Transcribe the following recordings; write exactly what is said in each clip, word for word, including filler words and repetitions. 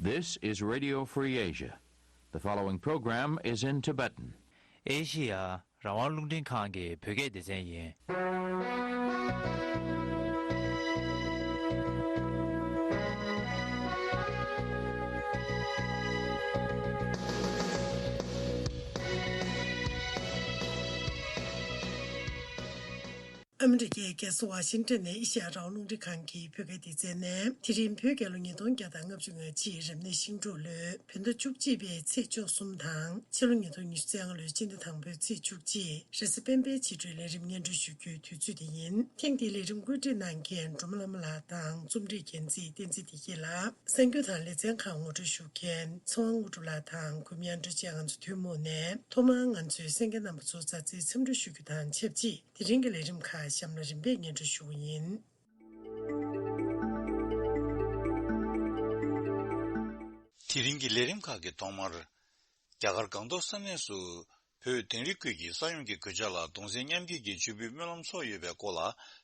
This is Radio Free Asia. The following program is in Tibetan. ཨེ་ཤི་ཡ་རང་དབང་རླུང་འཕྲིན་ཁང་གི་བོད་སྐད་སྡེ་ཚན་ཡིན། ཨ་མི་རི་ཀའི་རྒྱལ་ས་ཝ་ཤིང་ཏོན་ནས་ཨེ་ཤི་ཡ་རང་དབང་རླུང་འཕྲིན་ཁང་གི་བོད་སྐད་སྡེ་ཚན་ནས། དེ་རིང་བོད་རྒྱལ་ལོ་ཉིས་སྟོང་བརྒྱ་དང་ལྔ་བཅུ་ང་གཅིག་རབ་གནས་ཤིང་འབྲུག་ལོའི་བོད་ཟླ་བཅུ་གཅིག་པའི་ཚེས་བཅུ་གསུམ་དང་། ཕྱི་ལོ་ཉིས་སྟོང་ཉི་ཤུ་རྩ་ལྔ་ལོའི་སྤྱི་ཟླ་དང་པོའི་ཚེས་བཅུ་གཅིག་རེས་གཟའ་སྤེན་པའི་ཕྱི་དྲོའི་ལས་རིམ་སྙན་སྒྲོན་ཞུ་རྒྱུའི་དུས་ཚོད་དེ་ཡིན། ཐེངས་འདིའི་ལས་རིམ་བཀོད་སྒྲིག་གནང་མཁན་སྒྲོལ་མ་བླ་མ་ལགས་དང་རྩོམ་སྒྲིག་འགན་འཛིན་བསྟན་འཛིན་བདེ་སྐྱིད་ལགས། གསར་འགྱུར་དང་ལེ་ཚན་ཁག་ངོ་སྤྲོད་ཞུ་མཁན་ཚེ་དབང་དངོས་གྲུབ་ལགས་དང་གུས་མོ་དབྱངས་སྒྲོལ་བཅས་ང་ཚོ་ཐུན་མོང་ནས། ཐོག་མར་ང་ཚོའི་གསན་མཁན་རྣམ་པ་ཚོ་མཛའ་བརྩེའི་འཚམས་འདྲི་ཞུ་རྒྱུ་དང་ཆབས་ཅིག་དེ་རིང་གི་ལས་རིམ་ཁག་གཤམ་ལ་རིམ་པས་སྙན་སྒྲོན་ཞུ་གི་ཡིན། དེ་རིང་གི་ལས་རིམ་ཁག་གི་ཐོག་མར། རྒྱ་གར་སྒང་ཏོག་ས་གནས་སུ་བོད་དིང་རི་ཁུལ་གྱི་ས་ཡོམ་གྱི་གོད་ཆག་ལ་གདུང་སེམས་མཉམ་སྐྱེད་ཀྱི་མཆོད་འབུལ་སྨོན་ལམ་ཚོགས་ཡོད་པའི་སྐོར་ལ་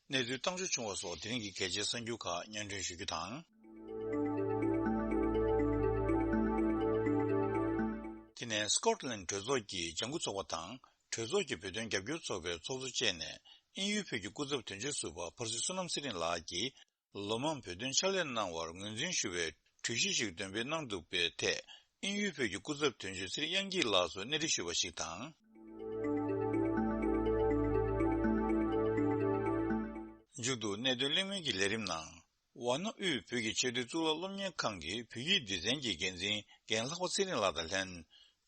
གནས་ཚུལ་བཏང་འབྱོར་བྱུང་བ་སོགས་དེ་རིང་གི་གལ་ཆེའི་གསར་འགྱུར་ཁག་སྙན་སྒྲོན་ཞུ་རྒྱུ་དང་། དེ་ནས་སི་ཀོཊ་ལན་གྲོས་ཚོགས་ཀྱི་ལྗང་ཁུ་ཚོགས་པ་དང་། གྲོས་ཚོགས་ཀྱི་བོད་དོན་རྒྱབ་སྐྱོར་ཚོགས་པའི་ཚོགས་གཙོ་བཅས་ནས་དབྱིན་ཡུལ་བོད་ཀྱི་སྐུ་ཚབ་དོན་གཅོད་ཟུར་པ་ཕར་སྲིད་བསོད་ནམས་ཚེ་རིང་ལགས་ཀྱིས། ལོ་མང་བོད་དོན་ཕྱག་ལས་གནང་བར་ངོས་འཛིན་ཞུ་བའི་གྲོས་གཞི་ཞིག་འདོན་སྤེལ་གནང་འདུག་པའི་ཐད། དབྱིན་ཡུལ་བོད་ཀྱི་སྐུ་ཚབ་དོན་གཅོད་ཚེ་རིང་དབྱངས་སྐྱིད་ལགས་སུ་གནས་འདྲི་ཞུས་པ་ཞིག་དང་། མཇུག་ཏུ་གནད་དོན་གླེང་མོལ་གྱི་ལས་རིམ་ནང་། ཝཱ་ཎ་དབུས་བོད་ཀྱི་ཆེས་མཐོའི་གཙུག་ལག་སློབ་གཉེར་ཁང་གི་བོད་ཡིག་སྡེ་ཚན་གྱི་འགན་འཛིན་རྒན་ལྷག་པ་ཚེ་རིང་ལགས་དང་ལྷན།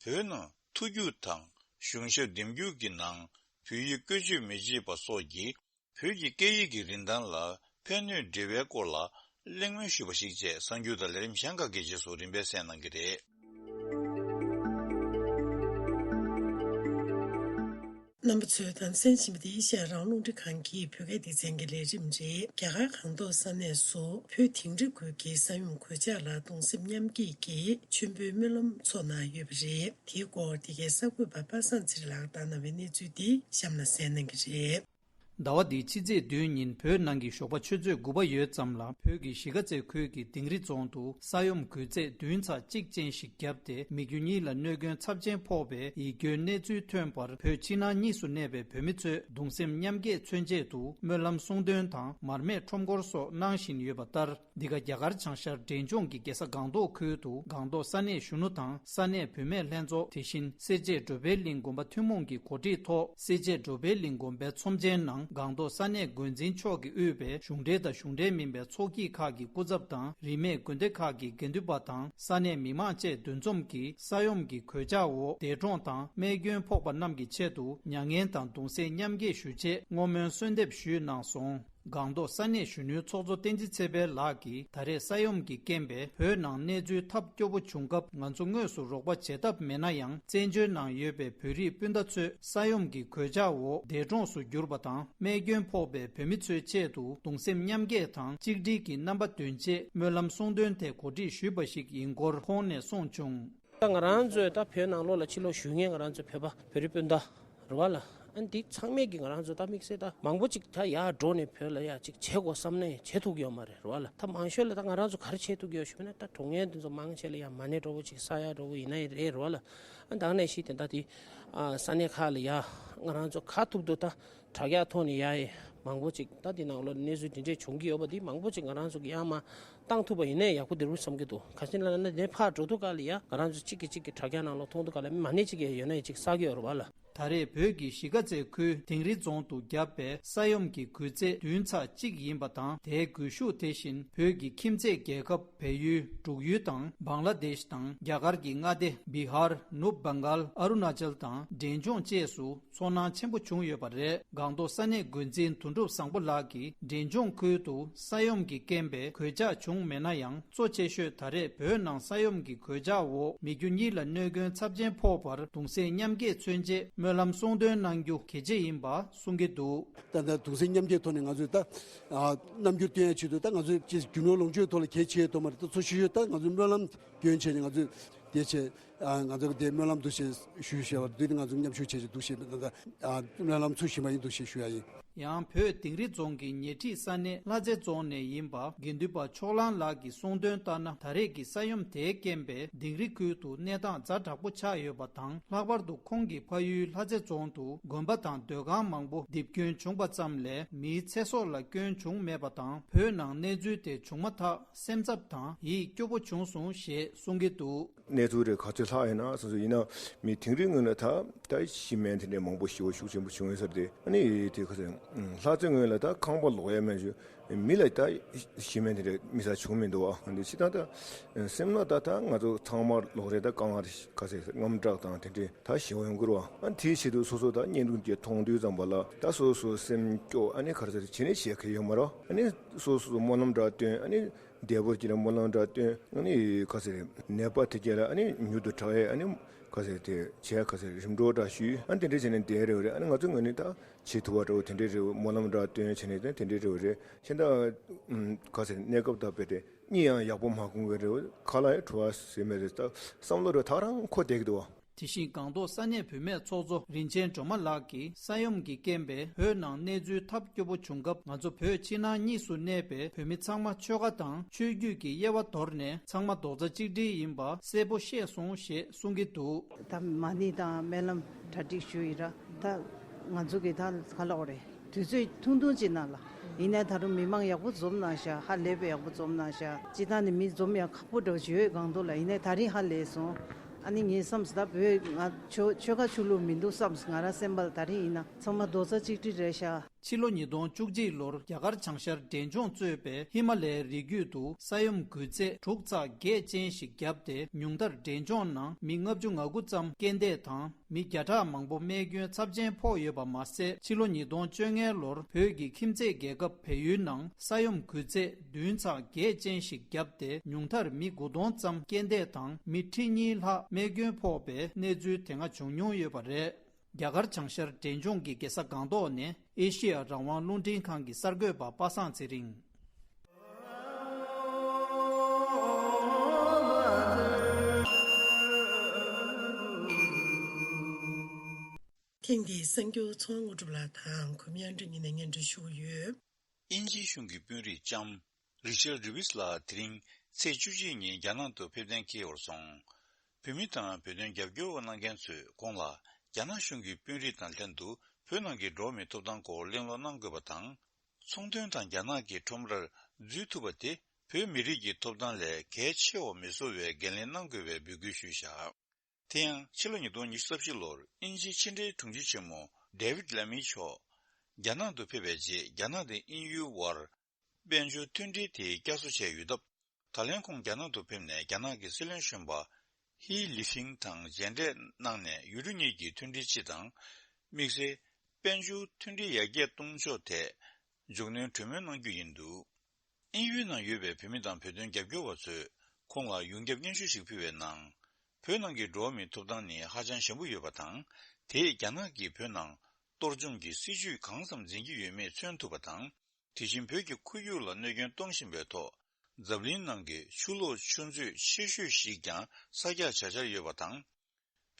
བོད་ནང་ཐུགས་རྒྱུས་དང་གཞུང་ཞབས་འདེམས་རྒྱུགས་ཀྱི་ནང་བོད་ཡིག་བཀོལ་སྤྱོད་མི་བྱེད་པ་སོགས་ཀྱིས། བོད་ཀྱི་སྐད་ཡིག་གི་རིན་ཐང་ལ་ཕན་གནོད་འབྲེལ་བའི་སྐོར་ལ་གླེང་མོལ་ཞུས་པ་ཞིག་བཅས་གསར་འགྱུར་དང་ལས་རིམ་གཞན་ཁག་གི་རྗེས་སུ་རིམ་པས་གསན་གནང་གི་རེད། རྣམ་པ་ཚོས་དང་གསན་བཞིན་པ་འདི་ཨེ་ཤ་ཡ་རང་དབང་རླུང་འཕྲིན་ཁང་གི་བོད་སྐད་སྡེ་ཚན་གྱི་ལས་རིམ་རེད། རྒྱ་གར་སྒང་ཏོག་ས་གནས་སུ་བོད་དིང་རི་ཁུལ་གྱི་ས་ཡོམ་གོད་ཆག་ལ་གདུང་སེམས་མཉམ་སྐྱེད་ཀྱི་མཆོད་འབུལ་སྨོན་ལམ་ཚོགས་གནང་ཡོད་པ་རེད། དེའི་སྐོར་འདི་གའི་གསར་འགོད་པ་པ་སངས་ཚེ་རིང་ལགས་བཏང་གནང་བའི་གནས་ཚུལ་འདི་གཤམ་ལ་གསན་གནང་གི་རེད། ཟླ་བ་འདིའི་ཕྱི་ཚེས་བདུན་ཉིན་བོད་ནང་གི་ཞོགས་པ་ཆུ་ཚོད་དགུ་པ་ཡོལ་ཙམ་ལ་བོད་ཀྱི་གཞིས་ཀ་རྩེ་ཁུལ་གྱི་དིང་རི་རྫོང་དུ་ས་ཡོམ་གོད་ཚད་བདུན་ཚེག་གཅིག་ཅན་ཞིག་བརྒྱབ་སྟེ་མི་རྒྱུ་གཉིས་ལ་གནོད་སྐྱོན་ཚབས་ཆེན་ཕོག་པའི་ཡིད་སྐྱོའི་གནས་ཚུལ་ཐོན་པར། བོད་ཕྱི་ནང་གཉིས་སུ་གནས་པའི་བོད་མི་ཚོས་གདུང་སེམས་མཉམ་སྐྱེད་མཚོན་ཆེད་དུ་སྨོན་ལམ་གསུང་འདོན་དང་མར་མེ་ཁྲོམ་སྐོར་སོགས་གནང་བཞིན་ཡོད་པ་ལྟར། འདི་ག་རྒྱ་གར་བྱང་ཤར་འབྲས་ལྗོངས་ཀྱི་རྒྱལ་ས་སྒང་ཏོག་ཁུལ་དུ་སྒང་ཏོག་ས་གནས་གཞོན་ནུ་དང་ས་གནས་བུད་མེད་ལྷན་ཚོགས། དེ་བཞིན་སེར་བྱེས་འགྲོ་ཕན་གླིང་དགོན་པ་ཐུན་མོང་གི་གོ་སྒྲིག་ཐོག་སེར་བྱེས་འགྲོ་ཕན་གླིང་དགོན་པའི་ཚོམས་ཆེན་ནང་སྒང་ཏོག་ས་གནས་འགོ་འཛིན་མཆོག་གིས་དབུས་པའི་གཞུང་འབྲེལ་དང་གཞུང་འབྲེལ་མིན་པའི་ཚོགས་སྐྱིད་ཁག་གི་སྐུ་ཚབ་དང་རིས་མེད་དགོན་སྡེ་ཁག་གི་དགེ་འདུན་པ་དང་ས་གནས་མི་མང་བཅས་འདུ་འཛོམས་ཀྱིས་ས་ཡོམ་གྱི་གོད་ཆག་འོག་འདས་གྲོངས་དང་རྨས་སྐྱོན་ཕོག་པ་རྣམས་ཀྱི་ཆེད་དུ་མྱ་ངན་དང་གདུང་སེམས་མཉམ་སྐྱེད་ཞུ་ཆེད་བསྔོ་སྨོན་གསོལ་འདེབས་ཞུས་གནང་སོང་། སྒང་ཏོག་ས་གནས་གཞོན་ནུའི་ཚོགས་གཙོ་བསྟན་འཛིན་ཚེ་འཕེལ་ལགས་ཀྱིས། ད་རེས་ས་ཡོམ་གྱི་རྐྱེན་པས་བོད་ནང་གནས་ཚུལ་ཐབས་སྐྱོ་པོ་བྱུང་སྐབས། ང་ཚོ་དངོས་སུ་རོགས་པ་བྱེད་ཐབས་མེད་ན་ཡང་། བཙན་བྱོལ་ནང་ཡོད་པའི་བོད་རིགས་སྤུན་ཟླ་ཚོས་ས་ཡོམ་གྱི་གོད་ཆག་འོག་འདས་གྲོངས་སུ་གྱུར་པ་དང་རྨས་སྐྱོན་ཕོག་པའི་བོད་མི་ཚོའི་ཆེད་དུ་གདུང་སེམས་མཉམ་སྐྱེད་དང་གཅིག་སྒྲིལ་གྱི་རྣམ་པ་འདོན་ཆེད་སྨོན་ལམ་གསུང་འདོན་དེ་གོ་སྒྲིག་ཞུས་པ་ཞིག་ཡིན་སྐོར་ཁོང་ནས་གསུངས་བྱུང་། ད་ང་རང་ཚོས་ད་བོད་ནང་ལོགས་ལ་ཕྱིར་ལོག་ཞུ་མཁན་ང་རང་ཚོའི་བོད་པ་བོད་རིགས་སྤུན་ཟླ་རེད་བ་ལ། ཨ་འདི་ཚང་མས་ཀྱི་ང་རང་ཚོ་ད་དམིགས་བསལ་ད་མང་པོ་ཅིག་ད་ཡར་འགྲོ་ནས་བོད་ལ་ཡ་ཅིག་བྱེད་དགོས་བསམ་ནས་བྱེད་ཐུབ་ཀྱི་ཡོད་མ་རེད་རེད་བ་ལ། ད་མང་ཤོས་ལ་ད་ང་རང་ཚོ་ག་རེ་བྱེད་ཐུབ་ཀྱི་ཡོད་ཞུས་ན། ད་འགྲོ་མཁན་དེ་ཚོ་མང་ཆེ་ལ་ཡ་མ་ཎི་འདྲ་བོ་ཅིག་བསགས་ཡ་འདྲ་བོ་ཡིན་ན་ཡང་རེད་རེད་བ་ལ། ཨ་ད་ག་ནང་བཞིན་དེ་ད་དེ་ཨ་ས་གནས་ཁག་ལ་ཡ་ང་རང་ཚོ་ག་ཐུབ་ཐུབ་ད། དྲ་རྒྱ་ཐོག་ནས་ཡ་ཡི་མང་པོ་ཅིག་ད་འདི་ནང་ལོགས་གནས་ཚུལ་འདི་འདྲས་བྱུང་གི་ཡོད་པ་འདི་མང་པོ་ཅིག་ང་རང་ཚོ་གི་ཡར་མར་བཏང་ཐུབ་པ་ཡིན་ནའི་ཡག་པོ་འདི་རུ་བསམ་གྱི་འདུག་ག་ཅི་ལབ་ན་འདི་ཕར་འགྲོ་དུས་སྐབས་ལ་ཡ་ང་རང་ཚོ་གཅིག་གིས་གཅིག་གི་དྲ་རྒྱ་ནང་ལོགས་མཐོང་དུས་སྐབས་ལ་མ་ཎི་གཅིག་ཡ་ཡོད་ན་ཡ་གཅིག་བསགས་ཀྱི་ཡོད་རེད་བ་ལ། ད་རེས་བོད་ཀྱི་གཞིས་ཀ་རྩེ་ཁུལ་དིང་རི་རྫོང་དུ་བརྒྱབ་པའི་ས་ཡོམ་གྱི་གུད་ཚད་བདུན་ཚེག་གཅིག་ཡིན་པ་དང་། དེའི་སྒུལ་ཤུགས་དེ་བཞིན་བོད་ཀྱི་ཁྱིམ་མཚེས་རྒྱལ་ཁབ་བལ་ཡུལ། འབྲུག་ཡུལ་དང་། བང་ལ་དེཤ་དང་། རྒྱ་གར་གྱི་མངའ་སྡེ་བི་ཧར། ནུབ་བྷང་གཱལ། ཨ་རུ་ན་ཅལ་དང་འབྲས་ལྗོངས་བཅས་སུ། ཚོར་སྣང་ཆེན་པོ་བྱུང་ཡོད་པ་རེད། སྒང་ཏོག་ས་གནས་འགོ་འཛིན་དོན་གྲུབ་བཟང་པོ་ལགས་ཀྱིས་འབྲས་ལྗོངས་ཁུལ་དུ་ས་ཡོམ་གྱི་རྐྱེན་པས་གོད་ཆག་བྱུང་མེད་ན་ཡང་། གཙོ་ཆེ་ཤོས་ད་རེས་བོད་ནང་ས་ཡོམ་གྱི་གོད་ཆག་འོག་མི་རྒྱུ་གཉིས་ལ་གནོད་སྐྱོན་ཚབས་ཆེན་ཕོག་པར་གདུང་སེམས་མཉམ་སྐྱེད་མཚོན་ཆེད་སྨོན་ལམ་གསུང་འདོན་གནང་རྒྱུ་གལ་ཆེ་ཡིན་པ་གསུང་གི་འདུག་ད་ལྟ་གདུང་སེམས་མཉམ་སྐྱེད་ཐོག་ནས་ང་ཚོས་ད་ཨ་རྣམ་འགྱུར་སྟོན་ཡའི་ཆེད་དུ། ད་ང་ཚོས་ཅིག་རྒྱུ་ནོར་ལོངས་སྤྱོད་ཐོག་ལ་གལ་ཆེ་དོ་མ་རེད། ད་གཙོ་ཆེ་ཤོས་ད་ང་ཚོས་སྨོན་ལམ་སྐྱོན་བྱས་ནས་ང་ཚོས་དེ་བྱས། ཨ་ང་ཚོ་གི་དེ་སྨོན་ལམ་འདུ་ཤེས་ཞུ་ཞེས་པ་འདི་ནི་ང་ཚོ་མཉམ་ཞུགས་བྱས་ཀྱི་འདུ་ཤེས་མེད་ད། ཨ་སྨོན་ལམ་ཚུགས་བཞིན་པ་ཡིན་འདུ་ཤེས་ཞུ་ཡ་ཡིན། ཡང་བོད་དིང་རི་རྫོང་གི་ཉེ་འཁྲིས་ས་གནས་ལྷ་རྩེ་རྫོང་ནས་ཡིན་པ་དགེ་འདུན་པ་ཕྱོགས་གླང་ལགས་ཀྱིས་གསུངས་དོན་ལྟར་ན། ད་རེས་ཀྱི་ས་ཡོམ་དེའི་རྐྱེན་པས་དིང་རི་ཁུལ་དུ་གནས་སྟངས་ཛ་དྲག་པོ་ཆགས་ཡོད་པ་དང་། ལྷག་པར་དུ་ཁོང་གི་ཕ་ཡུལ་ལྷ་རྩེ་རྫོང་དུ་དགོན་པ་དང་སྡོད་ཁང་མང་པོ་རྡིབ་སྐྱོན་བྱུང་པ་ཙམ་ལས་མིའི་ཚེ་སྲོག་ལ་སྐྱོན་བྱུང་མེད་པ་དང་། བོད་ནང་གནས་ཚུལ་དེ་བྱུང་མ་ཐག་སེམས་འཚབ་དང་ཡིད་སྐྱོ་པོ་བྱུང་སོང་ཞེས་གསུང་གི་འདུག། གནས་ཚུལ་རེ་ག་ཚོད་ལྷག་ཡོད་ན་སོ་སོ་ཡིན་ན་མི་དིང་རི་ངོས་ལ་ད་ད་ཤི་རྨས་དེ་འདྲའི་མང་པོ་ཤི་བ་ཤུགས་ཆེན་པོ་བྱུང་ཡོད་ས་རེད། ཨ་ནི་དེ་ག་ཚོད་ལྷ་རྩེ་ངོས་ལ་ད་ཁང་པ་ལོག་ཡ་མེད་ཞུ། མི་ལ་ད་ཤི་རྨས་དེ་འདྲ་མི་ས་བྱུང་མི་འདུག་བ། འདི་ཕྱི་ད་ད་སེམས་ན་ད་ད་ང་ཚོ་ཚང་མ་ལོག་རེད། ད་དཀའ་ངལ་ག་ཚོད་དངངས་སྐྲག་དང་དེ་འདྲའི་ད་ཞི་བ་ཡོང་གི་རེད་བ། ཨ་དེའི་ཆེད་དུ་སོ་སོ་ད་བརྙན་ཐུང་དེ་མཐོང་དུས་ཙམ་པ་ལ་ད་སོ་སོ་སེམས་སྐྱོ། ཨ་ནི་ག་རེ་ཟེར་བྱེད་ནས་བྱེད་མཁན་ཡོད་མ་རེད། ཨ་ནི་སོ་སོ་སྨོན་ལམ་འདྲ་བཏོན། ཨ་ནི་བདེ་པོ་སྐྱིད་ལ་སྨོན་ལམ་འདྲ་བཏོན། ཨ་ནི་ག་ཟེར་ནད་པ་དེ་གྱད་ལ་ཨ་ནི་མྱུར་དུ་དྲག་ཡས། ཨ་ནི་ག་ཟེར་དེ་བྱས་ག་ཟེར་རིམ་གྲོ་འདྲ་ཞུས། ཨ་ནི་དེ་འདྲ་བྱས་ནས་བསྡད་རེད་བ་རེད། ཨ་ནི་ང་ཚོ་ངོས་ནས་ད་བྱེད་ཐུབ་པ་འདྲ་བོ་དེ་འདྲ་རེད་བ། སྨོན་ལམ་འདྲ་བཏོན་བྱས་ནས་དེ་འདྲ་རེད་བ་རེད། ཤིན་ཏུ་ག་ཟེར་གནས་སྐབས་ད་དཔེ་དེ་གཉིད་ཡང་ཡག་པོ་མ་ཁུག་གི་རེད་བ། ཁ་ལག་ཡང་བྲོ་བ་ཟེར་མེད་རེད། ད་བསམ་བློ་རེ་ད་རང་འཁོར་བསྡད་ཀྱི་འདུག་བ། དེ་བཞིན་སྒང་ཏོག་ས་གནས་བུད་མེད་ཚོགས་གཙོ་རིན་ཆེན་སྒྲོལ་མ་ལགས་ཀྱིས་ས་ཡོམ་གྱི་རྐྱེན་པས་བོད་ནང་གནས་ཚུལ་ཐབས་སྐྱོ་པོ་བྱུང་སྐབས། ང་ཚོ་བོད་ཕྱི་ནང་གཉིས་སུ་གནས་པའི་བོད་མི་ཚང་མ་ཆོལ་ཁ་དང་ཆོས་བརྒྱུད་ཀྱི་དབྱེ་བ་དོར་ནས་ཚང་མ་རྡོག་རྩ་གཅིག་སྒྲིལ་ཡིན་པ་གསལ་པོ་ཤེས་སོང་ཞེས་གསུང་གི་འདུག། ད་མ་ཎི་དང་སྨོན་ལམ་གྲ་སྒྲིག་ཞུ་ཡི་ར། ད་ང་ཚོ་གི་ད་ག་ལབ་དགོས་རེད། དུས་ཚོད་ཐུང་ཐུང་ཅིག་ནང་ལ། ཡིན་ནའི་ད་རུང་མི་མང་ཡག་པོ་འཛོམས་གནང་ཤག། ཧ་ལས་པའི་ཡག་པོ་འཛོམས་གནང་ཤག། སྤྱིར་བཏང་ནི་མི་འཛོམས་ཡག་ཁག་པོ་འདྲ་བོ་ཅིག་ཡོད་སྒང་ཏོག་ལ། ཡིན་ནའི་ད་རིང་ཧ་ལས་སོང་། ཨ་ནི་ངས་བསམ་སོང་། ད་བོད་ང་ཆོ་ཆོལ་ཁ་ཆོས་ལུགས་མི་འདུག་བསམ་སོང་། ང་རང་སེམས་པ་ལ་ད་རིང་ཡིན་ན་ཚང་མ་རྡོག་རྩ་གཅིག་སྒྲིལ་རེད་ཤག། ཕྱི་ལོ་ཉིས་སྟོང་བཅུ་གཅིག་ལོར་རྒྱ་གར་བྱང་ཤར་འབྲས་ལྗོངས་གཙོས་པའི་ཧི་མ་ལའི་རི་རྒྱུད་དུ་ས་ཡོམ་འགུལ་ཚད་དྲུག་ཚེག་བརྒྱད་ཅན་ཞིག་བརྒྱབ་སྟེ། ཉུང་མཐར་འབྲས་ལྗོངས་ནང་མི་ལྔ་བཅུ་ང་དགུ་ཙམ་རྐྱེན་འདས་དང་། མི་བརྒྱ་ཕྲག་མང་པོ་རྨས་སྐྱོན་ཚབས་ཆེན་ཕོག་ཡོད་པ་མ་ཟད། ཕྱི་ལོ་ཉིས་སྟོང་བཅོ་ལྔ་ལོར་བོད་ཀྱི་ཁྱིམ་མཚེས་རྒྱལ་ཁབ་བལ་ཡུལ་ནང་ས་ཡོམ་འགུལ་ཚད་བདུན་ཚེག་བརྒྱད་ཅན་ཞིག་བརྒྱབ་སྟེ། ཉུང་མཐར་མི་དགུ་སྟོང་ཙམ་རྐྱེན་འདས་དང་མི་ཁྲི་གཉིས་ལྷག་རྨས་སྐྱོན་ཕོག་པའི་གནས་ཚུལ་དེ་སྔ་བྱུང་མྱོང་ཡོད་པ་རེད། རྒྱ་གར་བྱང་ཤར་འབྲས་ལྗོངས་ཀྱི་རྒྱལ་ས་སྒང་ཏོག་ནས་ཨེ་ཤེ་ཡ་རང་དབང་རླུང་འཕྲིན་ཁང་གི་གསར་འགོད་པ་པ་སངས་ཚེ་རིང་། ཐེངས་འདིའི་གསར་འགྱུར་ཚོགས་དངོས་གྲུབ་ལགས་དང་གོ་མི་ཨན་ཌི་རུ་གཉིས་ནས་སྙན་སྒྲོན་ཞུ་གི་ཡོད། དབྱིན་ཇིའི་གཞུང་གི་དཔོན་རིགས་ལྕམ་རི་ཆར་ཌི་ཝིས་ལགས་དེ་རིང་ཚེས་བཅུ་གཅིག་ཉིན་རྒྱ་ནག་ཏུ་ཕེབས་གཏན་འཁེལ་བར་སོང་། བོད་མི་དང་བོད་དོན་རྒྱབ་སྐྱོར་གནང་མཁན་ཚོས་ཁོང་ལ་རྒྱ་ནག་གཞུང་གི་དཔོན་རིགས་དང་ལྷན་དུ་བོད་ནང་གི་འགྲོ་བ་མིའི་ཐོབ་ཐང་སྐོར་གླེང་སློང་གནང་དགོས་པ་དང་། ཚོང་དོན་དང་རྒྱ་ནག་གི་ཁྲོམ་རར་འཛུལ་ཐུབ་པ་དེ་བོད་མི་རིགས་ཀྱི་ཐོབ་ཐང་ལས་གལ་ཆེ་བ་མི་བཟོ་བའི་འགན་ལེན་གནང་དགོས་པའི་འབོད་སྐུལ་ཞུས་བཞག། དེ་ཡང་ཕྱི་ལོ་ཉིས་སྟོང་ཉི་ཤུ་རྩ་བཞི་ལོར་དབྱིན་ཇིའི་ཕྱི་འབྲེལ་དྲུང་ཆེ་ཆེན་མོ་ཌེ་ཝིད་ལེ་མི་མཆོག་རྒྱ་ནག་ཏུ་ཕེབས་པའི་རྗེས། རྒྱ་ནག་དང་དབྱིན་ཡུལ་དབར་དཔལ་འབྱོར་མཐུན་འབྲེལ་དེ་བསྐྱར་གསོ་བྱས་ཡོད་སྟབས། ད་ལན་ཁོང་རྒྱ་ནག་ཏུ་ཕེབས་ནས་རྒྱ་ནག་གི་སྲིད་བློན་གཞོན་པ་ཧི་ལི་ཕིང་དང་མཇལ་འཕྲད་གནང་ནས། ཡུལ་གྲུ་གཉིས་ཀྱི་མཐུན་སྒྲིལ་སྤྱི་དང་། དམིགས་བསལ་དཔལ་འབྱོར་མཐུན་སྒྲིལ་ཡར་རྒྱས་གཏོང་ཕྱོགས་ཐད་མགྱོགས་ནན་གྲོས་མོལ་གནང་རྒྱུ་ཡིན་འདུག། དབྱིན་ཡུལ་ནང་ཡོད་པའི་བོད་མི་དང་བོད་དོན་རྒྱབ་སྐྱོར་བ་ཚོས་ཁོང་ལ་ཡོངས་ཁྱབ་སྙན་ཞུ་ཞིག་ཕུལ་བའི་ནང་། བོད་ནང་གི་འགྲོ་བ་མིའི་ཐོབ་ཐང་ནི་ཧ་ཅང་ཞན་པོ་ཡོད་པ་དང་། དེས་རྒྱ་ནག་གིས་བོད་ནང་གཏོར་བཅོམ་གྱི་སྲིད་ཇུས་གང་ཙམ་འཛིན་གྱི་ཡོད་མེད་མཚོན་ཐུབ་པ་དང་། དེ་བཞིན་བོད་ཀྱི་ཁོར་ཡུག་ལ་གནོད་སྐྱོན་གཏོང་བཞིན་པའི་ཐོག། འཛམ་གླིང་ནང་གི་ཆུ་ལོག་ཆུ་མཛོད་ཆེ་ཤོས་ཤིག་ཀྱང་ས་འཁྱག་བྱ་འཆར་ཡོད་པ་དང་།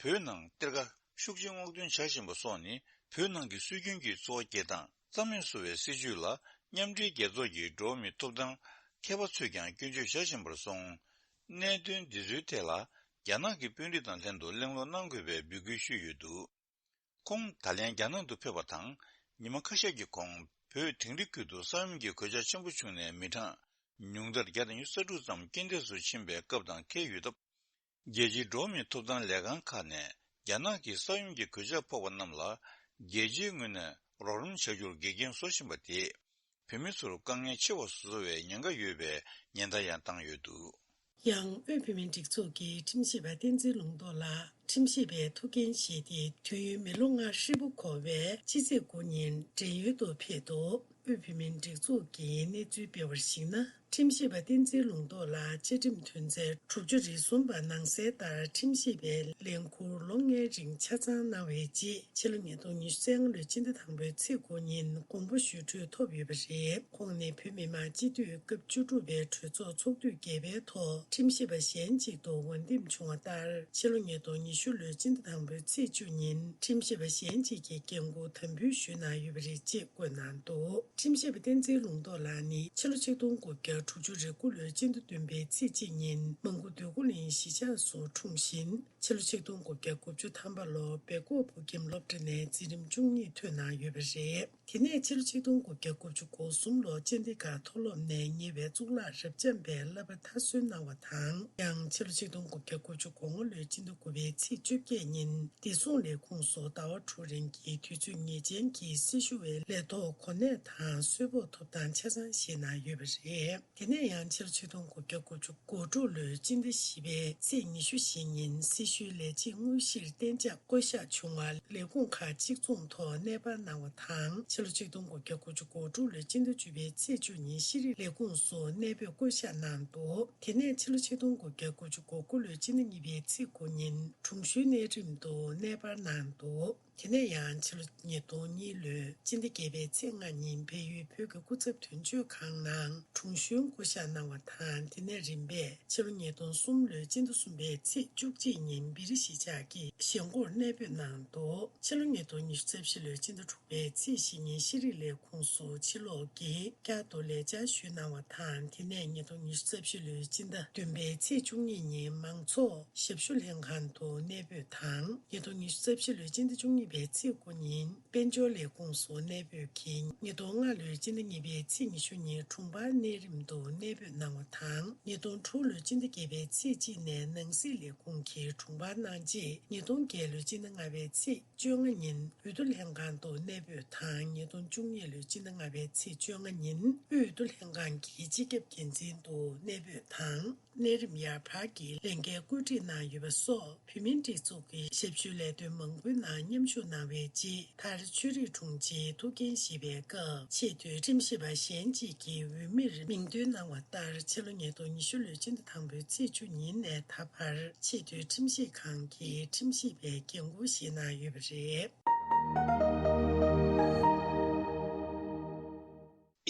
བོད་ནང་གཏེར་ཁ་ཤུགས་ཆེ་སྔོག་འདོན་བྱ་བཞིན་པ་སོགས་ནི། བོད་ནང་གི་སྲོལ་རྒྱུན་གྱི་འཚོ་བ་སྐྱེལ་སྟངས་རྩ་མེད་བཟོ་བའི་སྲིད་ཇུས་ལ། མཉམ་འབྲེལ་རྒྱལ་ཚོགས་ཀྱི་འགྲོ་བ་མིའི་ཐོབ་ཐང་མཁས་པ་ཚོས་ཀྱང་སྐྱོན་བརྗོད་བྱ་བཞིན་པར་སོང་། གནད་དོན་འདི་ཚོའི་ཐད་ལ། རྒྱ་ནག་གི་དཔོན་རིགས་དང་ལྷན་དུ་གླེང་སློང་གནང་དགོས་པའི་འབོད་སྐུལ་ཞུས་ཡོད་འདུག། ཁོང་ད་ལན་རྒྱ་ནག་ཏུ་ཕེབས་པ་དང་། ཉི་མ་ཁ་ཤས་ཀྱི་གོང་། བོད་དིང་རི་ཁུལ་དུ་ས་ཡོམ་གྱི་གོད་ཆག་ཆེན་པོ་བྱུང་ནས། མི་གྲངས་ཉུང་མཐར་བརྒྱ་དང་ཉི་ཤུ་རྩ་དྲུག་ཙམ་རྐྱེན་འདས་སུ་ཕྱིན་པའི་སྐབས་དང་འཁེལ་ཡོད་སྟབས། རྒྱལ་སྤྱིའི་འགྲོ་བ་མིའི་ཐོབ་ཐང་ལས་ཁང་ཁག་ནས་རྒྱ་ནག་གི་ས་ཡོམ་གྱི་གོད་ཆག་ཕོག་པ་རྣམས་ལ་རྒྱལ་སྤྱིའི་ངོས་ནས་རོགས་རམ་བྱ་རྒྱུར་འགལ་རྐྱེན་བཟོ་བཞིན་པ་དེས། བོད་མི་ཚོར་དཀའ་ངལ་ཆེ་བ་བཟོ་བའི་ཉེན་ཁ་ཡོད་པའི་ཉེན་བརྡ་ཡང་བཏང་ཡོད་འདུག། ཡང་དབུས་བོད་མིའི་སྒྲིག་འཛུགས་ཀྱི་ཁྲིམས་ཞིབ་པ་བསྟན་འཛིན་ལུང་རྟོགས་ལགས། ཁྲིམས་ཞིབ་པའི་ཐུགས་འགན་བཞེས་ཏེ། དུས་ཡུན་མི་ལོ་ལྔ་ཧྲིལ་པོ་འཁོར་བའི་ཕྱི་ཚེས་དགུ་ཉིན་བགྲེས་ཡོལ་དུ་ཕེབས་འདུག། བོད་མིའི་སྒྲིག་འཛུགས་ཀྱིས་གནས་ཚུལ་སྤེལ་བར་གཞིགས་ན། ཁྲིམས་ཞིབ་པ་བསྟན་འཛིན་ལུང་རྟོགས་ལགས་བཅའ་ཁྲིམས་དོན་ཚན་དྲུག་ཅུ་རེ་གསུམ་པ་ནང་གསལ་ལྟར་ཁྲིམས་ཞིབ་པའི་ལས་འཁུར་ལོ་ལྔའི་རིང་ཆ་ཚང་གནང་བའི་རྗེས། ཕྱི་ལོ་ཉིས་སྟོང་ཉི་ཤུ་རྩ་ལྔ་ལོའི་སྤྱི་ཟླ་དང་པོའི་ཚེས་དགུ་ཉིན་དགོངས་པ་ཞུ་འཕྲོད་ཐོབ་ཡོད་པ་རེད། ཁོང་ནི་བོད་མི་མང་སྤྱི་འཐུས་སྐབས་བཅུ་དྲུག་པའི་གྲོས་ཚོགས་ཚོགས་དུས་བརྒྱད་པའི་ཐོག་ཁྲིམས་ཞིབ་པ་གཞན་གཅིག་ཏུ་འོས་འདེམས་བྱུང་བ་ལྟར། ཕྱི་ལོ་ཉིས་སྟོང་ཉི་ཤུ་ལོའི་སྤྱི་ཟླ་དང་པོའི་ཚེས་བཅུ་ཉིན་ཁྲིམས་ཞིབ་པ་གཞན་གཅིག་གི་འགན་འཁུར་དམ་འབུལ་ཞུས་གནང་ཡོད་པ་རེད་ཅེས་བཀོད་གནང་འདུག་ཁྲིམས་ཞིབ་པ་བསྟན་འཛིན་ལུང་རྟོགས་ལགས་ནི་ཕྱི་ལོ་ཆིག་སྟོང་དགུ་བརྒྱ་དྲུག་ཅུ་རེ་དགུ་ལོའི་སྤྱི་ཟླ་བདུན་པའི་ཚེས་གཅིག་ཉིན་མོན་གྷོ་འདོད་རྒུ་གླིང་གཞིས་ཆགས་སུ་འཁྲུངས་ཤིང་། ཕྱི་ལོ་ཆིག་སྟོང་དགུ་བརྒྱ་དགུ་བཅུ་ཐམ་པ་ལོར་སྦེལ་ཀོབ་བོད་ཁྱིམ་སློབ་གྲྭ་ནས་འཛིན་རིམ་བཅུ་གཉིས་ཐོན་གནང་ཡོད་པ་རེད། དེ་ནས་ཕྱི་ལོ་ཆིག་སྟོང་དགུ་བརྒྱ་དགུ་བཅུ་གོ་གསུམ་ལོར་ཅན་ཌི་གྷལ་མཐོ་སློབ་ནས་ཉེ་བའི་གཙུག་ལག་རབ་འབྱམས་པའི་བསླབ་པ་མཐར་སོན་གནང་བ་དང་། ཡང་ཕྱི་ལོ་ཆིག་སྟོང་དགུ་བརྒྱ་དགུ་བཅུ་གོ་ལྔ་ལོའི་སྤྱི་ཟླ་དགུ་པའི་ཚེས་བཅོ་བརྒྱད་ཉིན་བདེ་སྲུང་ལས་ཁུངས་སུ་ཟླ་བ་དྲུག་རིང་གི་དུས་ཚོད་ངེས་ཅན་གྱི་སྲི་ཞུ་བའི་ལས་ཐོག་གོ་གནས་དང་གསོལ་ཕོགས་ཐོབ་ཐང་ཆ་ཚང་བཞེས་གནང་ཡོད་པ་རེད། དེ་ནས་ཡང་ཕྱི་ལོ་ཆིག་སྟོང་དགུ་བརྒྱ་དགུ་བཅུ་གོ་དྲུག་ལོའི་སྤྱི་ཟླ་བཞི་པའི་ཚེས་ཉི་ཤུ་བཞི་ཉིན་སྲི་ཞུའི་ལས་བྱེད་དངོས་གཞིར་གཏན་འཇགས་བསྐོ་གཞག་བྱུང་བར་ལས་ཁུངས་ཁག་གཅིག་མཚུངས་ཐོག་གནས་སྤར་གནང་བ་དང་། ཕྱི་ལོ་ཆིག་སྟོང་དགུ་བརྒྱ་དགུ་བཅུ་གོ་དྲུག་ལོའི་སྤྱི་ཟླ་བཅུ་པའི་ཚེས་བཅུ་ཉིན་ཤེས་རིག་ལས་ཁུངས་སུ་གནས་སྤོས་བསྐོ་གཞག་གནང་འདུག་དེ་ནས་ཕྱི་ལོ་ཆིག་སྟོང་དགུ་བརྒྱ་དགུ་བཅུ་གོ་དགུ་ལོའི་སྤྱི་ཟླ་གཉིས་པའི་ཚེས་དགུ་ཉིན་དྲུང་ཞུའི་གནས་རིམ་དུ་གནས་སྤར་གནང་འདུག་དེ་ནས་ཡང་ཕྱི་ལོ་ཉིས་སྟོང་གཉིས་ལོའི་སྤྱི་ཟླ་བརྒྱད་པའི་ཚེས་ལྔ་ཉིན་བལ་ཡུལ་བོད་ཀྱི་སྐུ་ཚབ་དོན་གཅོད་ཁང་ནང་དྲུང་གཞོན་བསྐོ་གཞག་གནང་བ་དང་། དེ་ནས་རིམ་པས་ཕྱི་ལོ་ཉིས་སྟོང་གསུམ་ལོའི་སྤྱི་ཟླ་གསུམ་པའི་ཚེས་བཅུ་གཅིག་ཉིན་བི་རི་གཞིས་ཆགས་ཀྱི་གཞིས་འགོར་གནས་སྤོས་གནང་འདུག་ཕྱི་ལོ་ཉིས་སྟོང་ཉི་ཤུ་རྩ་བཞི་ལོའི་སྤྱི་ཟླ་དྲུག་པའི་ཚེས་བཞི་ཉིན་ཤེས་རིག་ལས་ཁུངས་སུ་ཕྱིར་ལོག་གིས་བསྐྱར་དུ་ལས་བཅར་ཞུས་གནང་བ་དང་། དེ་ནས་ཉིས་སྟོང་ཉི་ཤུ་རྩ་བཞི་ལོའི་སྤྱི་ཟླ་བདུན་པའི་ཚེས་བཅུ་གཉིས་ཉིན་མང་ཚོགས་ཞབས་ཞུ་ལྷན་ཁང་དུ་གནས་སྤོས་དང་། ཉིས་སྟོང་ཉི་ཤུ་རྩ་བཞི་ལོའི་སྤྱི་ཟླ་བཅུ་གཉིས་པའི་ཚེས་དགུ་ཉིན་དཔལ་འབྱོར་ལས་ཁུངས་སུ་གནས་སྤོས་ཀྱིས། ཉིས་སྟོང་ལྔ་ལོའི་སྤྱི་ཟླ་གཉིས་པའི་ཚེས་ཉི་ཤུ་ཉིན་དྲུང་འཕར་གནས་རིམ་དུ་གནས་སྤོས་གནང་བ་དང་། ཉིས་སྟོང་དྲུག་ལོའི་སྤྱི་ཟླ་བརྒྱད་པའི་ཚེས་གཅིག་ནས་ནང་སྲིད་ལས་ཁུངས་ཀྱི་དྲུང་འཕར་གནང་རྗེས། ཉིས་སྟོང་བརྒྱད་ལོའི་སྤྱི་ཟླ་ལྔ་པའི་ཚེས་བཅོ་ལྔ་ཉིན་འོས་བསྡུ་ལྷན་ཁང་དུ་གནས་སྤོས་དང་། ཉིས་སྟོང་བཅུ་གཉིས་ལོའི་སྤྱི་ཟླ་ལྔ་པའི་ཚེས་བཅོ་ལྔ་ཉིན་དབུས་འོས་བསྡུ་ལྷན་ཁང་གི་སྤྱི་ཁྱབ་འགན་འཛིན་དུ་གནས་སྤོས་དང་། གནས་རིམ་ཡར་འཕར་གྱི་ལས་འགན་བཀོད་སྒྲིག་གནང་ཡོད་པ་སོགས། བོད་མིའི་སྒྲིག་འཛུགས་ཀྱི་ཞབས་ཞུའི་ལས་དོན་མང་པོའི་ནང་མཉམ་ཞུགས་གནང་བའི་རྗེས། མཐར་ཆོས་རིག་དྲུང་ཆེའི་ཐུགས་འགན་བཞེས་པའི་སྐབས། ཆེས་མཐོའི་ཁྲིམས་ཞིབ་པ་གཞན་གཅིག་གི་འོས་མིར་མིང་འདོན་གནང་བ་ལྟར། ཕྱི་ལོ་ཉིས་སྟོང་ཉི་ཤུ་ལོའི་སྤྱི་ཟླ་དང་པོའི་ཚེས་བཅུ་ཉིན་ནས་ད་བར་ཆེས་མཐོའི་ཁྲིམས་ཞིབ་ཁང་གི་ཁྲིམས་ཞིབ་པའི་འགན་འཁུར་བཞེས་གནང་ཡོད་པ་རེད།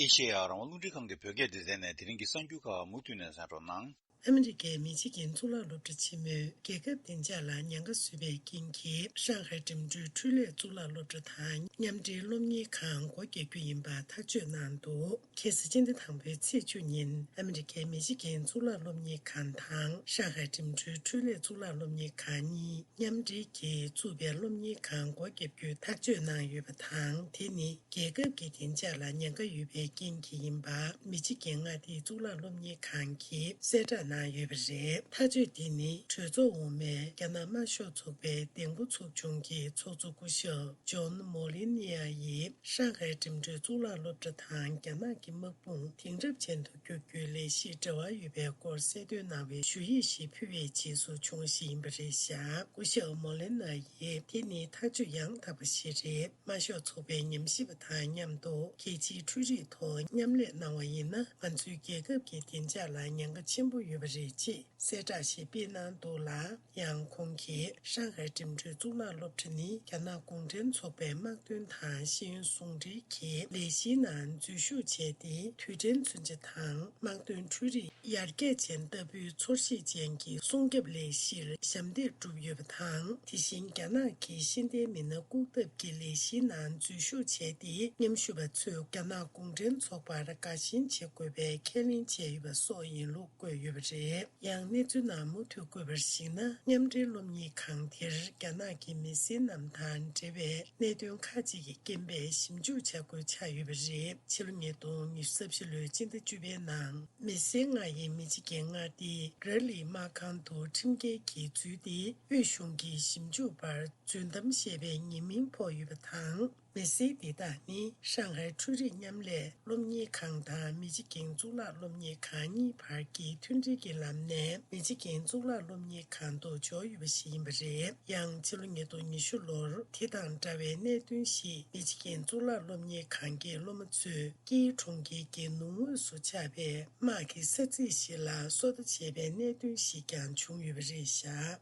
ཨེ་ཤེ་ཡ་རང་དབང་རླུང་འཕྲིན་ཁང་གི་བོད་སྐད་སྡེ་ཚན་ནས་དེ་རིང་གི་གསར་འགྱུར་ཁག་མུ་མཐུད་ནས་གསན་རོགས་གནང་། ཨ་མི་རི་ཀའི་མི་ཆེ་ཁེན་གཙུག་ལག་སློབ་གྲྭ་ཆེན་མོས་རྒྱལ་ཁབ་བདེ་འཇགས་ལ་ཉེན་ཁ་བཟོས་པའི་རྐྱེན་གྱིས། ཧྲང་ཧའེ་འགྲིམ་འགྲུལ་འཕྲུལ་ལས་གཙུག་ལག་སློབ་གྲྭ་དང་མཉམ་འབྲེལ་སློབ་གཉེར་ཁང་སྒོ་བརྒྱབ་རྒྱུ་ཡིན་པ་ཐག་གཅོད་གནང་འདུག་ཁ་སང་སྤྱི་ཟླ་དང་པོའི་ཚེས་བཅུ་ཉིན་ཨ་མི་རི་ཀའི་མི་ཆེ་ཁེན་གཙུག་ལག་སློབ་གཉེར་ཁང་དང་ཧྲང་ཧའེ་འགྲིམ་འགྲུལ་འཕྲུལ་ལས་གཙུག་ལག་སློབ་གཉེར་ཁང་གཉིས་མཉམ་འབྲེལ་གྱིས་བཙུགས་པའི་སློབ་གཉེར་ཁང་སྒོ་བརྒྱབ་རྒྱུའི་ཐག་གཅོད་གནང་ཡོད་པ་དང་། དེ་ནི། རྒྱལ་ཁབ་ཀྱི་བདེ་འཇགས་ལ་ཉེན་ཁ་ཡོད་པའི་རྐྱེན་གྱིས་ཡིན་པ། མི་ཆེ་ཁེན་མངའ་སྡེའི་གཙུག་ལག་སློབ་གཉེར་ཁང་གིས་གསལ་བསྒྲགས་གནང་ཡོད་པ་རེད། ཐག་གཅོད་འདི་ནི་གྲོས་ཚོགས་འོག་མའི་རྒྱ་ནག་དམར་ཤོག་ཚོགས་པའི་འདེམས་བསྐོ་ཚོགས་ཆུང་གི་ཚོགས་གཙོ་སྐུ་ཞབས་ཇོན་མོ་ལི་ནི་ཡ་ཡིས་ཧྲང་ཧའེ་འགྲིམ་འགྲུལ་གཙུག་ལག་སློབ་གྲྭ་དང་རྒྱ་ནག་གི་དམག་དཔུང་དེང་རབས་ཅན་དུ་བསྒྱུར་རྒྱུའི་ལས་གཞིར་འབྲེལ་བ་ཡོད་པའི་སྐོར་གསལ་སྟོན་གནང་བའི་ཞུ་ཡིག་ཞིག་ཕུལ་བའི་རྗེས་སུ་བྱུང་བ་ཞིག་ཡིན་པ་རེད་བཞག་སྐུ་ཞབས་མོ་ལི་ནི་ཡ་ཡིས་དེ་ནི་ཐག་གཅོད་ཡང་དག་པ་ཞིག་རེད། དམར་ཤོག་ཚོགས་པའི་ཉམས་ཞིབ་པ་དང་མཉམ་དུ་རྒྱལ་སྤྱིའི་འཕྲུལ་རིག་ཐོག་མཉམ་ལས་གནང་བ་ཡིན་ན། ང་ཚོའི་རྒྱལ་ཁབ་ཀྱི་བདེ་འཇགས་ལ་ཉེན་ཁ་ཆེན་པོ་ཡོད་པ་རེད་ཅེས་གསལ་བསྒྲགས་ཤིག་སྤེལ་གནང་འདུག་ལ། ཡང་ཁོང་གིས་ཧྲང་ཧའེ་འགྲིམ་འགྲུལ་གཙུག་ལག་སློབ་གྲྭ་ནི་རྒྱ་ནག་གུང་ཁྲན་ཚོགས་པའི་དམག་དོན་དང་ཤེས་ཡོན་ཟུང་འབྲེལ་གྱི་ལས་གཞིའི་ནང་འཛུལ་ཞུགས་བྱས་ཏེ། རྡུལ་ཕྲན་མཚོན་ཆ་དང་དམག་དོན་འཕྲུལ་རིག་ཡར་རྒྱས་ཅན་ལྟ་བུའི་ཚོར་ཤེས་ཅན་གྱི་སྲུང་སྐྱོབ་ལས་གཞིར་ཞབས་འདེགས་བསྒྲུབས་ཡོད་པ་དང་། དེ་བཞིན་རྒྱ་ནག་གི་ཤེས་ལྡན་མི་སྣ་བཀུག་ཐབས་ཀྱི་ལས་གཞིའི་ནང་འཛུལ་ཞུགས་བྱས་ཏེ། མཉམ་ཞུགས་པ་ཚོས་རྒྱ་ནག་གུང་ཁྲན་ཚོགས་པར་དགའ་ཞེན་བྱེད་དགོས་པའི་ཁས་ལེན་བྱས་ཡོད་པ་སོགས་ཡིན་ལུགས་བཀོད་ཡོད་པ་རེད། ཡང་གནས་ཚུལ་ནང་མུ་མཐུད་བཀོད་པར་གཞིགས་ན། མཉམ་འབྲེལ་སློབ་གཉེར་ཁང་དེར་རྒྱ་ནག་གི་མི་སེར་རྣམས་དང་འབྲེལ་བའི་གནད་དོན་ཁག་ཅིག་གི་རྐྱེན་པས་ཞིབ་འཇུག་བྱ་དགོས་ཆགས་ཡོད་པ་རེད། ཕྱི་ལོ་ཉིས་སྟོང་ཉི་ཤུ་རྩ་བཞི་ལོའི་སྤྱི་ཟླ་བཅུ་པའི་ནང་། མི་སེར་ལྔ་ཡིས་མི་ཆེ་ཁེན་མངའ་སྡེའི་ར་ལི་དམག་ཁང་དུ་ཁྲིམས་འགལ་གྱིས་འཛུལ་ཏེ། དབུས་གཞུང་གིས་ཞིབ་འཇུག་པར་རྫུན་གཏམ་བཤད་པའི་ཉེས་མིང་ཕོག་ཡོད་པ་དང་། མི་སེར་འདི་དག་ནི་ཧྲང་ཧའེ་འཕྲུལ་རིག་མཉམ་ལས་སློབ་གཉེར་ཁང་དང་མི་ཆེ་ཀིང་གཙུག་ལག་སློབ་གཉེར་ཁང་གཉིས་བར་གྱི་མཐུན་སྒྲིལ་གྱི་ལམ་ནས་མི་ཆེ་ཀིང་གཙུག་ལག་སློབ་གཉེར་ཁང་དུ་འབྱོར་ཡོད་པ་ཞིག་ཡིན་པ་རེད། ཡང་ཕྱི་ལོ་ཉིས་སྟོང་ཉི་ཤུ་ལོར་དེ་དང་འདྲ་བའི་གནད་དོན་ཞིག་མི་ཆེ་ཀིང་གཙུག་ལག་སློབ་གཉེར་ཁང་གི་སློབ་མ་ཚོས་ཀིའི་གྲོང་ཁྱེར་གྱི་ནུབ་ངོས་སུ་ཆགས་པའི་དམག་གི་ས་ཚིགས་ཤིག་ལ་སོ་ལྟ་བྱས་པའི་གནད་དོན་ཞིག་ཀྱང་བྱུང་ཡོད་པ་རེད་བཞག་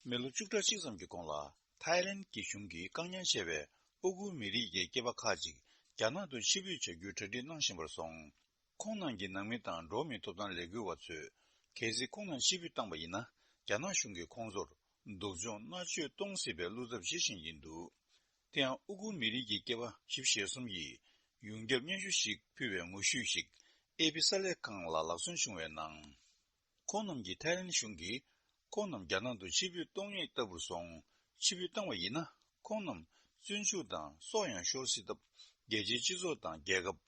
མི་ལོ་བཅུ་ཕྲག་གཅིག་ཙམ་གྱི་གོང་ལ་ཐའི་ལེན་གྱི་གཞུང་གིས་བཀག་ཉར་བྱས་པའི་ཨུ་ཀུར་མི་རིགས་ཀྱི་སྐྱེས་པ་ཁག་ཅིག་རྒྱ་ནག་ཏུ་ཕྱིར་འབུད་བྱ་རྒྱུའི་གྲ་སྒྲིག་གནང་བཞིན་པར་སོང་། ཁོང་རྣམས་ཀྱི་ནང་མི་དང་འགྲོ་བ་མིའི་ཐོབ་ཐང་ལས་འགུལ་བ་ཚོས་གལ་སྲིད་ཁོང་རྣམས་ཕྱིར་འབུད་བཏང་པ་ཡིན་ན། རྒྱ་ནག་གཞུང་གིས་ཁོང་ཚོར་སྡུག་སྦྱོང་མནར་གཅོད་གཏོང་སྲིད་པའི་བློ་འཚབ་བྱེད་བཞིན་ཡིན་འདུག་དེ་ཡང་ཨུ་ཀུར་མི་རིགས་ཀྱི་སྐྱེས་པ་བཞི་བཅུ་ཞེ་གསུམ་ཡིས་ཡོངས་ཁྱབ་སྙན་ཞུ་ཞིག་ཕུལ་བའི་ངོ་བཤུས་ཤིག་ཨེ་པི་གསར་ལས་ཁང་ལ་ལག་སོན་བྱུང་བའི་ནང་། ཁོང་རྣམས་ཀྱིས་ཐའི་ལེན་གཞུང་གིས་ཁོང་རྣམས་རྒྱ་ནག་ཏུ་ཕྱིར་འབུད་གཏོང་ངེས་ལྟ་བུར་སོང་། ཕྱིར་འབུད་བཏང་བ་ཡིན་ན། ཁོང་རྣམས་བཙོན་འཇུག་དང་སྲོག་ཡང་ཤོར་སྲིད་སྟབས། རྒྱལ་སྤྱིའི་སྤྱི་ཚོགས་དང་རྒྱལ་ཁབ།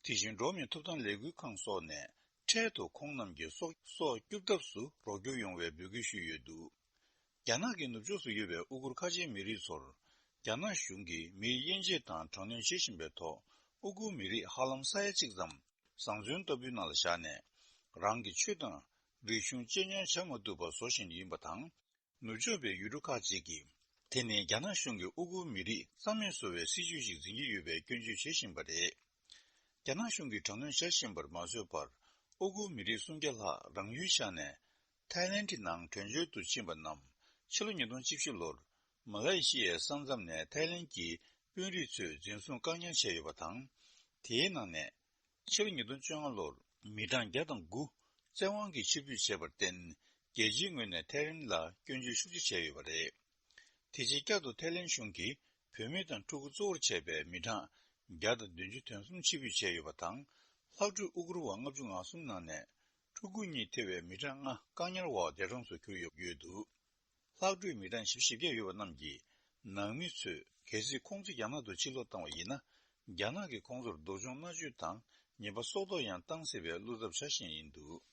དེ་བཞིན་འགྲོ་བ་མིའི་ཐོབ་ཐང་ལས་འགུལ་ཁང་སོགས་ནས་འཕྲལ་དུ་ཁོང་རྣམས་ཀྱི་སྲོག་སྲོག་སྐྱོབ་ཐབས་སུ་རོགས་སྐྱོར་ཡོང་བའི་འབོད་སྐུལ་ཞུས་ཡོད་འདུག་རྒྱ་ནག་གི་ནུབ་ཕྱོགས་སུ་ཡོད་པའི་ཨུ་ཀུར་ཁ་ཆེའི་མི་རིགས་ཚོར་རྒྱ་ནག་གཞུང་གིས་མིའི་དབྱེ་འབྱེད་དང་དྲག་གནོན་བྱེད་བཞིན་པའི་ཐོག་ཨུ་ཀུར་མི་རིགས་ཧ་ལམ་ས་ཡ་གཅིག་ཙམ་བཟང་བཙོན་ལྟ་བུའི་ནང་ལ་བཞག་ནས། རང་གི་ཆོས་དང་རིག་གཞུང་གཅེས་ཉར་བྱ་མ་ཐུབ་པ་བཟོ་བཞིན་ཡིན་པ་དང་། ནུབ་ཕྱོགས་པའི་ཡུལ་གྲུ་ཁག་ཅིག་གིས། དེ་ནི་རྒྱ་ནག་གཞུང་གིས་ཨུ་ཀུར་མི་རིགས་རྩ་མེད་བཟོ་བའི་སྲིད་ཇུས་ཤིག་འཛིན་གྱི་ཡོད་པའི་སྐྱོན་བརྗོད་བྱེད་བཞིན་པ་རེད། རྒྱ་ནག་གཞུང་གིས་དྲག་གནོན་བྱ་བཞིན་པར་མ་བཟོད་པར། ཨུ་ཀུར་མི་རིགས་སུམ་བརྒྱ་ལྷག་རང་ཡུལ་བཞག་ནས། ཐའི་ལེན་ཌི་ནང་བྲོས་བྱོལ་དུ་ཕྱིན་པ་རྣམས། ཕྱི་ལོ་ཉིས་སྟོང་བཅུ་བཞི་ལོར། མ་ལེ་ཤི་ཡའི་ས་མཚམས་ནས་ཐའི་ལེན་གྱི་དཔོན་རིགས་ཚོས་འཛིན་བཟུང་བཀག་ཉར་བྱས་ཡོད་པ་དང་། དེའི་ནང་ནས། ཕྱི་ལོ་ཉིས་སྟོང་བཅོ་ལྔ་ལོར་མི་གྲངས་བརྒྱ་དང་དགུ་བཙན་དབང་གིས་ཕྱིར་འབུད་བྱས་པར་བརྟེན། རྒྱལ་སྤྱིའི་ངོས་ནས་ཐའི་ལེན་ལ་སྐྱོན་བརྗོད་ཤུགས་ཆེ་བྱས་ཡོད་པ་རེད། དེ་རྗེས་བསྐྱར་དུ་ཐའི་ལེན་གཞུང་གིས་བུད་མེད་དང་ཕྲུ་གུ་གཙོ་བོར་བྱས་པའི་མི་གྲངས་བརྒྱ་དང་བདུན་ཅུ་དོན་གསུམ་ཕྱིར་འབུད་བྱས་ཡོད་པ་དང་། ལྷག་འཕྲོས་ཨུ་ཀུར་བ་ལྔ་བཅུ་ང་གསུམ་ནང་ནས་ཕྲུ་གུ་གཉིས་ཐེ་བའི་མི་གྲངས་ལྔ་བཀག་ཉར་འོག་འདས་གྲོངས་སུ་གྱུར་ཡོད་ཡོད་འདུག་ལྷག་འཕྲོས་མི་གྲངས་བཞི་བཅུ་ཞེ་བརྒྱད་ཡོད་པ་རྣམས་ཀྱི་ནང་མི་ཚོས་གལ་སྲིད་ཁོང་ཚོ་རྒྱ་ནག་ཏུ་ཕྱིར་ལོག་བཏང་བ་ཡིན་ན། རྒྱ་ནག་གིས་ཁོང་ཚོར་སྡུག་སྦྱོང་མནར་གཅོད་དང་ཉེས་པ་སྲོག་ཐོག་ཡང་བཏང་སྲིད་པའི་བློ་འཚབ་བྱ་བཞིན་ཡིན་འདུག་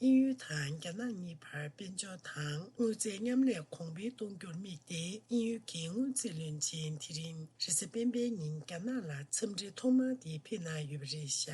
དབྱིན་ཡུལ་དང་རྒྱ་ནག་གཉིས་བར་དཔལ་འབྱོར་དང་དངུལ་རྩའི་མཉམ་ལས་གོང་འཕེལ་གཏོང་རྒྱུར་དམིགས་ཏེ། དབྱིན་ཡུལ་གྱི་དངུལ་རྩིས་བློན་ཆེན་དེ་རིང་རེས་གཟའ་སྤེན་པའི་ཉིན་རྒྱ་ནག་ལ་འཚམས་འདྲི་ཐོག་མ་དེ་ཕེབས་གནང་ཡོད་པ་རེད་བཞག་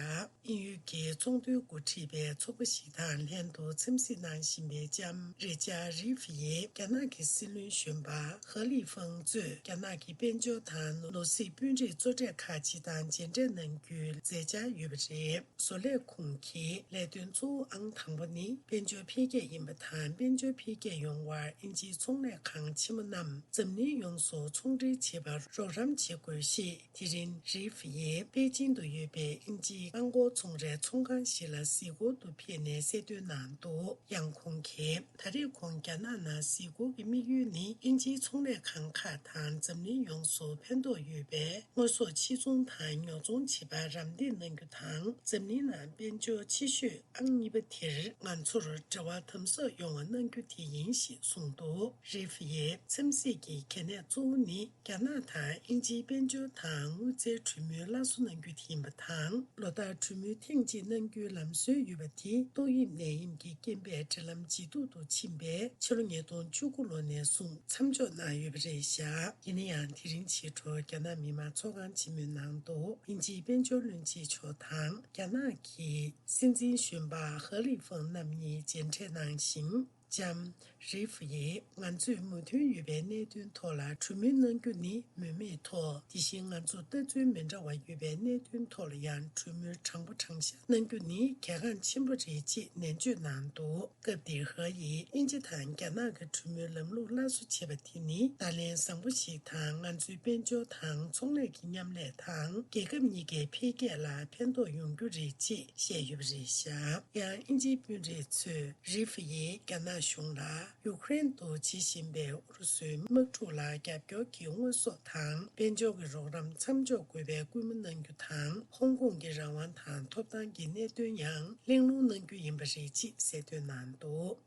དབྱིན་ཡུལ་གྱི་ཚོང་དོན་འགོ་ཁྲིད་པའི་ཚོགས་པ་ཞིག་དང་ལྷན་དུ་འཚམས་གཟིགས་གནང་བཞིན་པའི་ལྕམ་རི་ཅར་རི་ཧྥི་ཡིས་རྒྱ་ནག་གི་སྲིད་བློན་གཞོན་པ་ཧ་ལི་ཧྥང་གཙོས་རྒྱ་ནག་གི་དཔལ་འབྱོར་དང་ནོར་སྲིད་དཔོན་རིགས་གཙོ་གྲས་ཁག་ཅིག་དང་མཇལ་འཕྲད་གནང་རྒྱུའི་མཛད་འཆར་ཡོད་པ་རེད། བཟོ་ལས་ཁོངས་ཀྱི་ལས་དོན་གཙོ་བོ་ཨང་དང་པོ་ནི་དཔལ་འབྱོར་འཕེལ་རྒྱས་ཡིན་པ་དང་། དཔལ་འབྱོར་འཕེལ་རྒྱས་ཡོང་བར་དབྱིན་ཇིའི་ཚོང་ལས་ཁང་ཆེན་མོ་རྣམས་འཛམ་གླིང་ཡོངས་སུ་ཚོང་འབྲེལ་བྱེད་པར་རོགས་རམ་བྱེད་དགོས་ཞེས། དེ་རིང་རི་ཧྥི་ཡིས་པེ་ཅིང་དུ་ཡོད་པའི་དབྱིན་ཇིའི་རླངས་འཁོར་ཚོང་རའི་ཚོང་ཁང་ཞིག་ལ་གཟིགས་སྐོར་དུ་ཕེབས་ནས་གསལ་སྟོན་གནང་འདུག་ཡང་ཁོང་གིས་ད་རེས་ཁོང་རྒྱ་ནག་ནང་གཟིགས་སྐོར་གྱི་དམིགས་ཡུལ་ནི། དབྱིན་ཇིའི་ཚོང་ལས་ཁང་ཁག་དང་འཛམ་གླིང་ཡོངས་སུ་ཕན་ཐོགས་ཡོད་པའི་དངོས་ཟོག་ཕྱིར་ཚོང་དང་ཉོ་ཚོང་བྱེད་པར་རམ་འདེགས་གནང་རྒྱུ་དང་། འཛམ་གླིང་ནང་དཔལ་འབྱོར་ཆེ་ཤོས་ཨང་གཉིས་པ་དེར་ང་ཚོར་འབྲེལ་བ་དམ་ཟབ་ཡོང་བ་གནང་རྒྱུ་དེ་ཡིན་ཞེས་གསུངས་འདུག་རི་ཧྥི་ཡིས་འཚམས་གཟིགས་ཀྱི་གལ་གནད་གཙོ་བོ་ནི། རྒྱ་ནག་དང་དབྱིན་ཇིའི་དཔལ་འབྱོར་དང་དངུལ་རྩའི་གྲོས་མོལ་སླར་གསོ་གནང་རྒྱུ་དེ་ཡིན་པ་དང་། ལོ་ལྟར་གྲོས་མོལ་ཐེངས་གཅིག་གནང་རྒྱུའི་ལམ་སྲོལ་ཡོད་པ་དེ་ཏོག་དབྱིབས་ནད་ཡམས་ཀྱི་རྐྱེན་པས་འབྲེལ་ལམ་ཇེ་སྡུག་ཏུ་ཕྱིན་པས། ཕྱི་ལོ་ཉིས་སྟོང་བཅུ་དགུ་ལོ་ནས་བཟུང་མཚམས་འཇོག་གནང་ཡོད་པ་རེད་བཞག་ཡིན་ན་ཡང་། དེ་རིང་ཕྱི་དྲོ་རྒྱ་ནག་མི་དམངས་ཚོགས་ཁང་ཆེན་མོའི་ནང་དུ་དབྱིན་ཇིའི་དཔལ་འབྱོར་བློན་ཆེན་མཆོག་དང་། རྒྱ་ནག་གི་སྲིད་འཛིན་གཞོན་པ་ཧ་ལི་ཧྥང་རྣམ་གཉིས་མཇལ་འཕྲད་གནང་ཞིང་། ལྕམ་རི་ཧྥུ་ཡིས་ང་ཚོས་མོས་མཐུན་ཡོད་པའི་གནད་དོན་ཐོག་ལ་གྲོས་མོལ་གནང་རྒྱུ་ནི་མུ་མེད་ཐོག་དེ་བཞིན་ང་ཚོ་ལྟ་ཚུལ་མི་འདྲ་བ་ཡོད་པའི་གནད་དོན་ཐོག་ལ་ཡང་གྲོས་མོལ་དྲང་པོ་དྲང་བཞག་གནང་རྒྱུ་ནི་གལ་འགངས་ཆེན་པོ་རེད་ཅེས་ནན་བརྗོད་གནང་འདུག་སྐབས་དེར་ཧ་ཡིས་དབྱིན་ཇི་དང་རྒྱ་ནག་གི་གྲོས་མོལ་ལམ་ལུགས་སླར་གསོ་བྱས་པ་དེ་ནི་བརྡ་ལན་བཟང་པོ་ཞིག་དང་། ང་ཚོའི་དཔལ་འབྱོར་དང་ཚོང་ལས་ཀྱི་མཉམ་ལས་དང་རྒྱལ་ཁབ་གཉིས་ཀའི་འཕེལ་རྒྱས་ལ་ཕན་ཐོགས་ཡོང་རྒྱུ་རེད་ཅེས་བཤད་ཡོད་པ་རེད་བཞག་ཡང་དབྱིན་ཇིའི་དཔོན་རིགས་ཚོས་རི་ཧྥུ་ཡིས་རྒྱ་ནག་གཞུང་ལ་ཡུ་ཁུ་རེན་དུ་བྱེད་བཞིན་པའི་ཨུ་རུ་སུའི་དམག་འཁྲུག་ལ་རྒྱབ་སྐྱོར་གྱི་དངོས་ཟོག་དང་དཔལ་འབྱོར་གྱི་རོགས་རམ་མཚམས་འཇོག་དགོས་པའི་སྐུལ་མ་གནང་རྒྱུ་དང་། ཧོང་ཀོང་གི་རང་དབང་དང་ཐོབ་ཐང་གི་གནད་དོན་ཡང་གླེང་སློང་གནང་རྒྱུ་ཡིན་པ་རེད་ཅེས་གསལ་སྟོན་གནང་འདུག་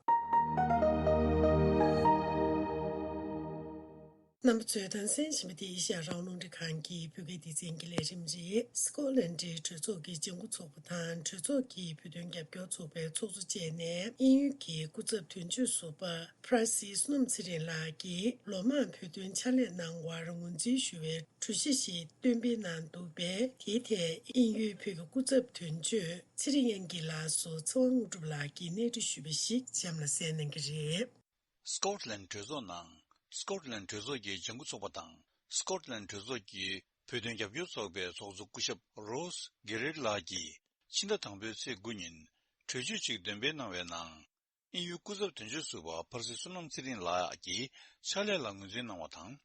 རྣམ་པ་ཚོས་དང་གསན་བཞིན་པ་དེ་ཨེ་ཤ་ཡ་རང་དབང་རླུང་འཕྲིན་ཁང་གི་བོད་སྐད་སྡེ་ཚན་གྱི་ལས་རིམ་རེད། སི་ཀོ་ལན་ཌའི་གྲོས་ཚོགས་ཀྱི་ལྗང་ཁུ་ཚོགས་པ་དང་གྲོས་ཚོགས་ཀྱི་བོད་དོན་རྒྱབ་སྐྱོར་ཚོགས་པའི་ཚོགས་གཙོ་བཅས་ནས་དབྱིན་ཡུལ་གྱི་སྐུ་ཚབ་དོན་གཅོད་ཟུར་པ་ཕ་ར་སི་བསོད་ནམས་ཚེ་རིང་ལགས་ཀྱིས་ལོ་མང་བོད་དོན་ཕྱག་ལས་གནང་བར་ངོས་འཛིན་ཞུ་བའི་གྲོས་གཞི་ཞིག་གཏན་འབེབས་གནང་འདུག་པས། དེའི་ཐད་དབྱིན་ཡུལ་བོད་ཀྱི་སྐུ་ཚབ་དོན་གཅོད་ཚེ་རིང་དབྱངས་སྐྱིད་ལགས་སུ་ཚེ་དབང་དངོས་གྲུབ་ལགས་ཀྱིས་གནས་འདྲི་ཞུས་པ་ཞིག་གཤམ་ལ་གསན་གནང་གི་རེད། སི་ཀོ་ཊི་ལན་གྲོས་ཚོགས་ནང་། སི་ཀོ་ཊི་ལན་གྲོས་ཚོགས་ཀྱི་ལྗང་ཁུ་ཚོགས་པ་དང་སི་ཀོ་ཊི་ལན་གྲོས་ཚོགས་ཀྱི་བོད་དོན་རྒྱབ་སྐྱོར་ཚོགས་པའི་ཚོགས་གཙོ་སྐུ་ཞབས་རོས་གེ་རེད་ལགས་ཀྱིས་ཕྱི་ཟླ་དང་པོའི་ཚེས་དགུ་ཉིན་གྲོས་ཆོད་ཅིག་འདོན་སྤེལ་གནང་བའི་ནང་། དབྱིན་ཡུལ་སྐུ་ཚབ་དོན་གཅོད་ཟུར་པ་ཕ་ར་སི་བསོད་ནམས་ཚེ་རིང་ལགས་ཀྱི་ཕྱག་ལས་ལ་ངོས་འཛིན་གནང་བ་དང་།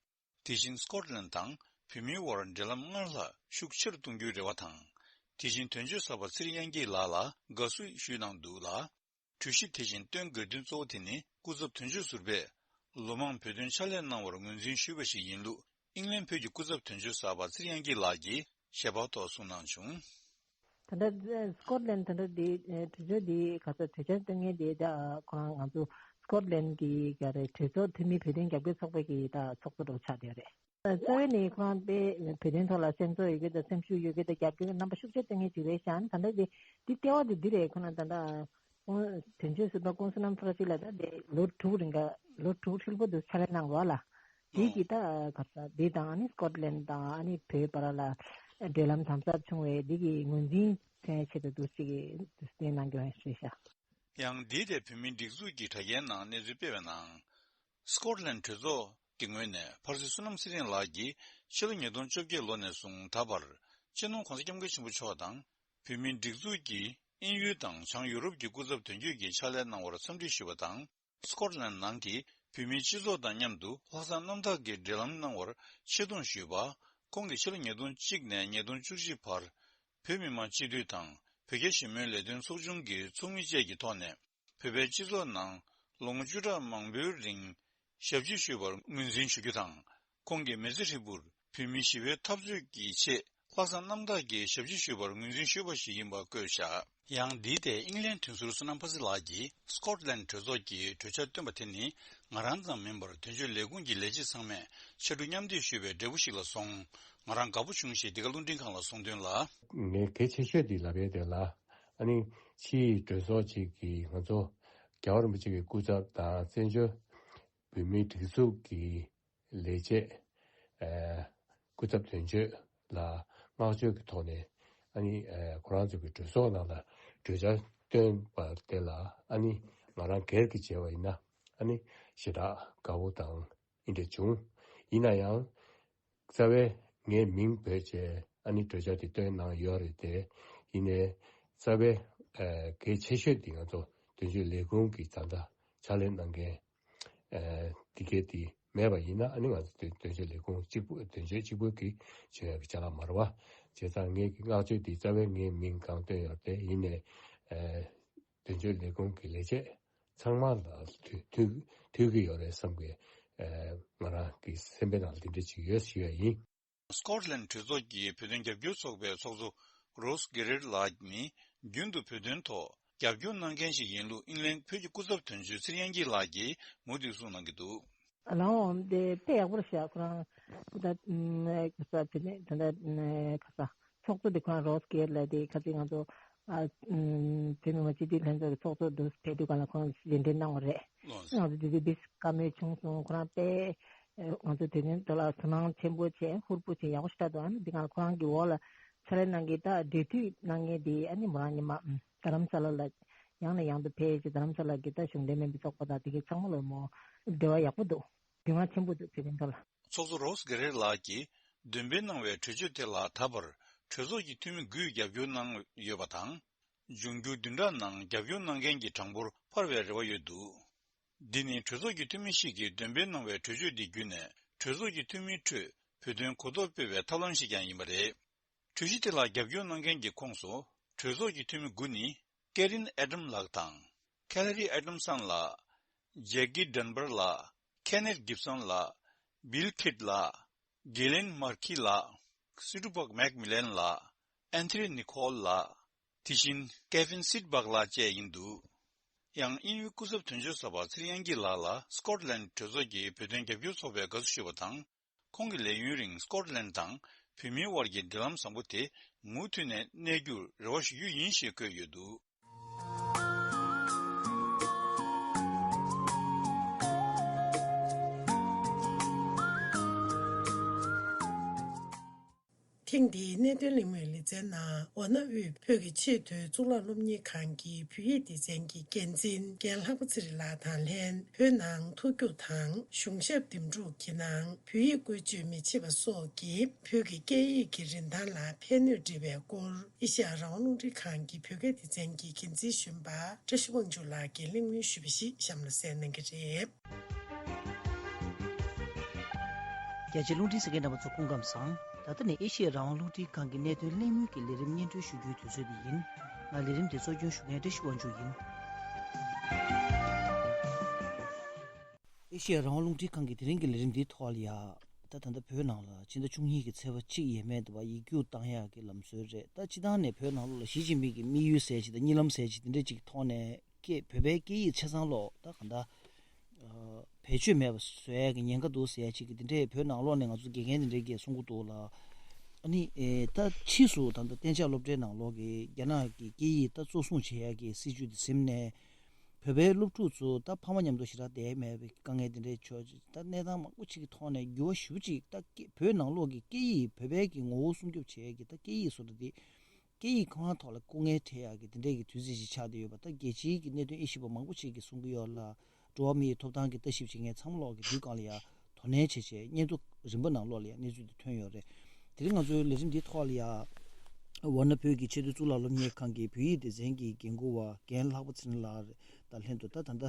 དེ་བཞིན་སི་ཀོ་ཊི་ལན་དང་བོད་མིའི་དབར་འབྲེལ་ལམ་སྔར་ལྷག་ཤུགས་ཆེར་གཏོང་རྒྱུའི་རེ་བ་དང་། དེ་བཞིན་དོན་གཅོད་གསར་པ་ཚེ་རིང་དབྱངས་སྐྱིད་ལགས་ལ་དགའ་བསུ་ཞུས་གནང་འདུག་ལ། གྲོས་གཞི་དེ་བཞིན་བཏོན་དགོས་དོན་གཙོ་བོ་དེ་ནི་སྐུ་ཚབ་དོན་གཅོད་ཟུར་པས་ལོ་མང་བོད་དོན་ཕྱག་ལས་གནང་བར་ངོས་འཛིན་ཞུས་པ་ཞིག་ཡིན་ལུགས་དབྱིན་ལན་བོད་ཀྱི་སྐུ་ཚབ་དོན་གཅོད་གསར་པ་ཚེ་རིང་དབྱངས་སྐྱིད་ལགས་ཀྱིས་ཞལ་པར་ཐོག་གསུངས་གནང་བྱུང་། ད་ལྟ་སི་ཀོ་ཊི་ལན་ད་ལྟ་འདི་གྲོས་ཆོད་འདི་ག་ཚོད་གྲོས་འཆར་བཏོན་མཁན་དེ་ད་ཁོ་རང་ང་ཚོ་སི་ཀོ་ཊི་ལན་གྱི་ག་རེ་གྲོས་ཚོགས་འཐུས་མི་བོད་དོན་རྒྱབ་སྐྱོར་ཚོགས་པ་གི་ད་ཚོགས་གཙོ་འདྲ་བོ་ཆགས་བསྡད་ཡོད་རེད། རྩ་བའི་ནས་ཁོ་རང་དཔེ་བོད་དོན་ཐོག་ལ་སེམས་ཚོར་ཡོད་རྒྱུ་དང་སེམས་ཤུགས་ཡོད་རྒྱུ་དང་རྒྱབ་སྐྱོར་གྱི་རྣམ་པ་ཤུགས་ཆེ་བསྟན་མཁན་ཅིག་རེད་ཤག་ད་ལྟ་དེ་འདི་ལྟེ་བ་དེ་འདི་རེད། ཁོ་ན་ད་ལྟ་ཁོང་དོན་གཅོད་ཟུར་པ་ཀུང་སི་ནམ་ཕ་ར་སི་ལ་ད་དེ་ལོ་དྲུག་རིང་ག་ལོ་དྲུག་ཧྲིལ་པོ་དུ་ཕྱག་ལས་གནང་བ་ལ་དེ་གི་ད་ག་ས་འདི་དང་ཨ་ནི་སི་ཀོ་ཊི་ལན་དང་ཨ་ནི་བོད་བར་ལ་འབྲེལ་ལམ་དམ་ཟབ་བྱུང་བའི་འདི་གི་ངོས་འཛིན་མཚོན་ཆེད་དུ་འདུག་ཅིག་གི་འདུག་སྟེ་གནང་རྒྱུ་རེད་ཤག་ཡང་འདི་དེ་བོད་མིའི་སྒྲིག་འཛུགས་ཀྱི་དྲ་རྒྱའི་ནང་གནས་ཚུལ་སྤེལ་བའི་ནང་། སི་ཀོ་ཊི་ལན་གྲོས་ཚོགས་ཀྱི་ངོས་ནས་ཕ་ར་སི་བསོད་ནམས་ཚེ་རིང་ལགས་ཀྱིས་ཕྱི་ལོ་ཉིས་སྟོང་བཅོ་བརྒྱད་ལོ་ནས་བཟུང་ད་བར་སྤྱི་ནོར་༸གོང་ས་༸སྐྱབས་མགོན་ཆེན་པོ་མཆོག་དང་བོད་མིའི་སྒྲིག་འཛུགས་ཀྱིས་དབྱིན་ཡུལ་དང་བྱང་ཡུ་རོབ་ཀྱི་སྐུ་ཚབ་དོན་གཅོད་ཀྱི་ཕྱག་ལས་གནང་བར་འཚམས་འདྲི་ཞུས་པ་དང་། སི་ཀོ་ཊི་ལན་ནང་གི་བོད་མིའི་སྤྱི་ཚོགས་དང་མཉམ་དུ་ལྷག་བསམ་རྣམ་དག་གི་འབྲེལ་ལམ་གནང་བར་ཆེ་མཐོང་ཞུས་པ། ཁོང་གིས་ཕྱི་ལོ་ཉིས་སྟོང་གཅིག་ནས་ཉིས་སྟོང་བཅུ་གཅིག་བར་བོད་མི་མང་སྤྱི་འཐུས་དང་བོད་རྒྱ་ཞི་མོལ་ལས་དོན་ཚོགས་ཆུང་གི་ཚོགས་མི་བཅས་ཀྱི་ཐོག་ནས། བོད་པའི་སྤྱི་ཚོགས་ནང་ལོ་ངོ་བཅུ་ཕྲག་མང་པོའི་རིང་ཞབས་ཕྱི་ཞུས་པར་ངོས་འཛིན་ཞུ་རྒྱུ་དང་། ཁོང་གིས་མི་ཚེ་ཧྲིལ་པོར་བོད་མིའི་ཞི་བའི་འཐབ་རྩོད་ཀྱི་ཆེད་ལྷག་བསམ་རྣམ་དག་གིས་ཞབས་ཕྱི་ཞུས་པར་ངོས་འཛིན་ཞུས་པ་ཞིག་ཡིན་པ་བཀོད་བཞག་ཡང་འདིའི་ཐད་དབྱིན་ལན་དོན་ཟུར་བསོད་ནམས་ཕ་སི་ལགས་ཀྱིས་སི་ཀོ་ཊི་ལན་གྲོས་ཚོགས་ཀྱིས་གྲོས་འཆར་བཏོན་པ་དེ་ནི་ང་རང་ཙམ་མིན་པར་དོན་གཅོད་ལས་ཁུངས་ཀྱི་ལས་བྱེད་ཚང་མས་ཕྱར་གྲུ་མཉམ་འདེགས་ཞུས་པའི་འབྲས་བུ་ཞིག་ལ་སོང་། ང་རང་དགའ་པོ་བྱུང་ཞེས་འདི་ག་རླུང་འཕྲིན་ཁང་ལ་གསུངས་དོན་ལ། ངས་གལ་ཆེ་ཤོས་འདི་ལབ་ཡས་དེ་ལ། ཨ་ནི་ཕྱིའི་གྲོས་ཚོགས་ཅིག་གིས་ང་ཚོ་རྒྱལ་བ་རིན་པོ་ཆེ་གི་སྐུ་ཚབ་དང་བཙན་བྱོལ་བོད་མིའི་སྒྲིག་འཛུགས་ཀྱི་ལས་བྱེད། ཨ། སྐུ་ཚབ་དོན་གཅོད་ལ་བསྔགས་བརྗོད་ཀྱི་ཐོག་ནས་ཨ་ནི་ཨ་ཁོ་རང་ཚོ་གི་གྲོས་ཚོགས་ནང་ལ་གྲོས་འཆར་བཏོན་པ་དེ་ལ་ཨ་ནི་ང་རང་སྒེར་གྱི་བྱས་པ་ཡིན་ན་ཨ་ནི་ཞེ་དྲག་དགའ་བོ་དང་ཨེ་འདྲ་བྱུང་། ཡིན་ན་ཡང་། རྩ་བའི་ངའི་མིང་བོས་བྱས་ཨ་ནི་གྲོས་འཆར་དེ་བཏོན་གནང་ཡོད་རེད་དེ། ཡིན་ནའི་རྩ་བའི་ཨ་གལ་ཆེ་ཤོས་དེ་ང་ཚོ་དོན་གཅོད་ལས་ཁུངས་ཀྱི་བཟའ་ཟླ་ཕྱག་ལས་གནང་མཁན་ཨ་དེ་གས་དེ་མེད་པ་ཡིན་ན་ཨ་ནི་ང་ཚོ་དོན་དོན་གཅོད་ལས་ཁུངས་གཅིག་པུ་དོན་གཅོད་གཅིག་པུ་གིས་བྱེད་ཡག་གི་ཅ་ལག་མ་རེད་བ། བྱས་ཙང་ངས་ཀྱི་བསྔགས་བརྗོད་དེ་རྩ་བའི་ངའི་མིང་གང་བཏོན་ཡོད་རེད་དེ། ཡིན་ནའི་ཨ་དོན་གཅོད་ལས་ཁུངས་ཀྱི་ལས་བྱེད་ཚང་མ་ལ་ཐུག་ཐུག་ཐུག་གི་ཡོད་རེད་བསམ་གི་ཨ་ང་རང་གི་སེམས་པའི་ནང་ལ་དེ་འདྲ་ཅིག་ཡོད་ཞུ་ཡ་ཡིན། སི་ཀོ་ཊི་ལན་གྲོས་ཚོགས་ཀྱི་བོད་དོན་རྒྱབ་སྐྱོར་ཚོགས་པའི་ཚོགས་གཙོ་རོས་གེ་རེར་ལགས་ནི་རྒྱུན་དུ་བོད་དོན་ཐོག་རྒྱབ་སྐྱོར་གནང་མཁན་ཞིག་ཡིན་ལུགས་དབྱིན་ལན་བོད་ཀྱི་སྐུ་ཚབ་དོན་གཅོད་ཚེ་རིང་དབྱངས་སྐྱིད་ལགས་ཀྱིས་མུ་མཐུད་གསུངས་གནང་གི་འདུག་ལའོ་དེ་དཔེ་ཡག་པོ་རེད་ཤག་ཁོ་རང་ད་ཁ་ས་དེ་ནས་ད་ད་ཁ་ས་ཚོགས་གཙོ་དེ་ཁོ་རང་རོས་གེ་རེར་ལགས་དེ་ཁ་ཚིག་ང་ཚོ་ཨ་ཨུམ་བོད་མི་མང་སྤྱི་འཐུས་ལྷན་ཚོགས་ཀྱི་ཚོགས་གཙོ་དུ་ཕེབས་དུས་སྒང་ལ་ཁོང་གཞན་འབྲེལ་གནང་བ་རེད། ལགས་སོ། ང་ཚོ་དེ་དུས་དཔེ་བཀའ་མོལ་བྱུང་སོང་། ཁོ་རང་དཔེ་ང་ཚོ་དེ་དོན་དུ་ལ་དོ་སྣང་ཆེན་པོ་བྱས་ཧུར་པོ་བྱས་ཡག་པོ་ཞེ་དྲག་འདུག་ཨ་ནི་འདི་སྒང་ལ་ཁོ་རང་གི་འོག་ལ་ཕྱག་ལས་གནང་མཁན་ད་འབྲེལ་མཐུད་གནང་མཁན་དེ་ཨ་ནི་མོ་རང་ཉི་མ་ཨུམ་རྡ་རམ་ས་ལ་ལ་ཡང་ནས་ཡང་དུ་ཕེབས་བྱས་རྡ་རམ་ས་ལ་གི་ད་གཞུང་འབྲེལ་མིན་པའི་ཚོགས་པ་དང་དེ་གའི་ཚང་མ་ལ་མོ་འབྲེལ་བ་ཡག་པོ་འདུག་རྒྱུས་མངའ་ཆེན་པོ་འདུག་དེ་དོན་དུ་ལ། ཚོགས་གཙོ་རོས་གེ་རེར་ལགས་ཀྱིས་འདོན་སྤེལ་གནང་བའི་གྲོས་ཆོད་དེ་ལ་ད་བར་གྲོས་ཚོགས་ཀྱི་འཐུས་མི་དགུས་རྒྱབ་སྐྱོར་གནང་ཡོད་པ་དང་། འབྱུང་འགྱུར་བདུན་ཕྲག་ནང་རྒྱབ་སྐྱོར་གནང་མཁན་གྱི་གྲངས་འབོར་འཕར་བའི་རེ་བ་ཡོད་འདུག་འདི་ནི་གྲོས་ཚོགས་ཀྱི་འཐུས་མི་ཞིག་གིས་འདོན་སྤེལ་གནང་བའི་གྲོས་ཆོད་འདི་བརྒྱུད་ནས་གྲོས་ཚོགས་ཀྱི་འཐུས་མིའི་ཁྲོད་བོད་དོན་གོ་རྟོགས་སྤེལ་བའི་ཐབས་ལམ་ཞིག་ཀྱང་ཡིན་པ་རེད། གྲོས་གཞི་དེ་ལ་རྒྱབ་སྐྱོར་གནང་མཁན་གྱི་ཁོངས་སུ་གྲོས་ཚོགས་ཀྱི་འཐུས་མི་དགུ་ནི་ཀེ་རིན་ཨེ་ཏམ་ལགས་དང་། ཁེ་ལ་རི་ཨེ་ཏམ་སན་ལགས། ཇེག་གི་ཌན་བར་ལགས། ཁེ་ནེཐ་གིབ་སན་ལགས། བིལ་ཁིད་ལགས། གེ་ལེན་མར་ཁི་ལགས། སི་ཏུ་པག་མེག་མི་ལན་ལགས། ཨན་ཐི་རི་ནི་ཁོལ་ལགས། དེ་བཞིན་ཀེ་ཕིན་སིད་བག་ལགས་བཅས་ཡིན་འདུག་ཡང་དབྱིན་ཡུལ་སྐུ་ཚབ་དོན་གཅོད་གསར་པ་ཚེ་རིང་དབྱངས་སྐྱིད་ལགས་ལ་སི་ཀོཊ་ལན་གྲོས་ཚོགས་ཀྱིས་བོད་དོན་རྒྱབ་སྐྱོར་ཚོགས་པའི་དགའ་བསུ་ཞུས་པ་དང་། ཁོང་གི་ལས་ཡུན་རིང་སི་ཀོཊ་ལན་དང་བོད་མིའི་དབར་གྱི་འབྲེལ་ལམ་བཟང་པོ་དེ་མུ་མཐུད་ནས་གནས་རྒྱུར་རེ་བ་ཞུ་རྒྱུ་ཡིན་ཞེས་བཀོད་ཡོད་འདུག། ཐེངས་འདིའི་གནད་དོན་གླེང་མོལ་ལེ་ཚན་ནང་ཝཱ་ཎ་དབུས་བོད་ཀྱི་ཆེས་མཐོའི་གཙུག་ལག་སློབ་གཉེར་ཁང་གི་བོད་ཡིག་སྡེ་ཚན་གྱི་འགན་འཛིན་རྒན་ལྷག་པ་ཚེ་རིང་ལགས་དང་ལྷན། བོད་ནང་མཐོ་རྒྱུགས་དང་གཞུང་ཞབས་འདེམས་སྒྲུག་གི་ནང་བོད་ཡིག་བཀོལ་སྤྱོད་མི་བྱེད་པ་སོགས་ཀྱིས་བོད་ཀྱི་སྐད་ཡིག་གི་རིན་ཐང་ལ་ཕན་གནོད་འབྲེལ་བའི་སྐོར། ཨེ་ཤེ་ཡ་རང་དབང་རླུང་འཕྲིན་ཁང་གི་བོད་སྐད་སྡེ་ཚན་གྱི་འགན་འཛིན་གཞོན་པ་བཀྲ་ཤིས་དབང་ཕྱུག་ལགས་ཀྱིས་གླེང་མོལ་ཞུས་པ་ཞིག་གཤམ་ལ་གསན་གནང་གི་རེད། རྒྱ་ཆེའི་རླུང་འཕྲིན་གསན་མཁན་རྣམ་པ་ཚོ་སྐུ་ཁམས་བཟང་། ད་ལྟ་ནི་ཨེ་ཤེ་ཡ་རང་དབང་རླུང་འཕྲིན་ཁང་གི་གནད་དོན་གླེང་མོལ་གྱི་ལས་རིམ་སྙན་སྒྲོན་ཞུ་རྒྱུའི་དུས་ཚོད་འདི་ཡིན། ང་ལས་རིམ་འདི་གཙོ་སྐྱོང་ཞུ་མཁན་བཀྲ་ཤིས་དབང་ཕྱུག་ཡིན། ཨེ་ཤེ་ཡ་རང་དབང་རླུང་འཕྲིན་ཁང་གི་དེ་རིང་གི་ལས་རིམ་འདིའི་ཐོག་ལ་ཡ། ད་ད་ལྟ་བོད་ནང་ལ་ཕྱི་ཟླ་བཅུ་གཉིས་ཀྱི་ཚེས་པ་གཅིག་ཡས་མས་འདི་བ་ཡིག་རྒྱུགས་བཏང་ཡག་གི་ལམ་སྲོལ་རེད། ད་སྤྱི་བཏང་ནས་བོད་ནང་ལོགས་ལ་ཞི་ཅིན་ཕིང་གི་དམིགས་ཡུལ་ཟེར་ཅིག་དང་གཉིད་ལམ་ཟེར་ཅིག་དེ་འདྲ་ཅིག་ཐོག་ནས་སྐད་བོད་པའི་སྐད་ཡིག་ཆ་ཚང་ལོག་ད་གང་ལྟར་བེད་སྤྱོད་མེད་པ་བཟོ་ཡག་གི་ཉེན་ཁ་འདུག་ཟེར་ཡག་ཅིག་གི་དེ་འདྲས་བོད་ནང་ལོགས་ནས་ང་ཚོ་དགེ་རྒན་དེ་འདྲས་ཀྱིས་གསུང་གི་འདུག་ལ། ཨ་ནི་ཨེ་ད་ཕྱིས་སུ་ད་ལྟ་གཏན་འཇགས་སློབ་གྲྭའི་ནང་ལོགས་ཀྱི་རྒྱ་ནག་གི་སྐད་ཡིག་ད་གཙོ་བཟུང་བྱེད་ཡག་གི་སྲིད་བྱུས་དེ་ཟིན་ནས། བོད་པའི་སློབ་ཕྲུག་ཚོ་ད་ཕ་མ་མཉམ་དུ་ཞེ་དྲག་བསྡད་མེད་པའི་དཀའ་ངལ་དེ་འདྲའི་ཕྱོགས་ཅིག་ད་གནས་སྟངས་མང་པོ་ཅིག་གི་ཐོག་ནས་འགྱུར་བ་ཞེ་པོ་ཅིག་ད་སྐད་བོད་ནང་ལོགས་ཀྱི་སྐད་ཡིག་བོད་པའི་གི་ངོ་བོ་སྲུང་སྐྱོབ་བྱེད་ཡས་ཀྱི་ད་སྐད་ཡིག་བཟོ་གྲྭ་འདི་སྐད་ཡིག་ཁོ་རང་ཐོག་ལ་སྐུ་ངལ་འཕྲད་ཡག་གི་དེ་འདྲའི་གི་དུས་ཚོད་ཅིག་ཆགས་བསྡད་ཡོད་པ། ད་རྒྱལ་སྤྱིའི་གི་གནད་དོན་དབྱེ་ཞིབ་པ་མང་པོ་ཅིག་གིས་གསུང་གི་ཡོད་ལ། འགྲོ་བ་མིའི་ཐོབ་ཐང་གི་ལྟ་ཞིབ་བྱེད་མཁན་ཚང་མ་ལོག་གི་དུས་སྒང་ལ་ཡ་དོ་ནན་བྱས་བྱས་སྙན་ཐོ་རིམ་པ་ནང་ལོགས་ལ་ཡ་གནས་ཚུལ་དེ་ཐོན་ཡོད་རེད། དེ་རིང་ང་ཚོའི་ལས་རིམ་འདིའི་ཐོག་ལ་ཡ། ཝཱ་ཎ་བོད་ཀྱི་ཆེས་མཐོའི་གཙུག་ལག་སློབ་གཉེར་ཁང་གི་བོད་ཡིག་སྡེ་ཚན་གྱི་འགན་འཁུར་བ་རྒན་ལྷག་པ་ཚེ་རིང་ལགས་དང་ལྷན་དུ་ད་ད་ལྟ་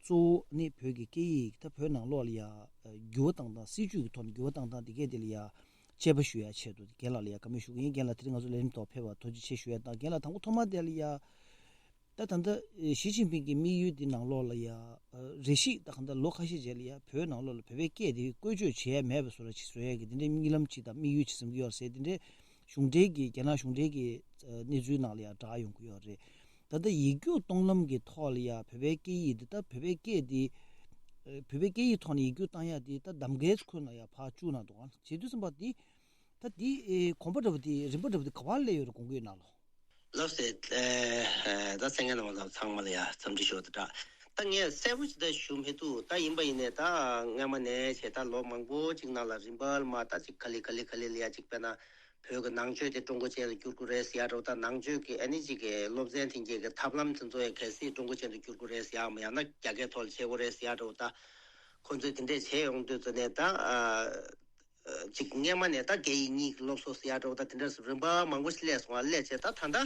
གཙོ་བོ་ནི་བོད་ཀྱི་སྐད་ཡིག་ད་བོད་ནང་ལོགས་ལ་ཡ་འགྱུར་བ་བཏང་སྟངས་སྲིད་བྱུས་ཀྱི་ཐོག་ནས་འགྱུར་བ་བཏང་སྟངས་དེ་གས་དེ་ལ་ཡ་དཔྱད་པ་ཞུ་ཡ་ཆེད་དུ་རྒན་ལགས་ལ་ཡ་བཀའ་མོལ་ཞུ་གི་ཡིན། རྒན་ལགས་དེ་རིང་ང་ཚོ་ལས་རིམ་ཐོག་ཕེབས་པར་ཐུགས་རྗེ་ཆེ་ཞུ་ཡ་དང་། རྒན་ལགས་དང་པོ་ཐོག་མ་དེ་ལ་ཡ། ད་ད་ལྟ་ཞི་ཅིན་ཕིང་གི་དམིགས་ཡུལ་འདི་ནང་ལོགས་ལ་ཡ། རེ་ཞིག་ད་གང་ལྟར་ལོ་ཁ་ཤས་རྗེས་ལ་ཡ་བོད་ནང་ལོགས་ལ་བོད་པའི་སྐད་དེ་བཀོལ་སྤྱོད་བྱེད་ཡ་མེད་པ་བཟོ་འདྲ་ཅིག་བཟོ་ཡ་གི་དེ་འདྲའི་གཉིད་ལམ་ཅིག་དང་དམིགས་ཡུལ་ཅིག་འཛིན་གྱི་ཡོད་རེད་ཟེར། དེ་འདྲའི་གཞུང་འབྲེལ་གྱི་རྒྱ་ནག་གཞུང་འབྲེལ་གྱི་གནས་ཚུལ་ནང་ལ་ཡ་བསྒྲགས་ཡོང་གི་ཡོད་རེད། ད་ལྟ་ཡིག་རྒྱུགས་གཏོང་ལམ་གྱི་ཐོག་ལ་ཡ་བོད་པའི་སྐད་ཡིག་འདི་ད་བོད་པའི་སྐད་འདི། བོད་པའི་སྐད་ཡིག་ཐོག་ནས་ཡིག་རྒྱུགས་བཏང་ཡ་འདི་ད་གདམ་གའི་ཁུལ་ལ་ཡ་ཕར་བཅུག་གནང་འདུག་ག་བྱེད་དུས་ཙམ་པ་འདི། ད་འདི་ཨེ་གོམ་པ་འདྲ་པོ་འདི་རིམ་པ་འདྲ་པོ་འདི་ག་པར་སླེབས་ཡོད་རེད་དགོངས་ཀྱི་ཡོད་ན་ལོ། ལགས་སེ། ཨེ་ད་གསན་མཁན་རྣམ་པ་ཚང་མ་ལ་ཡ་འཚམས་འདྲི་ཞུ་བ་དང་སྦྲགས། ད་ངས་གསལ་པོ་ཅིག་ད་ཞུ་མི་ཐུབ། ད་ཡིན་པ་ཡིན་ནའི་ད་སྔ་མ་ནས་བྱས་ད་ལོ་མང་པོ་ཅིག་ནང་ལ་རིམ་པར་མ་ད་ཅིག་ག་ལེ་ག་ལེ་ག་ལེ་ལ་ཡ་ཅིག་དཔེར་ན་བོད་ཀྱི་ནང་ཆོས་དེ་ཀྲུང་གོ་ཅན་ལ་བསྒྱུར་དགོས་རེད་ཟེར་ཡ་འདྲ་བོ། ད་ནང་ཆོས་ཀྱི་ཨ་ནི་ཅིག་གི་སློབ་ཚན་དེ་འགའི་གི་ཐབས་ལམ་དེ་ཚོ་ཡ་གལ་སྲིད་ཀྲུང་གོ་ཅན་དུ་བསྒྱུར་དགོས་རེད་ཟེར་ཡ་མ་ཡང་ན་རྒྱ་སྐད་ཐོག་ལ་བྱེད་དགོས་རེད་ཟེར་ཡ་འདྲ་བོ། ད་ཁོ་ཚོས་དེ་འདྲས་བྱས་ཡོང་དུས་ཙ་ནས་ད། ཨ། ཅིག་སྔས་མ་ནས་ད་སྐད་ཡིག་གཉིས་ཀྱི་སློབ་གསོ་ཟེར་ཡ་འདྲ་བོ་ད་དེ་འདྲ་རིམ་པ་མང་པོ་ཞིག་སླེབས་སོང་བ། སླེབས་བྱས་ད་ད་ལྟ་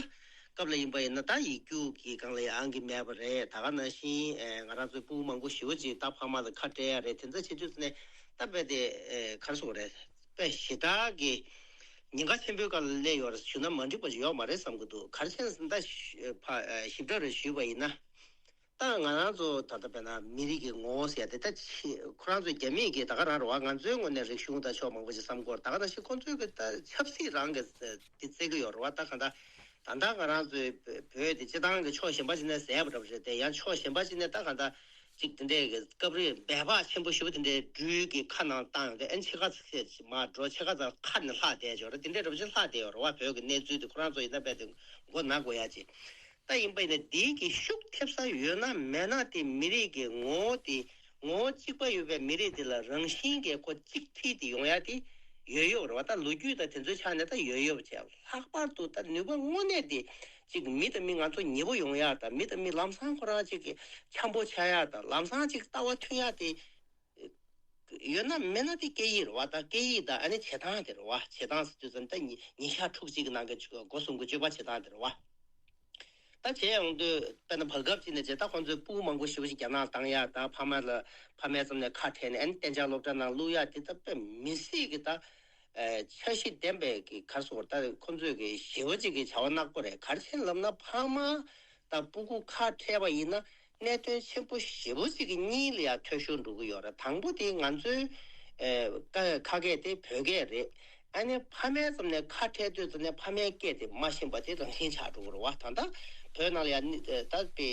སྐབས་ལ་ཡིན་པ་ཡིན་ན་ད་ཡིག་རྒྱུགས་ཀྱི་སྒང་ལ་ཡང་ཨང་ཀི་མེད་པ་རེད། ད་ག་ནང་བཞིན་ཨེ་ང་རང་ཚོའི་སྤུ་གུ་མང་པོ་ཞེ་པོ་ཅིག་ད་ཕ་མ་ལ་ཁ་བྲལ་ཡ་རེད། དེ་ཚོ་བྱེད་དུས་ཙ་ནས་ད་རྦད་དེ་ཨེ་ག་རེ་ཟེར་དགོས་རེད། དཔེ་ཞེ་དྲག་གི་ཉེན་ཁ་ཆེན་པོའི་སྒང་ལ་སླེབས་ཡོད་རེད་ཞུ་ན་མ་འགྲིག་པ་ཞིག་ཡོད་མ་རེད་བསམ་གྱི་འདུག་ག་རེ་བྱས་ན་ད་ཞིབ་ཕྲ་རེ་ཞུས་པ་ཡིན་ན། ད་ང་རང་ཚོ་ད་ལྟ་དཔེར་ན་མི་རིགས་ཀྱི་ངོ་བོ་ཟེར་ཡ་དེ་ད་ཕྱི་ཁོ་རང་ཚོའི་རྒྱ་མིས་ཀྱིས་ད་ག་རང་རེད་བ། ང་ཚོའི་ངོས་ནས་རིག་གཞུང་དང་ཕྱོགས་མང་པོ་ཞིག་བསམ་གྱི་ཡོད་རེད། ད་ག་ནང་བཞིན་ཁོ་ཚོས་ཀྱི་ད་ཆབ་སྲིད་རང་གི་དེ་བརྩི་གི་ཡོད་རེད་བ། ད་གང་ལྟར་ད་ལྟ་ང་རང་ཚོའི་བོད་དེ་སྤྱི་བཏང་གི་ཕྱོགས་གཞན་པ་ཅིག་ནས་ཟེར་བ་འདྲ་པོ་རེད་དེ། ཡང་ཕྱོགས་གཞན་པ་ཅིག་ནས་ད་གང་ལྟར་ཅིག་དེ་འདྲའི་གི་སྐབས་རེ་འབད་པ་ཆེན་པོ་ཞེ་པོ་དེ་འདྲའི་སྦྲུལ་གྱི་ཁ་ནང་བཏང་ཡོང་དུས་ཨ་ནི་ཕྱེད་ཀ་ཙམ་མར་འགྲོ། ཕྱེད་ཀ་ཙམ་ཁ་ནས་ལྷག་བསྡད་ཡོད་རེད། དེ་འདྲའི་འདྲ་པོ་ཅིག་ལྷག་བསྡད་ཡོད་རེད་བ། བོད་ཀྱི་གནས་ཚུལ་དེ་ཁོ་རང་ཚོ་ཡིན་ན་རྦད་དེ་མགོ་ན་དགོས་ཡ་ཅིག་ད་ཡིན་པ་ཡིན་ན་འདིའི་གི་ཤུགས་ཐེབས་ས་ཡོད་ན་མེད་ན་དེ་མི་རིགས་ཀྱི་ངོ་བོ་དེ་ངོ་བོ་གཅིག་པ་ཡོད་པའི་མི་རིགས་དེ་ལ་རང་བཞིན་གྱིས་ཁོ་གཅིག་མཐུན་དེ་ཡོང་ཡ་དེ་ཡོད་ཡོད་རེད་བ། ད་ལོ་རྒྱུས་དང་དེ་ཚོའི་ཆ་ནས་ད་ཡོད་ཡོད་བྱས། ལྷག་པར་དུ་ད་ནུས་པ་དངོས་གནས་དེ་གཅིག་མི་དང་མི་ང་ཚོ་ཉེ་པོ་ཡོང་ཡ་དང་མི་དང་མི་ལམ་སང་ཁོ་རང་གཅིག་གི་འཆམ་པོ་ཆགས་ཡ་དང་ལམ་སང་གཅིག་ལྟ་བ་མཐུན་ཡ་དེ། ཡོད་ན་མེད་ན་དེ་སྐད་ཡིག་རེད་བ། ད་སྐད་ཡིག་དང་ཨ་ནི་བྱེད་སྟངས་དེ་རེད་བ། བྱེད་སྟངས་ཟེར་དུས་ཙམ་ད་ཉི་ཉིན་ཞག་ཕྲུགས་གཅིག་གི་ནང་གི་སྒོ་གསུམ་གྱི་སྤྱོད་པ་བྱེད་སྟངས་དེ་རེད་བ། ད་བྱས་ཡོང་དུས་དཔེར་ན་བར་སྐབས་གཅིག་ནས་བྱས་ད་ཁོང་ཚོའི་སྤུ་གུ་མང་པོ་ཞེ་པོ་ཞིག་རྒྱ་ནག་བཏང་ཡ། ད་ཕ་མ་ལ་ཕ་མའི་རྩ་ནས་ཁ་བྲལ་ནས་ཨ་ནི་གཏན་འཇགས་སློབ་གྲྭ་ནང་བླུག་ཡ་དེ་ད་དཔེ་མི་སྲིད་ཀྱི་ད་འཆར་གཞི་ལྡན་པའི་གི་ག་རེ་ཟེར་དགོས་རེད། ད་ཁོང་ཚོས་གི་ཞེ་པོ་ཅིག་གི་བྱ་བ་ནག་པོ་རེད། ག་རེ་བྱས་ལབ་ན་ཕ་མ་དང་སྤུ་གུ་ཁ་བྲལ་བ་ཡིན་ན། གནད་དོན་ཆེན་པོ་ཞེ་པོ་ཅིག་གི་གཉིས་ལ་ཡང་འཐུས་ཤོར་འགྲོ་གི་ཡོད་རེད། དང་པོ་དེ་ང་ཚོའི་ཨེ་ཀ་ཁ་སྐད་དེ་བོད་སྐད་རེད། ཨ་ནི་ཕ་མའི་ཙམ་ནས་ཁ་བྲལ་དུས་ཙམ་ནས་ཕ་མའི་སྐད་དེ་མ་ཤེས་པ་དེ་རང་བཞིན་ཆགས་འགྲོ་གི་རེད་བ། ད་ལྟ་བོད་ནང་ལ་ཡང་ནི་ད་པའི་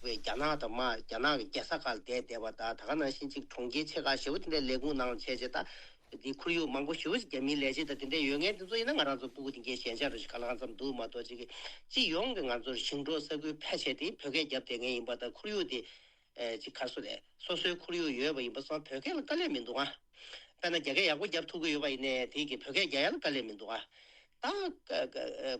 རྒྱ་ནག་དང་མ་རྒྱ་ནག་གི་རྒྱལ་ས་ཁག་ལ་བསྡད་བསྡད་པ་དང་། ད་ག་ནང་བཞིན་ཅིག་གྲོང་ཁྱེར་ཆེ་ཁག་ཞེ་པོ་དེ་འདྲའི་ལས་ཁུངས་ནང་ལ་བྱས་བྱས། ད་འདི་ཁོར་ཡུག་མང་པོ་ཞེ་པོ་ཅིག་རྒྱ་མིའི་ལས་བྱེད་དང་དེ་འདྲ་ཡོད་མཁན་དེ་ཚོ་ཡིན་ན་ང་རང་ཚོ་སྤུ་གུ་དེ་འདྲའི་ཞན་ཆ་རུ་ཞིག་ག་ལ་གང་འཚམ་འདུག་མ་གཏོགས། ཅིག་གི་སྤྱི་ཡོངས་ཀྱི་ང་ཚོར་ཞིང་འབྲོག་ས་ཁུལ་ཕལ་ཆེར་དེ་བོད་སྐད་རྒྱབ་བསྡད་མཁན་ཡིན་པ་དང་། ཁོར་ཡུག་དེ་ཨེ་ཅིག་ག་རེ་ཟེར་དགོས་རེད། སོ་སོའི་ཁོར་ཡུག་ཡོད་པ་ཡིན་པ་སོང་ཙང་བོད་སྐད་ལ་དཀའ་ལས་མི་འདུག་ཨ། དཔེར་ན་རྒྱ་སྐད་ཡག་པོ་རྒྱབ་ཐུབ་ཀྱི་ཡོད་པ་ཡིན་ནའི་དེ་གི་བོད་སྐད་རྒྱག་ཡ་ལ་དཀའ་ལས་མི་འདུག་ཨ། ད་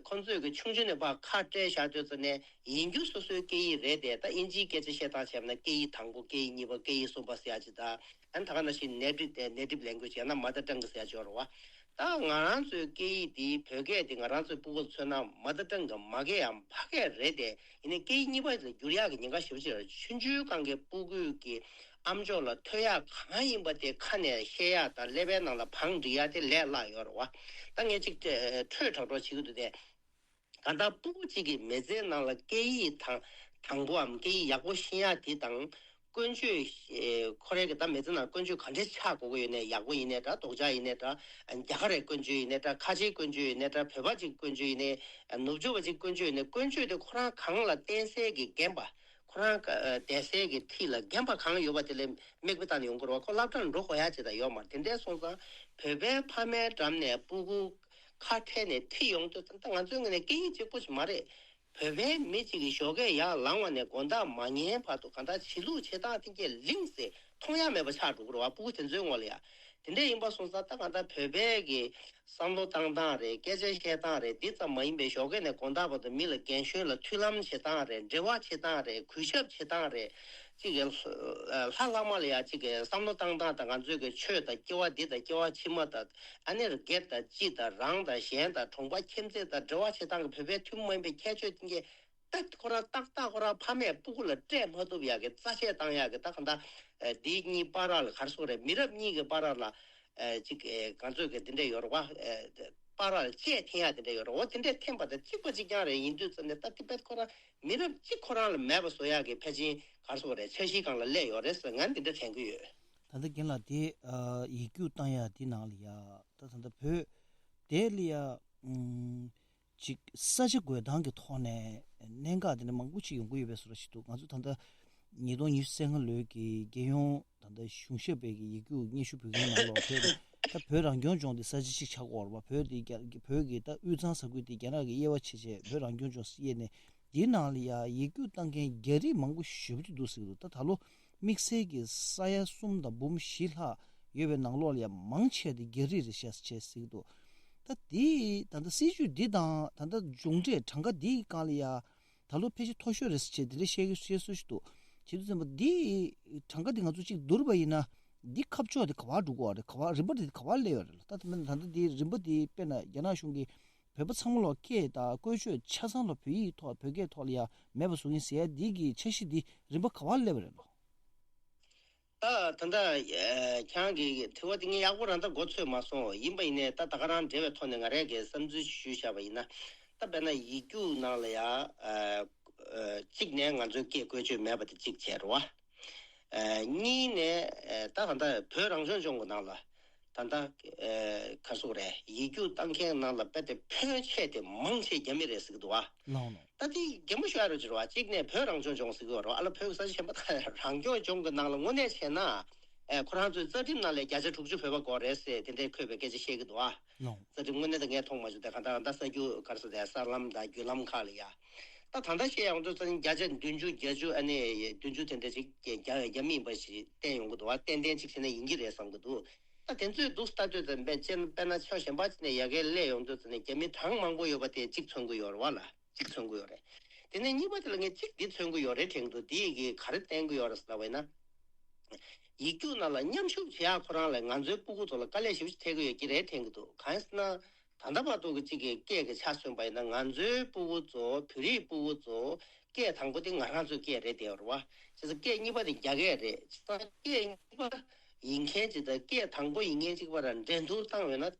ཁོང་ཚོས་ཀྱི་ཆུང་ཆུང་ནས་ཕར་ཁ་བྲལ་བཞག་དུས་ཙམ་ནས་ཡིན་རྒྱུ་སོ་སོའི་སྐད་ཡིག་རེད་དེ། ད་དབྱིན་ཇིའི་སྐད་ཆ་བཤད་སྟངས་བྱས་པ་ན་སྐད་ཡིག་དང་པོ། སྐད་ཡིག་གཉིས་པ། སྐད་ཡིག་གསུམ་པ་ཟེར་ཡ་ཅིག་དང་། ཨ་ནི་ད་ག་ནང་བཞིན་native native language ཡང་ན་mother tongue ཟེར་ཡ་ཅིག་ཡོད་རེད་བ། ད་ང་རང་ཚོའི་སྐད་ཡིག་འདི་བོད་སྐད་འདི་ང་རང་ཚོའི་སྤུ་གུ་ལ་མཚོན་ན་mother tongue གི་མ་སྐད་ཡང་ཕ་སྐད་རེད་དེ། ཡིན་ནའི་སྐད་ཡིག་གཉིས་པ་ལ་འགྱུར་ཡག་གི་ཉེན་ཁ་ཞེ་པོ་ཅིག་ཡོད་རེད། ཆུང་ཆུང་སྒང་གི་སྤུ་གུ་གི་ཨམ་ཅོག་ལ་ཐོས་ཡག་གང་ཡིན་པ་དེ་ཁ་ནས་བཤད་ཡག་དང་ཀླད་པའི་ནང་ལ་བང་སྒྲིག་ཡག་དེ་ལས་སླ་ཡོད་རེད་བ། ད་ངས་ཅིག་ཨ་ཁྲོས་དྲགས་དྲགས་བྱེད་ཀྱི་འདུག་སྟེ། གང་ལྟར་སྤུ་གུ་གཅིག་གི་མི་ཚེའི་ནང་ལ་སྐད་ཡིག་དང་དང་པོའམ་སྐད་ཡིག་ཡག་པོ་ཤེས་ཡག་དེ་དང་། ཀུན་སྤྱོད་ཨེ་ཁོ་རའི་གི་ད་མི་ཚེ་ནང་ཀུན་སྤྱོད་ག་འདྲས་ཆགས་དགོས་ཀྱི་ཡོད་ནའི། ཡག་པོ་ཡིན་ནའི་འདྲ། ལྡོག་ཆ་ཡིན་ནའི་འདྲ། རྒྱ་གར་རའི་ཀུན་སྤྱོད་ཡིན་ནའི་འདྲ། ཁ་ཆེའི་ཀུན་སྤྱོད་ཡིན་ནའི་འདྲ། བོད་པ་གཅིག་ཀུན་སྤྱོད་ཡིན་ནའི། ནུབ་ཕྱོགས་པ་གཅིག་ཀུན་སྤྱོད་ཡིན་ནའི། ཀུན་སྤྱོད་དེ་ཁོ་རང་གང་ལ་བརྟེན་སའི་གི་རྒན་པ། ཁོ་རང་ཨ་བསྡད་སའི་གི་འཁྲིས་ལ་རྒན་པ་གང་ཡོད་པ་དེ་ལ་དམིགས་པ་བཏང་ནས་ཡོང་དགོས་རེད་བ། ཁོ་སློབ་གྲྭར་འགྲོ་དགོས་ཡ་ཅིག་ད་ཡོད་མ་རེད། དེ་འདྲས་སོང་ཙང་བོད་པའི་ཕ་མའི་འགྲམ་ནས་སྤུ་གུ་ཁ་བྲལ་ནས་ཁྲིད་ཡོང་དུས་ཙམ། ད་ང་ཚོའི་ངོས་ནས་སྐད་ཡིག་གཅིག་པོ་ཞིག་མ་རེད། བོད་པའི་མི་གཅིག་གིས་ཞོགས་ཀས་ཡར་ལངས་པ་ནས་དགོང་དག་མ་ཉལ་བར་དུ་གང་ལྟར་བྱེད་ལུགས་བྱེད་སྟངས་དེ་གས་ལིང་ཟེར་མཐོང་ཡ་མེད་པ་ཆགས་འགྲོ་གི་རེད་བ། སྤུ་གུ་དེ་ཚོའི་ངོ་ལ་ཡ། དེ་འདྲས་ཡིན་པ་སོང་ཙང་ད་གང་ལྟར་བོད་པའི་གི་བསམ་བློ་བཏང་སྟངས་རེད། སྐད་ཆ་བཤད་སྟངས་རེད། འདི་ཙམ་མ་ཡིན་པའི་ཞོགས་ཀས་ནས་དགོང་དག་བར་དུ་མི་ལ་རྒན་གཞོན་ལ་མཐུན་ལམ་བྱེད་སྟངས་རེད། འབྲེལ་བ་བྱེད་སྟངས་རེད། གུས་ཞབས་བྱེད་སྟངས་རེད། གཅིག་གི་ལྷ་ལྷ་ལྷག་མ་ལ་ཡ་གཅིག་གི་བསམ་བློ་བཏང་སྟངས་དང་། ང་ཚོའི་གི་ཆོས་དང་སྐྱེ་བ་འདི་དང་སྐྱེ་བ་ཕྱི་མ་དང་། ཨ་ནི་སྒེར་དང་སྤྱི་དང་རང་དང་གཞན་དང་གྲོང་པ་ཁྱིམ་མཚེས་དང་འབྲེལ་བ་བྱེད་སྟངས་ཀྱི་བོད་པའི་ཐུན་མོང་མ་ཡིན་པའི་ཁྱད་ཆོས་དེ་གས། ད་ཁོ་རང་ཏག་ཏག་ཁོ་རང་ཕ་མས་སྤུ་གུ་ལ་སྤྲད་མ་ཐུབ་ཡག་གི་རྩ་ཆད་བཏང་ཡག་གི། ད་གང་ལྟར་འདི་གཉིས་བར་ལ་ག་རེ་ཟེར་དགོས་རེད། མི་རབས་གཉིས་ཀྱི་བར་ལ་ཨ་ཅིག་ཨེ་ག་ཚོད་ཀྱི་དེ་འདྲ་ཡོད་རེད་བ། ཨེ་བར་ལ་བཅད་འཐེན་ཡག་དེ་འདྲ་ཡོད་རེད་བ། དེ་འདྲ་འཐེན་པ་དང་གཅིག་པ་གཅིག་རྐྱང་རེད། ཡིན་དུས་ཙམ་ནས་ད་དེ་དཔེ་ཁོ་རང་མི་རབས་གཅིག་ཁོ་རང་ལ་མེད་པ་བཟོ་ཡག་གི་ཕལ་ཆེར་ག་རེ་ཟེར་དགོས་རེད། འཆར་གཞིའི་སྒང་ལ་སླེབས་ཡོད་རེད་ཟེར་ང་འདི་འདྲ་དྲན་གྱི་ཡོད། ད་ལྟ་རྒན་ལགས་དེ་ཨ་ཡིག་རྒྱུགས་བཏང་ཡག་དེ་ནང་ལ་ཡ། ད་ད་ལྟ་བོད་དེ་ལ་ཡ་ཨུམ། ཅིག་ས་ཆ་བགོས་སྟངས་ཀྱི་ཐོག་ནས་གནད་འགག་དེ་འདྲ་མང་པོ་ཅིག་ཡོང་གི་ཡོད་པའི་བཟོ་འདྲ་ཞིག་འདུག། ང་ཚོ་ད་ལྟ་ཉིས་སྟོང་ཉི་ཤུ་རྩ་ལྔ་ལོའི་གི་རྒྱལ་ཡོངས་ད་ལྟ་གཞུང་ཞབས་པའི་གི་ཡིག་རྒྱུགས་སྙན་ཞུ་ཕུལ་མཁན་ནང་ལོགས་དེ་ད་བོད་རང་སྐྱོང་ལྗོངས་དེ་ས་ཆ་གཅིག་ཆགས་ཀྱི་ཡོད་རེད་པ། བོད་དེ་རྒྱ་བོད་ཀྱི་ད་དབུས་གཙང་ས་ཁུལ་དེ་རྒྱ་ནག་གི་དབྱེ་བ་ཕྱེ་བྱས་བོད་རང་སྐྱོང་ལྗོངས་དབྱེ་ནས། དེའི་ནང་ལ་ཡ་ཡིག་རྒྱུགས་བཏང་མཁན་རྒྱ་རིགས་མང་པོ་ཞེ་པོ་ཅིག་འདུག་ཟེར་གྱི་འདུག། ད་ད་ལོ་དམིགས་བསལ་གྱི་ས་ཡ་གསུམ་དང་འབུམ་བཞི་ལྷག་ཡོད་པའི་ནང་ལོགས་ལ་ཡ་མང་ཆེ་བ་དེ་རྒྱ་རིགས་རེད་ཤག་ཅེས་ཟེར་གྱི་འདུག། ད་དེ་ད་ལྟ་སྲིད་ཇུས་འདི་དང་ད་ལྟ་མཇུག་འབྲས་གྲངས་ཀ་འདིའི་སྒང་ལ་ཡ་ད་ལོ་ཕལ་ཆེར་མཐོ་ཤོས་རེད་ཟེར་བྱས་དེ་འདྲ་བཤད་ཀྱི་བཤད་སྲོལ་ཞིག་འདུག། བྱེད་དུས་ཙམ་པ་འདི་གྲངས་ཀ་འདི་ང་ཚོ་གཅིག་བསྡུར་བ་ཡིན་ན་འདི་ཁ་ཕྱོགས་དེ་ག་པར་འགྲོ་གི་ཡོད་རེད། ག་པར་རིམ་པ་དེ་ག་པར་སླེབས་ཡོད་རེད་ལ། ད་ད་ད་ལྟ་འདི་རིམ་པ་འདི་དཔེར་ན་རྒྱ་ནག་གཞུང་གིས་བོད་པ་ཚང་མ་ལ་སྐད་དང་བཀོལ་སྤྱོད་ཆ་ཚང་ལ་བོད་ཡིག་ཐོག་བོད་སྐད་ཐོག་ལ་ཡང་མེད་པ་བཟོ་གི་ཡིན་ཟེར་ཡ་འདི་གི་འཆར་གཞི་འདི་རིམ་པ་ག་པར་སླེབས་པ་རེད་ལོ། ད་ད་ལྟ་ཨ་ཁྱེད་རང་གི་དྲི་བ་འདི་ངས་ཡག་པོ་རང་ད་མགོ་ཚོས་མ་སོང་། ཡིན་པ་ཡིན་ནའི་ད་ད་ག་རང་འབྲེལ་བའི་ཐོག་ནས་ང་རང་གིས་བསམ་ཚུལ་ཞུས་བཞག་པ་ཡིན་ན། ད་དཔེར་ན་ཡིག་རྒྱུགས་ནང་ལ་ཡ་ཨ་ཨ་གཅིག་ནས་ང་ཚོའི་སྐད་བཀོལ་སྤྱོད་མེད་པ་དེ་གཅིག་བྱས་རེད་བ། ཨ་གཉིས་ནས་ཨ་ད་ད་ལྟ་བོད་རང་སྐྱོང་ལྗོངས་ཀྱི་ནང་ལ་ད་ལྟ་ཨ་ག་རེ་ཟེར་དགོས་རེད། ཡིག་རྒྱུགས་བཏང་མཁན་ནང་ལ་དཔེ་དེ་ཕོན་ཆེ་དེ་མང་ཆེ་རྒྱ་མི་རེད་ཟེར་གྱི་འདུག་ཨ། ལགས་ལགས། ད་དེ་གད་མོ་ཤོར་ཡ་རོ་ཅིག་རེད་བ། གཅིག་ནས་བོད་རང་སྐྱོང་ལྗོངས་ཟེར་གྱི་ཡོད་རེད་བ། ཨ་ལ་བོད་ཀྱི་ས་ཆ་གཞན་པ་དང་རང་སྐྱོང་ལྗོངས་ཀྱི་ནང་ལ་དངོས་གནས་བྱས་ན་ཨ་ཁོ་རང་ཚོའི་རྩ་ཁྲིམས་ནང་ལ་བརྒྱ་ཆ་དྲུག་ཅུ་བོད་པ་དགོས་རེད་ཟེར་དེ་འདྲའི་འཁོད་པའི་སྐད་ཆ་བཤད་ཀྱི་འདུག་ཨ། ལགས། རྩ་ཁྲིམས་དངོས་གནས་ད་ངས་མཐོང་མ་བྱུང་། དེ་གང་ལྟར་ད་ལྟ་གསར་འགྱུར་ག་རེ་ཟེར། དེ་གསར་ལམ་དང་བརྒྱུད་ལམ་ཁག་ལ་ཡ། ད་ད་ལྟ་བཤད་ཡོང་དུས་ཙམ་ནས་བརྒྱ་ཆ་བདུན་ཅུ་བརྒྱད་ཅུ་ཨ་ནི་བདུན་ཅུ་དེ་འདྲ་ཞིག་རྒྱ་རྒྱ་མི་ཡིན་པ་ཞིག་བསྟན་ཡོང་གི་འདུག་བ། ཏན་ཏན་གཅིག་བྱས་ན་ཡིན་གྱི་རེད་བསམ་གྱི་འདུག། ད་དེ་ཚོའི་འདུག་ལྟ་དུས་ཙམ་པས་ཅན་དཔེར་ན་ཕྱོགས་གཞན་པ་ཅིག་ནས་ཡ་གིར་སླེབས་ཡོང་དུས་ཙམ་ནས་རྒྱ་མི་གྲངས་མང་པོ་ཡོད་པ་དེ་གཅིག་མཚོན་གྱི་ཡོད་རེད་བ་ལ། གཅིག་མཚོན་གྱི་ཡོད་རེད། དེ་ནས་གཉིས་པ་དེ་ལ་ངས་གཅིག་འདི་མཚོན་གྱི་ཡོད་རེད་དྲན་གྱི་འདུག། འདི་ཡི་གེ་ག་རེ་བསྟན་གྱི་ཡོད་རེད་ཟེར་བ་ཡིན་ན། ཡིག་རྒྱུགས་ནང་ལ་མཉམ་ཞུགས་བྱེད་ཡག་ཁོ་རང་ལ་ང་ཚོའི་སྤུ་གུ་ཚོ་ལ་དཀའ་ལས་ཞེ་པོ་ཅིག་འཕྲད་ཀྱི་ཡོད་ཀྱི་རེད་དྲན་གྱི་འདུག། གང་ཡིན་ཟེར་ན། ད་ལྟ་བར་དུ་གི་གཅིག་གི་སྐད་ཀྱི་ཆ་མཚོན་པ་ཡིན་ན་ང་ཚོའི་སྤུ་གུ་ཚོ། བོད་རིགས་སྤུ་གུ་ཚོ་སྐད་དང་པོ་དེ་ང་རང་ཚོའི་སྐད་རེད་བསྡད་ཡོད་རེད་བ། བྱས་ཙང་སྐད་གཉིས་པ་དེ་རྒྱ་སྐད་རེད། བྱས་ཙང་སྐད་གཉིས་པ་ཡིན་མཁན་ཅིག་དང་སྐད་དང་པོ་ཡིན་མཁན་གཅིག་བར་ལ་འགྲན་བསྡུར་བཏང་ཡོད་ན།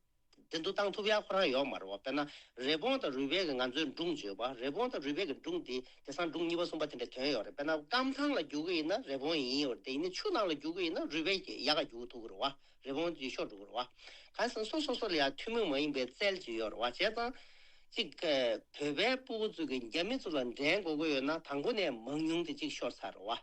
དེ་འདུ་བཏང་ཐུབ་ཡ་ཁོ་རང་ཡོད་མ་རེད་བ། དཔེར་ན་རི་བོང་དང་རུས་སྦལ་གྱི་ང་ཚོའི་སྒྲུང་བརྗོད་པ། རི་བོང་དང་རུས་སྦལ་གྱི་སྒྲུང་དེ་དེང་སང་སྒྲུང་གཉིས་པ་གསུམ་པ་དེ་འདྲ་ཐོན་ཡོད་རེད། དཔེར་ན་སྐམ་ཐང་ལ་རྒྱུག་གི་ཡིན་ན་རི་བོང་ཡིན་ཡོད་རེད། དེ་ཡིན་ན་ཆུ་ནང་ལ་རྒྱུག་གི་ཡིན་ན་རུས་སྦལ་གྱིས་ཡག་ག་རྒྱུག་ཐུབ་ཀྱི་རེད་བ། རི་བོང་གིས་ཤོར་འགྲོ་གི་རེད་བ། གང་ཟེར་ན་སོ་སོ་སོ་ལ་ཡང་ཐུན་མོང་མ་ཡིན་པའི་རྩལ་ཅིག་ཡོད་རེད་བ། བྱས་ཙང་ཅིག་བོད་པའི་སྤུ་གུ་ཚོས་ཀྱི་རྒྱ་མི་ཚོ་ལ་འགྲན་དགོས་ཀྱི་ཡོད་ན་དང་པོ་ནས་མང་ཉུང་དེ་གཅིག་ཤོར་ཚར་རེད་བ།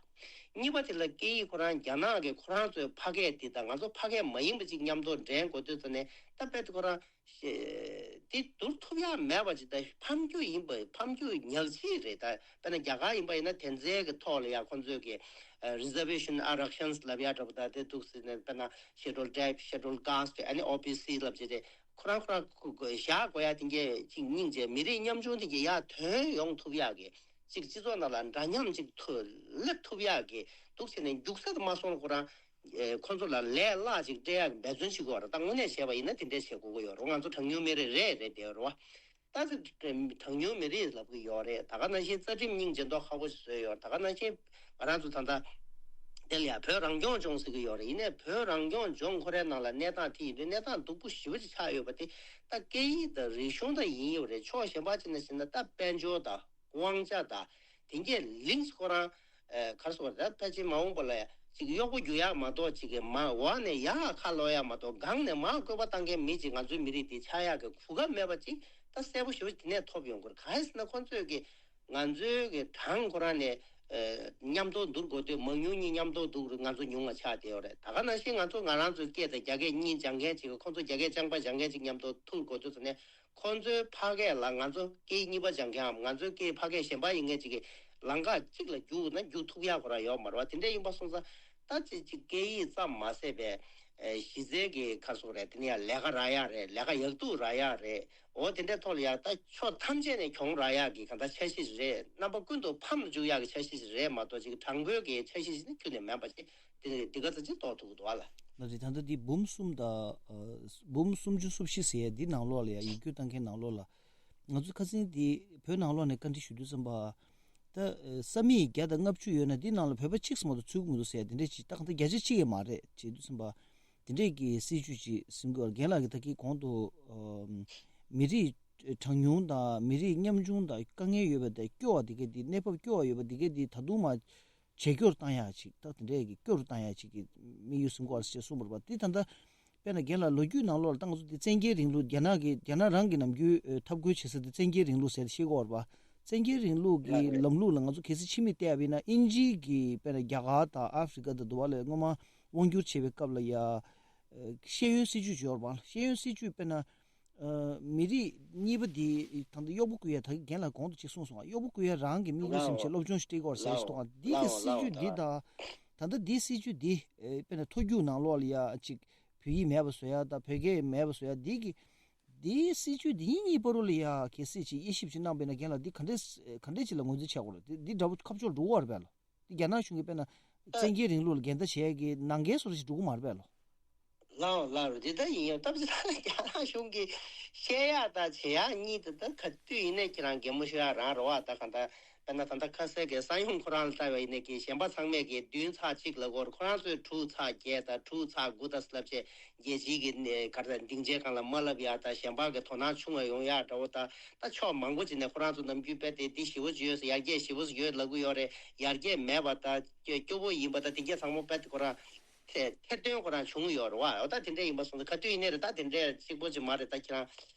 གཉིས་པ་དེ་ལ་སྐད་ཡིག་ཁོ་རང་རྒྱ་ནག་གི་ཁོ་རང་ཚོའི་ཕ་སྐད་དེ་དང་ང་ཚོ་ཕ་སྐད་མ་ཡིན་པ་ཅིག་མཉམ་དུ་འགྲན་དགོས་དུས་ཙ་ནས་ད་དཔེ་དེ་ཁོ་རང་དེ་བསྡུར་ཐུབ་ཡ་མེད་པ་ཅིག་ད་ཕམ་རྒྱུ་ཡིན་པ་ཕམ་རྒྱུ་ཉག་གཅིག་རེད། ད་དཔེར་ན་རྒྱ་གར་ཡིན་པ་ཡིན་ན་དེ་ཚོའི་གི་ཐོག་ལ་ཡ་ཁོ་ཚོས་གི་reservation arrections ལབ་ཡ་འདྲ་པོ་ད་དེ་འདུག་ཟེར་ནས་དཔེར་ན་Scheduled Tribe, Scheduled Caste ཨ་ནི་ཨོ་བི་སི་ལབ་ཅིག་རེད། ཁོ་རང་ཁོ་རང་བཞག་དགོས་ཡ་དེ་འགས་ཅིག་སྙིང་རྗེ་མི་རིགས་ཉམ་ཆུང་དེ་འགས་ཡར་ཐོན་ཡོང་ཐུབ་ཡག་གི་ཅིག་སྤྱི་ཚོགས་ནང་ལ་འདྲ་མཉམ་ཅིག་ཐུབ་སླེབས་ཐུབ་ཡག་གི་འདུག་བྱས་ནས་རྒྱུག་ས་དུ་མ་སོང་ཁོ་རང་ཁོ་ཚོ་ལ་ལས་སླ་ཅིག་སྤྲད་ཡག་གི་འབད་བརྩོན་བྱེད་དགོས་རེད། ད་དངོས་གནས་བྱས་པ་ཡིན་ན་དེ་འདྲས་བྱེད་དགོས་ཀྱི་ཡོད་རེད། ང་ཚོ་གྲངས་ཉུང་མི་རིགས་རེད་རེད་བསྡད་ཡོད་རེད་བ། ད་ཚེ་གྲངས་ཉུང་མི་རིགས་ལབ་ཀྱི་ཡོད་རེད། ད་ག་ནང་བཞིན་རྩ་ཁྲིམས་སྙིང་རྗེ་མདོག་ཁ་པོ་ཞིག་བཟོས་ཡོད། ད་ག་ནང་བཞིན་ང་རང་ཚོ་ད་ལྟ་དེ་ལ་ཡང་བོད་རང་སྐྱོང་ལྗོངས་ཟེར་གྱི་ཡོད་རེད། ཡིན་ནའི་བོད་རང་སྐྱོང་ལྗོངས་ཁོ་རའི་ནང་ལ་གནས་སྟངས་དེ་ཡིན་དུས་གནས་སྟངས་སྡུག་པོ་ཞེ་པོ་ཅིག་ཆགས་ཡོད་པ་དེ་ད་སྐད་ཡིག་དང་རིག་གཞུང་དང་ཡིན་ཡོད་རེད། ཕྱོགས་གཞན་པ་ཅིག་ནས་བྱས་ན་ད་དཔལ་འབྱོར་དང་དབང་ཆ་དང་དེ་འགས་ལིངས་ཁོ་རང་ཨ་ག་རེ་ཟེར་དགོས་རེད། ད་ཕལ་ཆེར་མ་འོངས་པ་ལ་ཅིག་གཡོག་པོ་རྒྱུག་ཡག་མ་གཏོགས་ཅིག་གི་མ་འོག་ནས་ཡར་ཁ་ལོག་ཡག་མ་གཏོགས་སྒང་ནས་མར་བཀོད་པ་བཏང་མཁན་མི་ཅིག་ང་ཚོའི་མི་རིགས་དེ་ཆགས་ཡག་གི་གོ་སྐབས་མེད་པ་ཅིག་ད་གསལ་པོ་ཞེ་པོ་དེ་ནས་ཐོབ་ཡོང་གི་རེད། གང་ཡིན་ཟེར་ན་ཁོང་ཚོས་ཀྱི་ང་ཚོའི་གི་གྲངས་ཁོ་རང་ནས་ཨ་མཉམ་དུ་བསྡུར་དགོས་དུས་མང་ཉུང་གཉིས་མཉམ་དུ་བསྡུར་རུ་ང་ཚོ་ཉུང་བ་ཆགས་བསྡད་ཡོད་རེད། ད་ག་ནང་བཞིན་ང་ཚོ་ང་རང་ཚོའི་སྐད་དང་རྒྱ་སྐད་གཉིས་སྦྱང་མཁན་ཅིག་གིས་ཁོང་ཚོ་རྒྱ་སྐད་རྐྱང་པ་སྦྱང་མཁན་ཅིག་མཉམ་དུ་ཐུག་དགོས་དུས་ཙ་ནས་ཁོང་ཚོའི་ཕ་སྐད་ལ་ང་ཚོ་སྐད་གཉིས་པ་སྦྱང་མཁན་འམ་ང་ཚོའི་སྐད་ཕ་སྐད་གཞན་པ་ཡིན་མཁན་ཅིག་གིས་ལམ་ཁ་གཅིག་ལ་རྒྱུགས་ན་རྒྱུགས་ཐུབ་ཡག་ཁོ་རང་ཡོད་མ་རེད་བ། དེ་འདྲ་ཡིན་པ་སོང་ཙང་ད་ཅིག་ཅིག་སྐད་ཡིག་ཙམ་མ་ཟད་པའི་ཨ་གཞི་རྩའི་གི་ག་རེ་ཟེར་དགོས་རེད། དེ་ནས་ཡང་ལས་ཀ་རག་ཡག་རེད། ལས་ཀ་ཡག་སྡུག་རག་ཡག་རེད། འོ་དེ་འདྲའི་ཐོག་ལ་ཡང་ད་ཕྱོགས་ཐམས་ཅད་ནས་གྱོང་རག་ཡག་གི་གང་ལྟར་འཆར་གཞི་རེད། རྣམ་པ་ཀུན་ཏུ་ཕམ་འཇུག་ཡག་གི་འཆར་གཞི་རེད་མ་གཏོགས་ཅིག་དྲང་པོའི་གི་འཆར་གཞི་ཞིག་ནི་ཁྱོན་ནས་མེད་པ་ཅིག་དེ་འདི་ག་ཚོད་ཅིག་རྟོགས་ཐུབ་ཀྱི་འདུག་ཨ་ལ། ལགས་རེད། ད་ལྟ་འདི་འབུམ་གསུམ་དང་ཨ་འབུམ་སུམ་ཅུ་སོ་བཞི་ཟེར་ཡ་འདི་ནང་ལོགས་ལ་ཡ་ཡིག་སྒྱུར་བཏང་མཁན་ནང་ལོགས་ལ་ང་ཚོ་ཁ་སང་འདི་བོད་ནང་ལོགས་ནས་བཀའ་འདྲི་ཞུ་དུས་ཙམ་པ། ད་ས་མིག་བརྒྱ་དང་ལྔ་བཅུ་ཡོད་ན་འདི་ནང་ལ་བོད་པ་གཅིག་ཙམ་མ་གཏོགས་ཚུད་ཀྱི་མི་འདུག་ཟེར་ཡ་འདི་འདྲས་ཅིག་ད་གང་ལྟར་བརྒྱ་ཆ་གཅིག་ཡང་མ་རེད་བྱེད་དུས་ཙམ་པ། འདི་འདྲས་ཀྱི་སྲིད་ཇུས་ཅིག་ཟིན་དགོས། རྒན་ལགས་ཀྱིས་ད་གིན་གོང་དུ་ཨ་མི་རིགས་གྲངས་ཉུང་དང་མི་རིགས་ཉམ་ཆུང་དང་དཀའ་ངལ་ཡོད་པ་དང་སྐྱོ་བ་དེ་གས་དེ་གནས་བབ་སྐྱོ་བ་ཡོད་པ་དེ་གས་དེ་ད་དུང་མ་ཇེ་སྐྱོ་རུ་བཏང་ཡག་ཅིག་ད་དེ་འདྲས་ཀྱི་སྐྱོ་རུ་བཏང་ཡག་ཅིག་གི་དམིགས་ཡུལ་ཟིན་དགོས་ཞེས་གསུངས་པ་རེད་པ། དེ་ད་ལྟ་དཔེར་ན་རྒན་ལགས་ལོ་རྒྱུས་ནང་ལོགས་ལ་ད་ང་ཚོ་དེ་བཙན་རྒྱལ་རིང་ལུགས་རྒྱ་ནག་གི་རྒྱ་ནག་རང་གི་ནམ་རྒྱུན་ཨ་འཐབ་རྒོལ་བྱེད་ས་དེ་བཙན་རྒྱལ་རིང་ལུགས་ཟེར་ཏེ་ཤེས་ཀྱི་ཡོད་རེད་པ། བཙན་རྒྱལ་རིང་ལུགས་ཀྱི་ལམ་ལུགས་ལ་ང་ཚོ་གལ་སྲིད་ཕྱི་མིག་བལྟས་པ་ཡིན་ན་དབྱིན་ཇི་གི་དཔེར་ན་རྒྱ་གར་དང་ཨ་ཧྥི་རི་ཀ་དང་དུ་བ་ལ་སྔོན་མ་དབང་བསྒྱུར་བྱེད་པའི་སྐབས་ལ་ཡ་ཤེས་ཡོན་སྲིད་ཇུས་ཅིག་ཡོད་རེད་པ། ཤེས་ཡོན་སྲིད་ཇུས་དཔེར་ན་ཨ་མི་རིགས་གཉིས་པ་འདི་ད་ལྟ་གཡོག་པོ་རྐུ་ཡ་ད་གིན་རྒན་ལགས་གོང་དུ་ཅིག་གསུངས་སོང་། གཡོག་པོ་རྐུ་ཡ་རང་གི་དམིགས་ཡུལ་ཟིན་བྱས་སློབ་སྦྱོང་ཞིག་སྤྲད་དགོས་རེད་ཟེར་ཞིག་གཏོང་བ་འདི་གི་སྲིད་ཇུས་འདི་དང་། ད་ལྟ་འདིའི་སྲིད་ཇུས་འདི་ཨེ་དཔེར་ན་མཐོ་རྒྱུགས་ནང་ལོགས་ལ་ཡ་ཅིག་བོད་ཡིག་མེད་པ་བཟོ་ཡ་དང་བོད་སྐད་མེད་པ་བཟོ་ཡ་འདི་གི་འདིའི་སྲིད་ཇུས་འདི་གཉིས་བར་ལ་ཡ་གལ་སྲིད་ཅིག་དབྱེ་ཞིབ་ཅིག་གནང་པས་ན་རྒན་ལགས་འདི་ག་འདྲས་ག་འདྲས་ཅིག་ལ་ངོས་འཛིན་བྱེད་དགོས་རེད། འདི་འདི་འདྲ་པོ་ཁ་ཕྱོགས་འགྲོ་གི་ཡོད་རེད་པས་ལགས། འདི་རྒྱ་ནག་གཞུང་གིས་དཔེར་ན་བཙན་རྒྱལ་རིང་ལུགས་ལ་འགལ་ཟླ་བྱེད་ཡ་གི་ནང་འགལ་བཟོ་འདྲ་ཞིག་འགྲོ་གི་མ་རེད་པས་ལགས། ལགས་ལགས་རེད། འདི་ལྟ་ཡིན་ཡང་སྟབས་ཅིག་ལ་རྒྱ་ནག་གཞུང་གིས་བཤད་ཡག་དང་བྱེད་ཡག་གཉིས་དེ་ད་ག་དུས་ཡིན་ནའི་ཁྱེད་རང་གད་མོ་ཤོར་ཡག་རང་རེད་བ། ད་ག་ད་དཔེར་ན་ད་ལྟ་ཁ་སང་གི་ས་ཡོམ་ཁོ་རང་ལ་ལྟ་བ་ཡིན་ནའི་གི་གཞན་པ་ཚང་མས་གི་བདུན་ཚེག་གཅིག་ལབ་ཀྱི་ཡོད་རེད། ཁོ་རང་ཚོས་དྲུག་ཚེག་བརྒྱད་དང་དྲུག་ཚེག་དགུ་དང་ལབ་བྱས་རྒྱལ་སྤྱིའི་གི་ནས་ག་རེ་ད་སྡིངས་ཆའི་སྒང་ལ་མ་ལབ་ཡག་དང་གཞན་པ་གི་དོ་སྣང་ཆུང་བ་ཡོང་ཡག་འདྲ་བོ། ད་ད་ཕྱོགས་མང་པོ་ཅིག་ནས་ཁོ་རང་ཚོ་ནམ་རྒྱུན་དཔེ་དེ་འདི་ཞེ་པོ་ཅིག་ཡོད་ཟེར་ཡར་རྒྱས་ཞེ་པོ་ཅིག་ཡོད་ལབ་ཀྱི་ཡོད་རེད། ཡར་རྒྱས་མེད་པ་ད་སྐྱོ་སྐྱོ་པོ་ཡིན་པ་ད་དེ་གས་ཚང་མ་དཔེ་དེ་ཁོ་རང་ཐེ་ཐེར་འདོན་ཁོ་རང་བྱུང་ཡོད་རེད་བ། འོ་ད་དེ་འདྲ་ཡིན་པ་སོང་ཙང་ག་དུས་ཡིན་ནའི་རེད། ད་དེ་འདྲ་གཅིག་པོ་ཅིག་མ་རེད། ད་ཁྱེད་རང་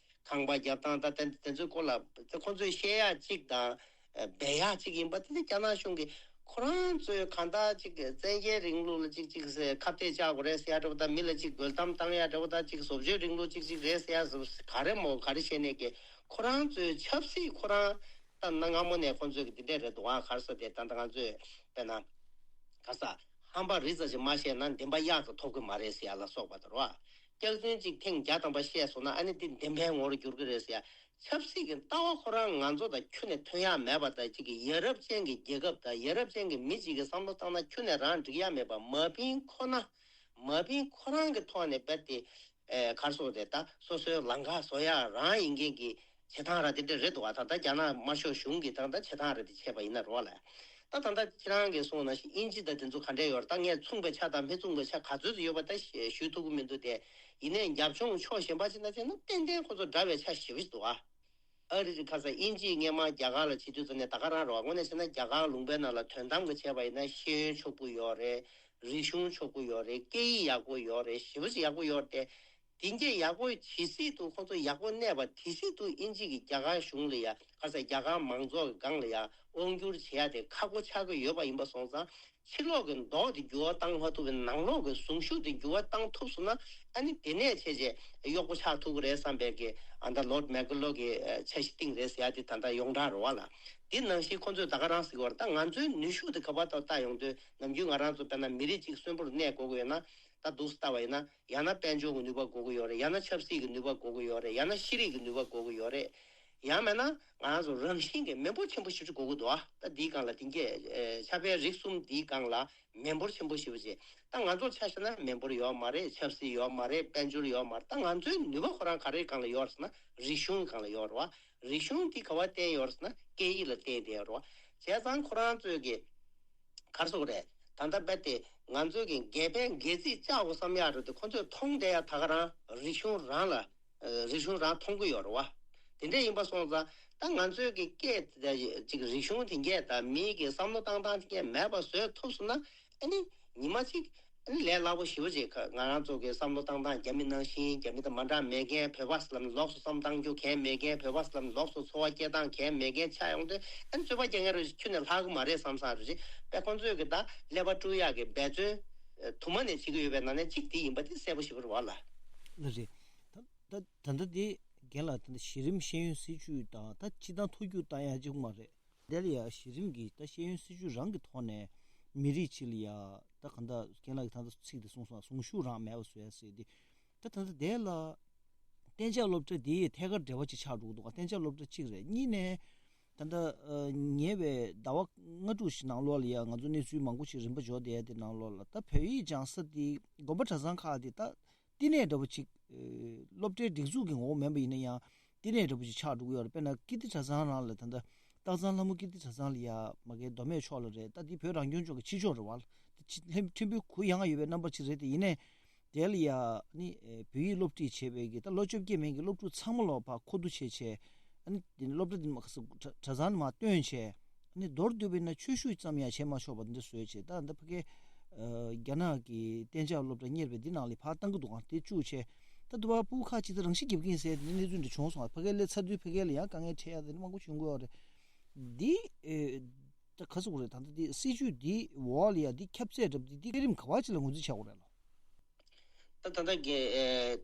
ཁང་པ་རྒྱབ་སྟངས་ད་དེ་དེ་ཚོའི་སྐོར་ལ་ཁོང་ཚོས་བཤད་ཡག་གཅིག་དང་འབད་ཡག་གཅིག་ཡིན་པ་དེ་ནི་རྒྱ་ནག་གཞུང་གིས་ཁོ་རང་ཚོའི་གང་ལྟར་ཅིག་བཙན་རྒྱལ་རིང་ལུགས་ལ་ཅིག་ཅིག་ཁ་གཏད་བཅག་དགོས་རེད་ཟེར་ཡག་འདྲ་པོ་དང་མི་ལ་ཅིག་རྒོལ་གཏམ་བཏང་ཡག་འདྲ་པོ་དང་ཅིག་བཟོ་བཅོས་རིང་ལུགས་ཅིག་ཅིག་རེད་ཟེར་ཡག་ག་རེ་མོ་ག་རེ་བཤད་ནས་ཀྱི་ཁོ་རང་ཚོའི་ཆབ་སྲིད་ཁོ་རང་ད་གནའ་སྔ་མོ་ནས་ཁོང་ཚོས་ཀྱི་འདི་འདྲས་རེད་འདུག་ཨ་ག་རེ་ཟེར་དེ་ད་ལྟ་ང་ཚོས་དཔེར་ན་ག་ས་ཧམ་པ་རི་ཙམ་ཞིག་མ་བཤད་ན་འདེམས་པ་གཡག་ཙམ་ཐོབ་ཀྱི་མ་རེད་ཟེར་ཡག་ལ་སོགས་པ་དང་རོ། སྐྱག་རྫུན་གཅིག་ཐེངས་བརྒྱ་ཐམ་པ་བཤད་སོང་ན་ཨ་ནི་འདི་འདེམས་པའི་ངོ་བོར་འགྱུར་གྱི་རེད་ཟེར་ཡ། ཆབ་སྲིད་ཀྱི་ལྟ་བ་ཁོ་རང་ང་ཚོ་དང་ཁྱོན་ནས་མཐུན་ཡག་མེད་པ་དང་གཅིག་གི་ཡ་རབས་ཅན་གྱི་རྒྱལ་ཁབ་དང་ཡ་རབས་ཅན་གྱི་མི་གཅིག་གི་བསམ་བློ་བཏང་ན་ཁྱོན་ནས་རང་འགྲིག་ཡག་མེད་པ། མ་ཕིང་ཁོ་ན་མ་ཕིང་ཁོ་རང་གི་ཐོག་ནས་རྦད་དེ་ཨེ་ག་རེ་ཟེར་དགོས་རེད། ད་སོ་སོའི་ལམ་ཁ་བཟོ་ཡག་རང་ཡིན་མཁན་གྱི་བྱེད་སྟངས་ར་དེ་འདྲ་རེད་འདུག་བ། ད་ལྟ་རྒྱ་ནག་དམར་ཤོག་གཞུང་གི་ད་ལྟ་བྱེད་སྟངས་རེད་དེ་བྱས་པ་ཡིན་ན་རོ་ལ། ད་ད་ལྟ་ཁྱེད་རང་གིས་གསུངས་ནང་བཞིན་དབྱིན་ཇི་དང་དེ་ཚོ་ག་འདྲས་ཡོད་རེད། ད་ངས་མཚུངས་པའི་ཆ་དང་མི་མཚུངས་པའི་ཆ་ག་ཚོད་ཡོད་པ་ད་ཞུ་ཐུབ་ཀྱི་མི་འདུག་སྟེ། ཡིན་ནའི་རྒྱབ་ལྗོངས་ཕྱོགས་གཞན་པ་ཅིག་ན་བྱས་ན་ཏན་ཏན་ཁོ་ཚོ་འདྲ་བའི་ཆ་ཞེ་པོ་ཅིག་འདུག་ཨ། ཨ་རི་རི་ཁ་སང་དབྱིན་ཇིས་སྔས་མ་རྒྱ་གར་ལ་བྱེད་དུས་ཙམ་ནས་ད་ག་རང་རེད་བ། དངོས་གནས་བྱས་ན་རྒྱ་གར་ལུང་པའི་ནང་ལ་དོན་དམ་གྱི་བྱས་པ་ཡིན་ན་ཤེས་ཡོན་ཕྱུག་པོ་ཡོད་རེད། རིག་གཞུང་ཕྱུག་པོ་ཡོད་རེད། སྐད་ཡིག་ཡག་པོ་ཡོད་རེད། ཞེ་པོ་ཅིག་ཡག་པོ་ཡོད་རེད་དེ། དེ་འདྲས་ཡག་པོ་ཇི་སྲིད་དུ་ཁོ་ཚོ་ཡག་པོ་གནས་པ་དེ་སྲིད་དུ་དབྱིན་ཇི་གིས་རྒྱ་གར་གཞུང་ལ་ཡ་ཁ་སང་རྒྱ་གར་མང་ཚོགས་ཀྱི་སྒང་ལ་ཡ་དབང་སྒྱུར་བྱེད་ཡ་དེ་ཁག་པོ་ཆགས་ཀྱི་ཡོད་པ་ཡིན་པ་སོང་ཙང་། ཕྱི་ལོགས་ཀྱི་མདོག་དེ་འགྱུར་བ་བཏང་མ་ཐུབ་པའི་ནང་ལོགས་ཀྱི་གཟུངས་གཞུག་དེ་འགྱུར་བ་བཏང་ཐུབ་སོང་ན། ཨ་ནི་དེ་ནས་བྱས་རྗེས་གཡོག་པོ་ཆགས་ཐུབ་ཀྱི་རེད་བསམ་པའི་གི་ཨ་ད་ལོར་ཌི་མེག་ཀོ་ལོ་གི་འཆར་གཞི་སྟེང་རེད་ཟེར་ཡ་དེ་ད་ལྟ་ཡོངས་གྲགས་རེད་བ་ལ། དེ་ནང་བཞིན་ཁོ་ཚོས་ད་ག་རང་ཟེར་གྱི་ཡོད་རེད། ད་ང་ཚོའི་ནུས་ཤུགས་དེ་ག་པར་ལྟ་ལྟ་ཡོང་དུས་ནམ་རྒྱུན་ང་རང་ཚོ་དཔེར་ན་མི་རིགས་གཅིག་གསོན་པོར་གནས་དགོས་ཀྱི་ཡོད་ན། ད་འདུག་སེ་ལྟ་བ་ཡིན་ན། ཡང་ན་དཔལ་འབྱོར་གྱི་ནུས་པ་དགོས་ཀྱི་ཡོད་རེད། ཡང་ན་ཆབ་སྲིད་ཀྱི་ནུས་པ་དགོས་ཀྱི་ཡོད་རེད། ཡང་ན་ཤེས་རིག་གི་ནུས་པ་དགོས་ཀྱི་ཡོད་རེད། ཡང་མིན་ན་ང་རང་ཚོ་རང་བཞིན་གྱི་མི་འབོར་ཆེན་པོ་ཞེ་པོ་ཅིག་དགོས་ཀྱི་འདུག་ཨ། ད་འདིའི་སྒང་ལ་དེ་འདྲས་ཨེ་ཕྱག་དཔེ་རིགས་གསུམ་འདིའི་སྒང་ལ་མི་འབོར་ཆེན་པོ་ཞེ་པོ་ཅིག་ད་ང་ཚོར་ཆ་བཞག་ན་མི་འབོར་ཡོད་མ་རེད། ཆབ་སྲིད་ཡོད་མ་རེད། དཔལ་འབྱོར་ཡོད་མ་རེད། ད་ང་ཚོའི་ནུས་པ་ཁོ་རང་ག་རེའི་སྒང་ལ་ཡོད་རེད་ཟེར་ན་རིག་གཞུང་གི་སྒང་ལ་ཡོད་རེད་བ། རིག་གཞུང་འདི་ག་པར་བརྟེན་ཡོད་རེད་ཟེར་ན་སྐད་ཡིག་ལ་བརྟེན་བསྡད་ཡོད་རེད་བ། བྱས་ཙང་ཁོ་རང་ཚོས་ཀྱི་ག་རེ་ཟེར་དགོས་རེད། ད་ལྟ་རྦད་དེ་ང་ཚོས་ཀྱི་དགེ་ཕན་དགེ་ཚིག་བཅག་དགོས་བསམ་ཡག་རེད་དེ། ཁོ་ཚོས་མཐོང་བསྡད་ཡག་ད་ག་རང་རིག་གཞུང་རང་ལ་ཨ་རིག་གཞུང་རང་མཐོང་གི་ཡོད་རེད་བ། དེ་འདྲ་ཡིན་པ་སོང་ཙང་ད་ང་ཚོས་ཀྱི་སྐད་ཅིག་རིག་གཞུང་དེ་འགས་ད་མིའི་གི་བསམ་བློ་བཏང་སྟངས་དེ་འགས་མེད་པ་བཟོས་ཐུབ་སོང་ན། ཨ་ནི་ཉི་མ་གཅིག་ཨ་ནི་ལས་སླ་པོ་ཞེ་པོ་ཅིག་ང་རང་ཚོ་གི་བསམ་བློ་བཏང་སྟངས་རྒྱ་མི་ནང་བཞིན། རྒྱ་མི་དང་མ་འདྲ་མེད་མཁན། བོད་པ་ཟེར་ལབ་ན་ལོགས་སུ་བསམ་བཏང་རྒྱུ་གང་ཡང་མེད་མཁན། བོད་པ་ཟེར་ལབ་ན་ལོགས་སུ་འཚོ་བ་སྐྱེལ་སྟངས་གང་ཡང་མེད་མཁན་ཆགས་ཡོང་དུས། ཨ་ནི་རྩོད་པ་རྒྱག་མཁན་རེ་ཁྱོན་ནས་ལྷག་གི་མ་རེད་བསམ་བསམ་རེད། དཔེ་ཁོང་ཚོས་གི་ད་ཀླད་པ་དཀྲུག་ཡག་གི་འབད་བརྩོན་ཨ་དུ་མ་ནས་བྱེད་ཀྱི་ཡོད་པའི་ནང་ནས་གཅིག་དེ་ཡིན་པ་དེ་གསལ་པོ་ཞེ་པོ་རེད་བ་ལ། ལགས་རེད། ད་ད་ད་ལྟ་དེ་རྒན་ལགས། ད་ལྟ་གཞི་རིམ་ཤེས་ཡོན་སྲིད་བྱུས་དང་ད་སྤྱིར་བཏང་མཐོ་རྒྱུགས་བཏང་ཡག་གཅིག་པུ་མ་རེད། དེ་ལ་ཡང་གཞི་རིམ་གྱི་ད་ཤེས་ཡོན་སྲིད་བྱུས་རང་གི་ཐོག་ནས་མི་རིགས་གཅིག་ལ་ཡང་ད་གང་ལྟར་རྒན་ལགས་ཀྱིས་ད་ལྟ་ཚིག་དེ་གསུངས་སོང་། གཟུངས་གཞུག་རང་མེད་པ་བཟོ་ཡ་ཟེར་ཏེ། ད་ད་ལྟ་དེ་ལ་གཏན་འཇགས་སློབ་གྲྭ་དེ་ཐད་ཀར་འབྲེལ་བ་ཅིག་ཆགས་འགྲོ་གི་འདུག་ག་གཏན་འཇགས་སློབ་གྲྭ་གཅིག་རེད། གཉིས་ནས་ད་ལྟ་ཨ་ཉེ་བའི་ཟླ་བ་ལྔ་དྲུག་ཞིག་ནང་ལོགས་ལ་ཡང་ང་ཚོ་གནས་ཚུལ་མང་པོ་ཞིག་རིམ་པ་འབྱོར་བསྡད་ཡ་དེ་ནང་ལོགས་ལ། ད་བོད་ཡིག་སྦྱང་ས་དེ་དགོན་པ་གྲྭ་ཚང་ཁག་དེ་ད་བསྟི་གནས་འདྲ་པོ་ཅིག་ཨེ་སློབ་གྲྭའི་སྒྲིག་འཛུགས་ཀྱི་ངོ་བོ་མིན་པ་ཡིན་ན་ཡང་བསྟི་གནས་འདྲ་པོ་ཅིག་ཆགས་འགྲོ་གི་ཡོད་རེད། དཔེར་ན་ཀིརྟི་གྲྭ་ཚང་རང་ལ་ད་ལྟ་སྟག་ཚང་ལྷ་མོ་ཀིརྟི་གྲྭ་ཚང་ལ་ཡ་མ་གི་མདོ་སྨད་ཕྱོགས་ལ་རེད། ད་འདི་བོད་རང་སྐྱོང་ལྗོངས་ཀྱི་ཕྱི་ཕྱོགས་རེད་བ། ད་ཕྱི་ལྷན་ཕྲན་བུའི་གུ་ཡངས་ཡོད་པའི་རྣམ་པ་ཅིག་རེད་དེ། ཡིན་ནའི་དེ་ལ་ཡ་ནི་ཨེ་བོད་ཡིག་སློབ་ཁྲིད་བྱེད་པའི་གི་ད་ལོ་བཅོ་བརྒྱད་མན་གྱི་སློབ་ཕྲུག་ཚང་མ་ལོག་ཕར་མཁོ་བསྡུ་བྱས་བྱས། ཨ་ནི་དེ་ནི་སློབ་གྲྭ་དེ་ནི་མ་ག་ས་གྲྭ་ཚང་ནས་མར་བཏོན་བྱས། ཨ་ནི་མདོར་བསྡུས་པ་ཡིན་ན་ཆོས་ཞུགས་ཙམ་ཡང་བྱེད་མ་ཆོག་པ་འདི་འདྲ་བཟོས་བྱས། ད་ད་ཕ་གི་ཨ་རྒྱ་ནག་གི་གཏན་འཇགས་སློབ་གྲྭ་གཉེར་བའི་འདི་ནང་ལ་ཕར་བཏང་གི་འདུག་ག་དེ་བཅུག་བྱས། ད་དུ་བ་ཕྲུ་གུ་ཁག་ཅིག་ད་རང་ཤི་རྒྱབ་ཀྱི་ཡིན་ཟེར་དེ་གནས་ཚུལ་འདི་བྱུང་སོང་། ཕ་གིར་སླེབས་ཚར་དུས་ཕ་གི་ལ་ཡང་དཀའ་ངལ་འཕྲད་ཡ་དེ་འདྲ་མང་པོ་བྱུང་གི་ཡོད་རེད། འདི་ཨེ་ད་ག་ཟེར་དགོས་རེད། ད་ལྟ་འདི་སྲིད་བྱུས་འདི་འོག་ལ་ཡ་འདི་ཁྱབ་ཚད་འདྲ་པོ་འདི་འདི་སྐས་རིམ་ག་པ་ཅིག་ལ་ངོས་འཛིན་བྱ་དགོས་རེད་ལོ། ད་ད་ལྟ་གི་ཨེ་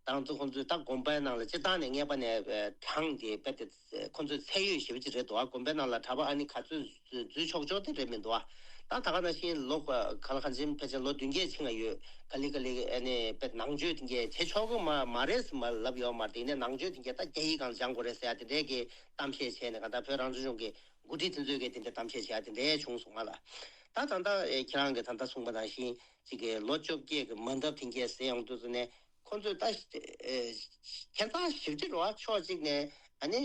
ད་ང་ཚོ་ཁོང་ཚོས་ད་དགོན་པའི་ནང་ལ་སྤྱིར་བཏང་ནས་ངེས་པ་ནས་ཨེ་གྲངས་དེ་རྦད་དེ་ཁོང་ཚོས་ཚད་ཡོད་ཞེ་པོ་ཅིག་རེད་འདུག་ཨ། དགོན་པའི་ནང་ལ་གྲྭ་པ་ཨ་ནི་ག་ཚོད་འཛུལ་ཆོག་ཆོག་དེ་རེད་མི་འདུག་ཨ། ད་ད་ག་ནང་བཞིན་ལོ་ག་ལ་གང་ཕལ་ཆེར་ལོ་བདུན་བརྒྱད་ཕྱིན་ཡོད། ག་ལེ་ག་ལེ་ཨ་ནི་རྦད་ནང་ཆོས་དེ་འགས་བྱེད་ཆོག་གི་མ་མ་རེད་ཟེར་མ་ལབ་ཡོད་མ་རེད། དེ་ནས་ནང་ཆོས་དེ་འགས་ད་རྒྱ་ཡིག་སྒང་སྦྱང་དགོས་རེད་ཟེར་ཡ་དེ་འདྲའི་གི་གཏམ་བཤད་བྱས་ནས། གང་ལྟར་བོད་རང་སྐྱོང་ལྗོངས་ཀྱི་འགོ་ཁྲིད་དེ་ཚོས་གི་དེ་འདྲའི་གཏམ་བཤད་བྱས་ཡ་དེ་འདྲའི་བྱུང་སོང་ང་ལ། ད་ད་ལྟ་ཨེ་ཁྱེད་རང་གིས་ད་ལྟ་གསུངས་པ་ནང་བཞིན་ཅིག་གི་ལོ་བཅོ་བརྒྱད་ཀྱི་མ་འདབ་དེ་འགས་ཟེར་ཡོང་དུས་ཙམ་ནས། ཁོང་ཚོས་ད་ཨེ་ཁྱད་མཚར་ཞེ་པོ་ཅིག་རེད་བ། ཕྱོགས་གཅིག་ནས་ཨ་ནི་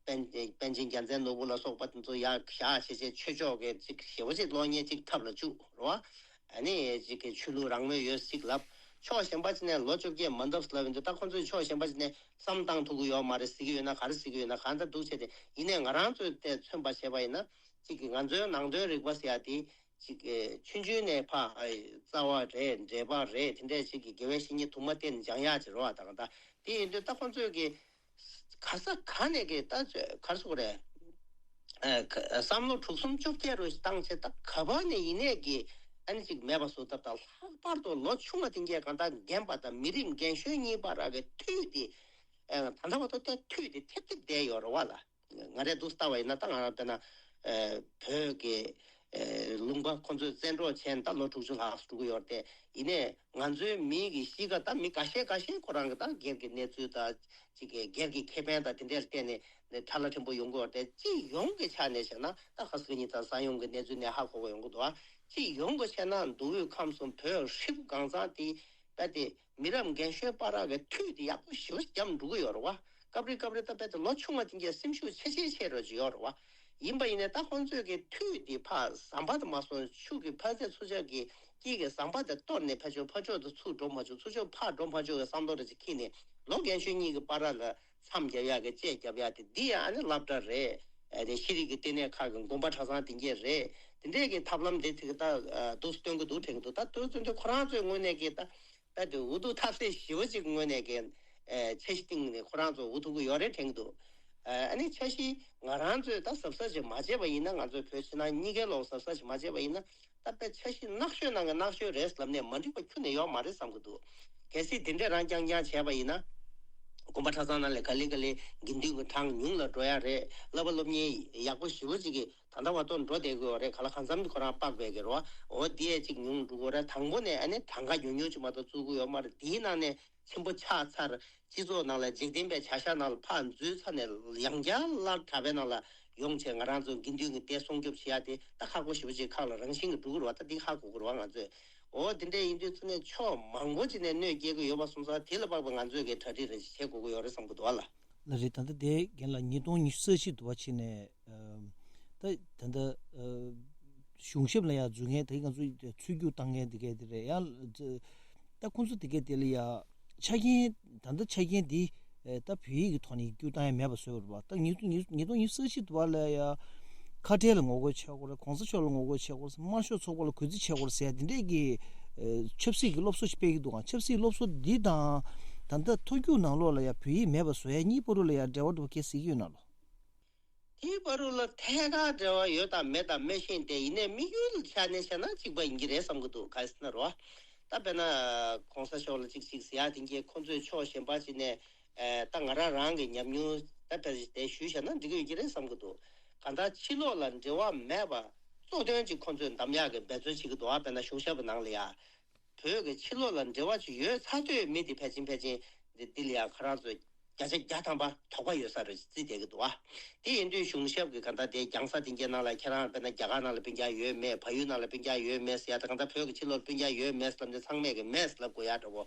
པཎ་པཎ་ཆེན་རྒྱལ་མཚན་ནོར་བུ་ལ་སོགས་པ་དེ་ཚོ་ཡར་བཞག་བྱས་བྱས་ཆོས་ཕྱོགས་ཀྱི་ཅིག་ཞེ་པོ་ཅིག་གློག་བརྙན་ཅིག་ཐབས་ལ་བཅུག་རེད་བ། ཨ་ནི་ཅིག་གི་ཆོས་ལུགས་རང་མོས་ཡོད་ཅིག་ལབ། ཕྱོགས་གཞན་པ་ཅིག་ནས་ལོ་བཅོ་བརྒྱད་མ་འདབ་ལབ་ཡོང་དུས། ད་ཁོང་ཚོས་ཕྱོགས་གཞན་པ་ཅིག་ནས་བསམ་བཏང་ཐུབ་ཀྱི་ཡོད་མ་རེད། ཟེར་གྱི་ཡོད་ན་ག་རེ་ཟེར་གྱི་ཡོད་ན་གང་ལྟར་འདུག་བྱས་ཏེ། ཡིན་ནའི་ང་རང་ཚོས་དེ་མཚོན་པ་བྱས་པ་ཡིན་ན། ཅིག་གི་ང་ཚོའི་ནང་དོན་རིག་པ་ཟེར་ཡ་དེ་ཅིག་གི་ཆུང་ཆུང་ནས་ཕར་ཨ་རྩ་བ་རེད། འགྲེལ་པ་རེད། དེ་འདྲས་ཅིག་གི་དགེ་བའི་བཤེས་གཉེན་དུ་མ་བསྟེན་སྦྱང་ཡག་ཅིག་རེད་བ། ད་ག་ད་དེ་ཡིན་དུས་ད་ཁོང་ཚོས་གི་ག་ས་ག་ནས་གི་ད་ག་རེ་ཟེར་དགོས་རེད། ཨ་ཁ་བསམ་བློ་དྲུག་གསུམ་བཅོ་བརྒྱད་རུ་བཏང་བྱས། ད་ག་པ་ནས་ཡིན་ནའི་གི་ཨ་ནི་ཅིག་མེད་པ་བཟོ་ཐབས་དང་། ལྷག་པར་དུ་ལོ་ཆུང་བ་དེ་འགས་གང་ལྟར་རྒན་པ་དང་མི་རབས་རྒན་གཞོན་གཉིས་བར་གི་འཐུས་དེ་ཨ་ད་ལྟ་བར་དུ་ད་འཐུས་དེ་ཐེབས་ཐེབས་བསྡད་ཡོད་རེད་བ་ལ། ང་རས་འདུག་ལྟ་བ་ཡིན་ན། ད་ང་རང་དཔེར་ན་ཨ་བོད་ཀྱི་ཨ་ལུང་པ་ཁོང་ཚོས་བཙན་འཕྲོག་བྱས་ནས་ད་ལོ་དྲུག་ཅུ་ལྷག་འགྲོ་གི་ཡོད་རེད་དེ། ཡིན་ནའི་ང་ཚོའི་མི་གི་གཤིས་ཀ་ད་མི་འགའ་ཤས་འགའ་ཤས་ཁོ་རང་གི་ད་སྒེར་གྱི་གནས་ཚུལ་དང་། ཅིག་གི་སྒེར་གྱི་ཁེ་ཕན་དང་དེ་འདྲར་བརྟེན་ནས་ཁྲ་ལ་ཕྲན་བུ་ཡོང་གི་ཡོད་རེད་དེ། སྤྱི་ཡོངས་ཀྱི་ཆ་ནས་བཤད་ན། ད་ཁ་སང་ཉིན་ད་ས་ཡོམ་གྱི་གནས་ཚུལ་ནས་ཧ་གོ་གི་ཡོང་གི་འདུག་ཨ། སྤྱི་ཡོངས་ཀྱི་བཤད་ན་མདོ་དབུས་ཁམས་གསུམ་བོད་ཧྲིལ་པོ་གང་ཚང་དེ་རྦད་དེ་མི་རབས་རྒན་གཞོན་བར་གྱི་འཐུས་དེ་ཡག་པོ་ཞེ་པོ་བརྒྱབ་འགྲོ་གི་ཡོད་རེད་བ། སྐབས་རེ་སྐབས་རེ་ད་རྦད་དེ་ལོ་ཆུང་བ་དེ་འགས་སེམས་ཤུགས་ཆེ་ཆེ་ཆེ་རུ་ཅིག་ཡོད་རེད་བ། ཡིན་པ་ཡིན་ནའི་ད་ཁོང་ཚོས་ཀྱི་མཐུད་དེ་ཕར་ཟམ་པ་དུ་མ་སོང་ཆུ་གི་ཕར་ཚད་ཚུར་ཆག་གི་དཀྱིལ་གྱི་ཟམ་པ་དེ་གཏོར་ནས་ཕར་ཕྱོགས་ཕར་ཕྱོགས་དུ་ཚུར་འགྲོ་མ་བཅུག་ཚུར་ཕྱོགས་ཕར་འགྲོ་མ་བཅུག་གི་བསམ་བློ་རེ་ཅིག་འཁྱེར་ནས་ལོ་རྒན་གཞོན་གཉིས་ཀྱི་བར་ལ་མཚམས་རྒྱབ་ཡག་གི་དཔྱད་རྒྱབ་ཡག་དེ་འདི་ཡང་ཨ་ནི་སློབ་གྲྭ་རེད། ཨ་ནི་ཤེས་རིག་གི་ལྟེ་གནས་ཁག་གི་དགོན་པ་གྲྭ་ཚང་དེ་འདྲས་རེད། དེ་འདྲས་ཀྱི་ཐབས་ལམ་དེ་ཚིག་ད་འདུག་སྟོན་གི་འདུག་དྲན་གི་འདུག་ད་དུས་ཚོད་འདི་ཁོ་རང་ཚོའི་ངོས་ནས་ཀྱི་ད་ད་དུ་འུ་ཐུག་ཐབས་ཤེས་ཞི་བ་ཅིག་ངོས་ནས་ཀྱི་ཨ་འཆར་གཞི་བཏིང་ནས་ཁོ་རང་ཚོ་འུ་ཐུག་གི་ཡོད་རེད་དྲན་གི་འདུག་ཨ་ནི་འཆར་གཞི་ང་རང་ཚོས་ད་གཟབ་གཟབ་ཅིག་མ་བྱས་པ་ཡིན་ན། ང་ཚོའི་བོད་ཕྱི་ནང་གཉིས་ཀའི་ལོག་གཟབ་གཟབ་ཅིག་མ་བྱས་པ་ཡིན་ན། ད་དཔེ་འཆར་གཞི་ནག་ཤོས་ནང་གི་ནག་ཤོས་རེད་ལབ་ནས་མ་འགྲིག་པ་ཁྱོན་ནས་ཡོད་མ་རེད་བསམ་གི་འདུག་གལ་སྲིད་དེ་འདྲས་རང་རྐྱང་རྐྱང་བྱས་པ་ཡིན་ན། དགོན་པ་གྲྭ་ཚང་ནང་ལ་ག་ལེ་ག་ལེ་དགེ་འདུན་གྱི་གྲངས་ཉུང་ལ་འགྲོ་ཡ་རེད། བསླབ་པ་སློབ་གཉེར་ཡག་པོ་ཞེ་པོ་ཅིག་གི་ད་ལྟ་བར་དུ་འགྲོ་བསྡད་ཀྱི་ཡོད་རེད། ག་ལ་གང་འཚམ་ཁོ་རང་དཔག་པའི་གི་རོ། འོ་དེ་ཅིག་ཉུང་འགྲོ་གི་རེད། དང་པོ་ནས་ཨ་ནི་གྲངས་ཀ་ཉུང་ཉུང་ཅིག་མ་གཏོགས་བཙུགས་ཀྱི་ཡོད་མ་རེད། དེའི་ནང་ནས་ཆེན་པོ་ཆགས་ཚར། སྤྱི་ཚོགས་ནང་ལ་འཇིག་རྟེན་པའི་བྱ་གཞག་ནང་ལ་ཕར་འཛུལ་ཚར་ནས་ཡང་བསྐྱར་སློབ་གྲྭ་པའི་ནང་ལ་ཡོང་བྱས་ང་རང་ཚོ་དགེ་འདུན་གྱི་སྡེ་སྲུང་སྐྱོབ་བྱེད་ཡ་དེ་ད་ཁག་པོ་ཞེ་པོ་ཅིག་ཁག་ལ་རང་བཞིན་གྱིས་འགྲོ་གི་རེད་བ། ད་འདི་ཧ་གོ་གི་རེད་བ། ང་ཚོས་འོ་དེ་འདྲ་ཡིན་དུས་ཚོ་ནས་ཕྱོགས་མང་པོ་ཅིག་ནས་གནོད་སྐྱེལ་གྱི་ཡོད་པ་སོང་ཙང་། དེ་ལ་དཔག་པའི་ང་ཚོས་ཀྱི་གྲ་སྒྲིག་རེ་བྱེད་དགོས་ཀྱི་ཡོད་རེད་བསམ་གྱི་འདུག་བ་ལ། ལགས་རེད། ད་ལྟ་དེ་རྒན་ལགས་ཉིས་སྟོང་ཉི་ཤུ་རྩ་གཅིག་དུ་བ་ཕྱིན་ནས་ད་ད་ལྟ་གཞུང་ཞབས་ལ་ཡང་འཛུལ་མཁན་དེ་ང་ཚོས་ཚུར་རྒྱུགས་བཏང་མཁན་དེ་གས་དེ་རེད། ཡང་ད་ཁོང་ཚོ་དེ་གས་དེ་ལ་ཡང་ཆ་རྐྱེན་ད་ལྟ་ཆ་རྐྱེན་འདི་ད་བོད་ཡིག་གི་ཐོག་ནས་རྒྱུགས་བཏང་ཡ་མེད་པ་བཟོས་པ་རེད་པ། ད་ཉིས་སྟོང་ཉིས་ཉིས་སྟོང་ཉི་ཤུ་རྩ་གཅིག་དུ་བ་ལ་ཡང་ཁ་བྲལ་ལ་ངོ་རྒོལ་བྱེད་དགོས་རེད། གོང་ས་མཆོག་ལ་ངོ་རྒོལ་བྱེད་དགོས་རེད། དམར་ཤོག་ཚོགས་པ་ལ་གུས་བརྩི་བྱེད་དགོས་རེད་ཟེར་ཡ་དེ་འདྲས་ཀྱི་ཆབ་སྲིད་ཀྱི་སློབ་གསོ་ཞིག་སྤེལ་གྱི་འདུག་ག་ཆབ་སྲིད་སློབ་གསོ་འདི་དང་ད་ལྟ་མཐོ་རྒྱུགས་ནང་ལོགས་ལ་ཡང་བོད་ཡིག་མེད་པ་བཟོ་ཡ་གཉིས་བར་དུ་ལ་ཡང་འབྲེལ་བ་འདྲ་པོ་གལ་སྲིད་ཡོད་ན་ལོ། དེའི་བར་དུ་ལ་ཐད་ཀར་འབྲེལ་བ་ཡོད་དང་མེད་དང་མེད་ཤེས་ཏེ། ཡིན་ནའི་དམིགས་ཡུལ་ཆ་ནས་བཤད་ན་གཅིག་པ་ཡིན་གྱི་རེད་བསམ་གྱི་འདུག་ག་རེ་ཟེར་ན་རོ། ད་དཔེར་ན་གོང་ས་མཆོག་ལ་གཅིག་གཅིག་ཟེར་ཡ་དེ་འདྲས་ཁོང་ཚོས་ཕྱོགས་གཞན་པ་ཅིག་ནས་ཨེ་ད་ང་རང་རང་གི་ཉམས་མྱོང་ད་དཔེ་དེ་ཞུས་བྱས་ན་འགྲིག་གི་ཡོད་ཀྱི་རེད་བསམ་གྱི་འདུག་གང་ལྟར་ཕྱི་ལོགས་ལ་འབྲེལ་བ་མེད་པ་གཙོ་དོན་ཅིག་ཁོང་ཚོས་འདམ་ཡག་གི་འབད་བརྩོན་བྱེད་ཀྱི་འདུག་ཨ་དཔེར་ན་གཞུང་ཞབས་ནང་ལ་ཡ། བོད་ཀྱི་ཕྱི་ལོགས་ལ་འབྲེལ་བ་ཅིག་ཡོད་ཚར་དུས་མི་དེ་ཕལ་ཆེར་ཕལ་ཆེར་འདི་འདི་ལ་ཡང་ཁོ་རང་ཚོས་བརྒྱ་ཆ་བརྒྱ་ཐམ་པ་དོགས་པ་ཡོད་ས་རེད་བརྩིས་བསྡད་ཀྱི་འདུག་བ། དེ་ཡིན་དུས་གཞུང་ཞབས་ཀྱི་ག་ད་དེ་རྒྱང་ས་དེ་འགའི་ནང་ལ་ཁྱེད་རང་དཔེར་ན་རྒྱ་གར་ནང་ལ་སྤུན་ཀྱག་ཡོད་མེད། བལ་ཡུལ་ནང་ལ་སྤུན་ཀྱག་ཡོད་མེད་ཟེར་ཡ་དང་། ག་ད་བོད་ཀྱི་ཕྱི་ལོགས་ལ་སྤུན་ཀྱག་ཡོད་མེད་ཟེར་ལབ་དུས་ཚང་མས་ཀྱི་མེད་ཟེར་ལབ་དགོས་ཡ་འདྲ་བོ།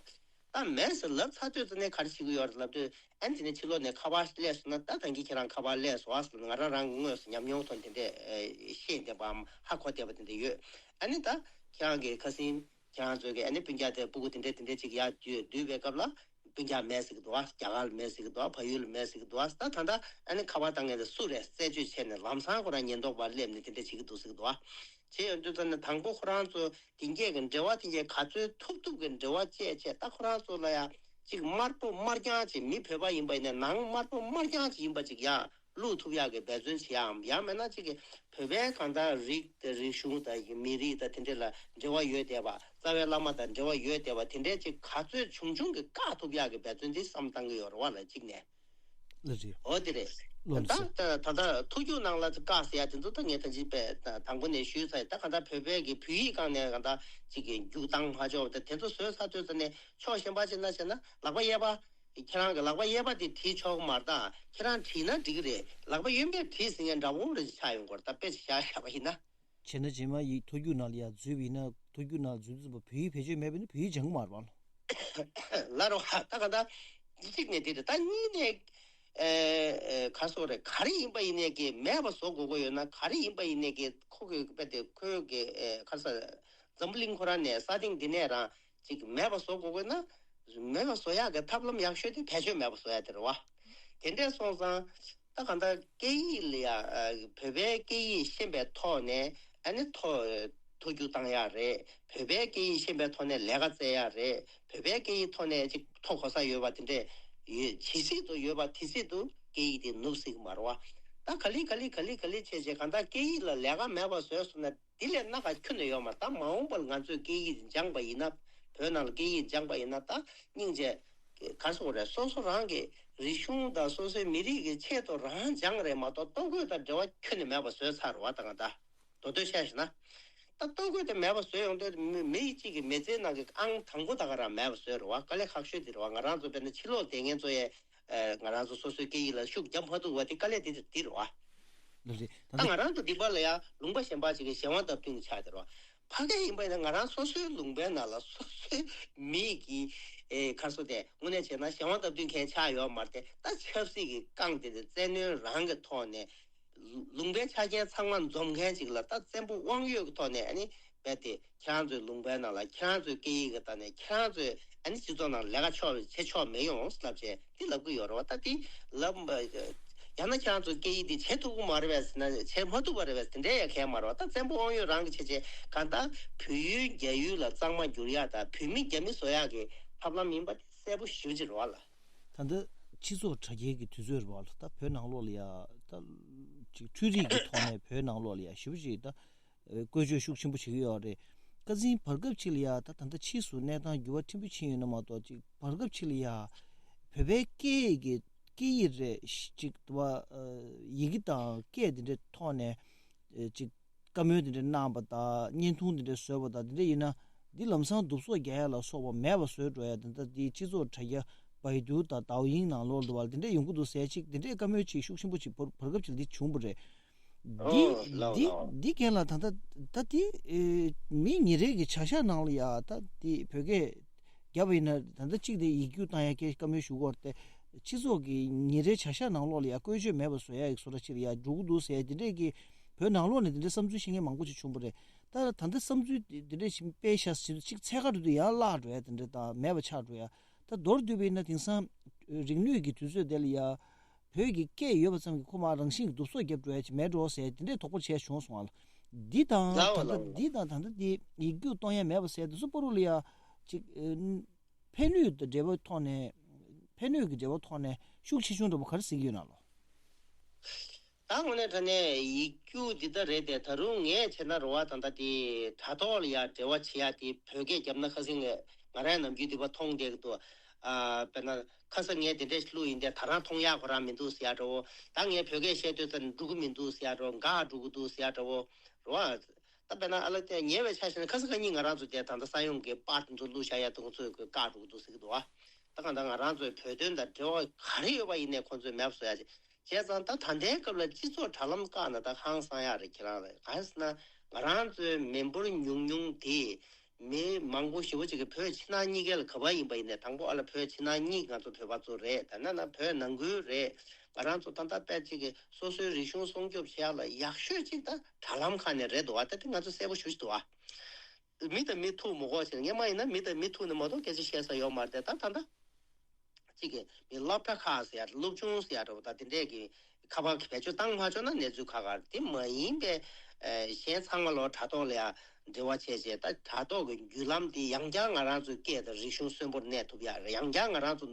ད་མེད་ཟེར་ལབ་ཚར་དུས་ཙ་ནས་ག་རེ་བྱེད་ཀྱི་ཡོད་རེད་ལབ་དུས། ཨ་ནི་དེ་ནས་ཕྱི་ལོགས་ནས་ཁ་པར་སླེབས་སོང་ན། ད་ད་གིན་ཁྱེད་རང་ཁ་པར་སླེབས་སོང་ཟེར་ནས། ང་རང་རང་གི་དངོས་སུ་ཉམས་མྱོང་ཐོག་ནས་དེ་འདྲས་ཤེས་བསྡད་པའམ་ཧ་གོ་བསྡད་པ་དེ་འདྲས་ཡོད། ཨ་ནི་ད་ཁྱེད་རང་གི་ཁ་སང་ཁྱེད་རང་ཚོ་གི་ཨ་ནི་སྤུན་ཀྱག་དེ་སྤུ་གུ་དེ་འདྲས་དེ་འདྲས་ཅིག་ཡར་བསྡུས་བསྡུས་པའི་སྐབས་ལ་སྤུན་ཀྱག་མེད་ཟེར་གི་འདུག་བ། རྒྱ་གར་ལ་མེད་ཟེར་གི་འདུག་བ། བལ་ཡུལ་ལ་མེད་ཟེར་གི་འདུག་བ། ད་ད་ལྟ་ཨ་ནི་ཁ་པར་བཏང་མཁན་དེ་སུ་རེད་རྩད་གཅོད་བྱས་ནས་ལམ་སང་ཁོ་རང་ཉེན་རྟོག་པ་སླེབས་ནས་དེ་འདྲས་བྱེད་ཀྱི་འདུག་ཟེར་གི་འདུག་བ། བྱས་ཡོང་དུས་ཙ་ནས་དང་པོ་ཁོ་རང་ཚོ་དེ་འགས་ཀྱི་འབྲེལ་བ་དེ་འགས་ག་ཚོད་ཐུབ་ཐུབ་ཀྱི་འབྲེལ་བ་བཅད་བྱས། ད་ཁོ་རང་ཚོ་ལ་ཡང་ཅིག་དམར་པོ་དམར་རྐྱང་ཅིག་མི་བོད་པ་ཡིན་པ་ཡིན་ན་ནང་དམར་པོ་དམར་རྐྱང་ཅིག་ཡིན་པ་ཅིག་ཡང་བླུག་ཐུབ་ཡག་གི་འབད་བརྩོན་བྱེད་ཡའམ། ཡང་མིན་ན་ཅིག་གི་བོད་པའི་གང་ལྟར་རིགས་དང་རིག་གཞུང་དང་མི་རིགས་དང་དེ་འདྲས་ལ་འབྲེལ་བ་ཡོད་བསྡད་པ། རྩ་བའི་བླ་མ་དང་འབྲེལ་བ་ཡོད་བསྡད་པ་དེ་འདྲས་ཅིག་ག་ཚོད་བྱུང་བྱུང་གི་བཀག་ཐུབ་ཡག་གི་འབད་བརྩོན་དེ་བསམ་བཏང་གི་ཡོད་རེད་བ་ལ་གཅིག་ནས། ལགས་རེད། འོ་དེ་རེད། ལགས་ད་སོ། ད་ད་ད་མཐོ་རྒྱུགས་ནང་ལ་བཀག་ཟེར་ཡ་དེ་ཚོ་ད་ངས་ད་ཅི་པས་ད་དང་པོ་ནས་ཞུས་ཚར་ཡིན། ད་གང་ལྟར་བོད་པའི་གི་བོད་ཡིག་སྒང་ནས་གང་ལྟར་ཅིག་གི་རྒྱུགས་བཏང་མ་ཆོག་ད་དེ་ཚོ་བཟོས་ཚར་དུས་ཙ་ནས་ཕྱོགས་གཞན་པ་ཅིག་ན་བྱས་ན་ལག་པ་གཡས་པ། ཁྱེད་རང་གི་ལག་པ་གཡས་པ་དེ་བྲིས་ཆོག་གི་མ་རེད། ད་ཁྱེད་རང་བྲིས་ན་འགྲིག་གི་རེད། ལག་པ་གཡོན་པས་བྲིས་ཟེར་མཁན་འདྲ་བོ་རེ་ཆགས་ཡོང་གི་རེད། ད་དཔེ་ཅིག་བཞག་བཞག་པ་ཡིན་ན། བྱས་ན་རྗེས་མ་ཡིག་མཐོ་རྒྱུགས་ནང་ལ་ཡར་འཛུལ་བ་ཡིན་ན། མཐོ་རྒྱུགས་ནང་འཛུལ་དུས་ཙམ་པ་བོད་ཡིག་བེད་སྤྱོད་མེད་པ་ཡིན་ན་བོད་ཡིག་སྦྱང་གི་མ་རེད་པ། ལགས་རེད་བ། ད་ག་ད་གཅིག་ནས་དེ་རེད། ད་གཉིས་ནས་ཨེ་ཨེ་ག་སོགས་རེད། ག་རེ་ཡིན་པ་ཡིན་ནས་ཀྱི་མེད་པ་བཟོ་དགོས་ཀྱི་ཡོད་ན། ག་རེ་ཡིན་པ་ཡིན་ནས་ཀྱི་ཁོ་གི་དཔེ་དེ་ཁོའི་གི་ཨེ་ག་རེ་ཟེར། འཛམ་བུ་གླིང་ཁོ་རང་ནས་ས་སྟེང་འདི་ནས་རང་ཅིག་མེད་པ་བཟོ་དགོས་ཀྱི་ན། མེད་པ་བཟོ་ཡག་གི་ཐབས་ལམ་ཡག་ཤོས་དེ་བེད་སྤྱོད་མེད་པ་བཟོ་ཡག་དེ་རེད་བ། དེ་འདྲས་སོང་ཙང་ད་ག་ད་སྐད་ཡིག་ལ་ཡ་ཨ་བོད་པའི་སྐད་ཡིག་ཤེས་པའི་ཐོག་ནས་ཨ་ནི་མཐོ་མཐོ་རྒྱུགས་བཏང་ཡག་རེད། བོད་པའི་སྐད་ཡིག་ཤེས་པའི་ཐོག་ནས་ལས་ཀ་བཙལ་ཡག་རེད། བོད་པའི་སྐད་ཡིག་ཐོག་ནས་ཅིག་མཐོ་གོ་ས་ཡོད་པ་དེ་འདྲས་ཡོད། ཇི་སྲིད་དུ་ཡོད་པ་དེ་སྲིད་དུ་སྐད་ཡིག་དེ་ནུབ་སྲིད་ཀྱི་མ་རེད་བ། ད་ག་ལེ་ག་ལེ་ག་ལེ་ག་ལེ་བྱས་བྱས་གང་ལྟར་སྐད་ཡིག་ལ་ལས་ཀ་མེད་པ་བཟོས་སོང་ན། འདི་ལས་སྣ་ཁ་ཁྱོན་ནས་ཡོད་མ་རེད། ད་མ་འོངས་པར་ང་ཚོས་སྐད་ཡིག་སྦྱངས་པ་ཡིན་ན། བོད་ནང་ལ་སྐད་ཡིག་སྦྱངས་པ་ཡིན་ན། ད་སྙིང་རྗེ་ག་རེ་ཟེར་དགོས་རེད། སོ་སོ་རང་གི་རིག་གཞུང་དང་སོ་སོའི་མི་རིགས་ཀྱི་ཆེད་དུ་རང་སྦྱངས་རེད་མ་གཏོགས་ལྟོ་གོས་དང་འབྲེལ་བ་ཁྱོན་ནས་མེད་པ་བཟོས་ཚར་རེད་བ། ད་ག་ད་མདོར་བསྡུས་བཤད་བཞག་ན། ད་ལྟོ་གོས་དེ་མེད་པ་བཟོས་ཡོང་དུས་མི་མི་གཅིག་གི་མི་ཚེའི་ནང་གི་ཨང་དང་པོ་ད་ག་རང་མེད་པ་བཟོས་རེད་བ། དཀའ་ལས་ཁག་ཤོས་དེ་རེད་བ། ང་རང་ཚོ་དཔེར་ན་ཕྱི་ལོགས་བསྡད་མཁན་ཚོ་ཡས། ཨ་ང་རང་ཚོ་སོ་སོའི་སྐད་ཡིག་ལ་ཤུགས་རྒྱབ་མ་ཐུབ་པ་དེ་དཀའ་ལས་དེ་དེ་རེད་བ། ལགས་རེད། ད་ད་ལྟ་ང་རང་ཚོ་འདི་པར་ལ་ཡང་ལུང་པ་གཞན་པ་ཅིག་གི་གཞན་དབང་སྟབས་བསྟུན་གྱི་ཆགས་དེ་རེད་བ། ཕ་གི་ཡིན་པ་ཡིན་ན་ང་རང་སོ་སོའི་ལུང་པའི་ནང་ལ་སོ་སོའི་མི་གི་ཨེ་ག་རེ་ཟེར་དེ་དངོས་གནས་བྱས་ན་གཞན་དབང་སྟབས་བསྟུན་མཁན་ཆགས་ཡོད་མ་རེད་དེ། ད་ཆབ་སྲིད་ཀྱི་རྐང་དེ་དེ་བཙན་གནོན་རང་གི་ཐོག་ནས་ ལུང་པའི་ཆ་རྐྱེན་ཚང་མ་འཛོམས་མཁན་ཅིག་ལ། ད་བཙན་པོ་དབང་ཡོད་ཀྱི་ཐོག་ནས་ཨ་ནི་རྦད་དེ་ཁྱེད་རང་ཚོའི་ལུང་པའི་ནང་ལ་ཁྱེད་རང་ཚོའི་སྐད་ཡིག་གི་སྟེང་ནས་ཁྱེད་རང་ཚོའི་ཨ་ནི་སྤྱི་ཚོགས་ནང་ལས་ཀ་ཆོག་བྱེད་ཆོག་མི་ཡོང་ལབ་བྱས་འདི་ལབ་ཀྱི་ཡོད་རེད་བ། ད་འདི་ལབ། ཡང་ན་ཁྱེད་རང་ཚོའི་སྐད་ཡིག་འདི་བྱེད་ཐུབ་ཀྱི་མ་རེད་པས་ཟེར་ན། བྱེད་མ་ཐུབ་པ་རེད་པས་དེ་འདྲའི་ཡང་གང་ཡང་མ་རེད་བ། ད་བཙན་པོ་དབང་ཡོད་རང་གི་བྱས་བྱས་གང་ལྟར་བོད་ཡུལ་རྒྱ་ཡུལ་ལ་གཙང་མ་འགྱུར་ཡག་དང་བོད་མི་རྒྱ་མི་བཟོ་ཡག་གི་ཐབས་ལམ་ཡིན་པ་དེ་གསལ་པོ་ཞེ་པོ་ཅིག་རེད་བ་ལ། ད་ལྟ་སྤྱི་ཚོགས་དྲ་རྒྱའི་གི་དུས་ཚོད་རེད་བ་ལ། ད་བོད་ནང་ལོགས་ལ་ཡ་ད་ཅིག་འཕྲུལ་རིག་གི་ཐོག་ནས་བོད་ནང་ལོགས་ལ་ཡ་ཞེ་པོ་ཅིག་ད་བཀོལ་སྤྱོད་ཤུགས་ཆེན་པོ་བྱེད་ཀྱི་ཡོད་རེད། ཁ་སང་བར་སྐབས་ཅིག་ལ་ཡ་ད་ད་ལྟ་ཕྱིས་སུ་གནས་སྟངས་འགྱུར་བ་ཕྲན་བུ་ཕྱིན་ཡོད་ན་མ་གཏོགས། ཅིག་བར་སྐབས་ཅིག་ལ་ཡ་བོད་པའི་སྐད་ཀྱི་སྐད་ཡིག་རེད་ཅིག་ཏུ་བ་ཡི་གེ་དང་སྐད་དེ་འདྲའི་ཐོག་ནས་ཅིག་བཀའ་མོལ་དེ་འདྲ་གནང་བ་དང་བརྙན་ཐུང་དེ་འདྲ་བཟོས་པ་དང་དེ་འདྲ་ཡིན་ན། འདི་ལམ་སང་སྡུག་སོག་རྒྱག་ཡ་ལ་སོགས་པ་མེད་པ་བཟོས་འགྲོ་ཡ། དེ་འདྲ་འདི་སྤྱི་ཚོགས་དྲ་རྒྱ་བའི་དུ་དང་ཏའོ་ཡིང་ནང་ལོགས་འདུག་བ། དེ་འདྲ་ཡོང་གི་འདུག་ཟེར་ཅིག་དེ་འདྲའི་བཀའ་མོལ་ཅིག་ཤུགས་ཆེན་པོ་ཅིག་བར་བར་སྐབས་ཅིག་འདི་བྱུང་བ་རེད། འདི་འདི་འདི་རྐྱེན་ལ་ད་ལྟ་ད་འདི་མི་ཉིན་རེ་གི་བྱ་གཞག་ནང་ལ་ཡ་ད་འདི་བོད་སྐད་རྒྱབ་པ་ཡིན་ན། ད་ལྟ་གཅིག་དེ་ཡིག་རྒྱུགས་བཏང་ཡ་སྐད་བཀའ་མོལ་ཞུ་གི་ཡོད་རེད་དེ། སྤྱི་ཚོགས་ཀྱི་ཉིན་རེའི་བྱ་གཞག་ནང་ལོགས་ལ་ཡ་བཀོལ་སྤྱོད་མེད་པ་བཟོ་ཡ་ཡིག་བཟོ་འདྲ་ཅིག་ལ་ཡ་འགྲོ་གི་འདུག་ཟེར་དེ་འདྲས་ཀྱི་བོད་ནང་ལོགས་ནས་དེ་འདྲའི་བསམ་ཚུལ་བཤད་མཁན་མང་པོ་ཅིག་བྱུང་བ་རེད། ད་ད་ལྟ་བསམ་ཚུལ་དེ་འདྲས་ཤིག་སྤེལ་ཤག་ཟེར་ཅིག་ཚད་ག་རུ་དུ་ཡར་བརླག་འགྲོ་ཡ་དེ་འདྲས་དང་མེད་པ་ཆགས་འགྲོ་ཡ། ད་མདོར་བསྡུས་པ་ཡིན་ན་དེང་སང་རིག་ནུས་ཀྱི་དུས་ཚོད་དེ་ལ་ཡ་བོད་ཀྱི་སྐད་ཡོད་པ་ཙམ་གྱིས་ཁོ་མར་རང་བཞིན་གྱི་སྡུག་སོག་རྒྱབ་འགྲོ་ཡ་ཅིག་མེད་འགྲོ་ཟེར་དེ་འདྲས་དོགས་པ་བྱས་བྱུང་སོང་བ་ལ། འདི་དང་ད་ལྟ་འདི་དང་ད་ལྟ་འདི་ཡིག་རྒྱུགས་གཏོང་ཡ་མེད་པ་ཟེར་དེ་ཚོ་པོ་རུ་ལ་ཡ་ཅིག་ཕན་ནུས་དང་འབྲེལ་བའི་ཐོག་ནས་ཕན་ནུས་ཀྱི་འབྲེལ་བའི་ཐོག་ནས་ཤུགས་ཆེ་ཆུང་འདྲ་པོ་ག་རེ་གཟིགས་ཀྱི་ཡོད་ན་ལོ། ད་དངོས་གནས་དྲང་གནས་ཡིག་རྒྱུགས་འདི་ལྟ་རེད་དེ། ད་རུང་ངས་བྱས་ན་རེད་བ། ད་ལྟ་དེ་དྲ་ཐོག་ལ་ཡ་འབྲེལ་བ་བྱེད་ཡ་དེ་བོད་སྐད་རྒྱབ་ན་ཁ་སང་ང་ང་རང་ནམ་རྒྱུན་འདི་པ་མཐོང་བསྡད་ཀྱི་འདུག་ཨ་དཔེར་ན་ཁ་སང་ངས་དེ་འདྲས་བླུགས་ཡིན་དེ་ད་རང་མཐོང་ཡག་ཁོ་རང་མི་འདུག་ཟེར་ཡ་འདྲ་བོ། ད་ངས་བོད་སྐད་བཤད་དུས་ཙམ་འགྲོ་གི་མི་འདུག་ཟེར་ཡ་འདྲ་བོ། འགག་འགྲོ་གི་འདུག་ཟེར་ཡ་འདྲ་བོ་རེད་བ། ད་དཔེར་ན་ཨ་ལ་དེ་ཉེ་བའི་ཆ་བཞག་ན་ཁ་སང་ཁ་ཉིན་ང་རང་ཚོ་དེ་ད་ལྟ་ས་ཡོམ་གྱི་པར་དེ་ཚོ་བླུགས་བཞག་ཡ་དེ་ཚོ་ཚོས་བཀག་འགྲོ་གི་འདུག་ཟེར་གྱི་འདུག་བ། ད་གང་ལྟར་ང་རང་ཚོའི་བོད་དོན་དང་འབྲེལ་བ་ག་རེ་ཡོད་པ་ཡིན་ནའི་ཁོང་ཚོས་མེད་པ་བཟོ་ཡ་བྱས་ཙང་། ད་ད་ལྟའི་སྐབས་ལ་སྤྱི་ཚོགས་དྲ་ལམ་བཀག་ན་ད་ཧང་སང་ཡག་རེད། ཁྱེད་རང་ལ་གང་ཟེར་ན་ང་རང་ཚོའི་མི་འབོར་ཉུང་ཉུང་དེ་མི་མང་པོ་ཞེ་པོ་ཅིག་གིས་བོད་ཕྱི་ནང་གཉིས་ཀའི་ལ་ག་པར་ཡིན་པ་ཡིན་ནའི་དང་པོ་ཨ་ལ་བོད་ཕྱི་ནང་གཉིས་ང་ཚོ་བོད་པ་ཚོ་རེད། ད་ན་ན་བོད་ནང་ཁུལ་རེད། ང་རང་ཚོ་ད་ལྟ་དཔེ་ཅིག་གིས་སོ་སོའི་རིག་གཞུང་སྲུང་སྐྱོབ་བྱེད་ཡག་ལ་ཡག་ཤོས་ཅིག་ད་དྲ་ལམ་ཁག་ནས་རེད་འདུག་བ། ད་དེ་ང་ཚོ་གསལ་པོ་ཞུ་ཞིག་འདུག་བ། མི་དང་མི་ཐུག་མི་དགོས་ཟེར། སྔོན་མ་ཡིན་ན་མི་དང་མི་ཐུག་ནས་མ་གཏོགས་སྐད་ཆ་བཤད་ས་ཡོད་མ་རེད་དེ། ད་ད་ལྟ་གཅིག་གི་མི་སློབ་གྲྭ་ཁག་ཟེར་ཡ། སློབ་ཆུང་ཟེར་ཡ་འདྲ་བོ་ད་དེ་འདྲས་ཀྱི་ཁ་པར་བེད་སྤྱོད་བཏང་མ་ཆོག་ན་གནས་ཚུལ་ཁག་ཁག་རེད། དེ་མ་ཡིན་པའི་ཨ་གཞན་ཚང་མ་ལོ་དྲ་ཐོག་ལ་ཡ་འབྲེལ་བ་བྱས་བྱས། ད་དྲ་ཐོག་གི་བརྒྱུད་ལམ་དེ་ཡང་བསྐྱར་ང་རང་ཚོའི་སྐད་དང་རིག་གཞུང་གསོན་པོར་གནས་ཐུབ་ཡ་རེད། ཡང་བསྐྱར་ང་རང་ཚོ་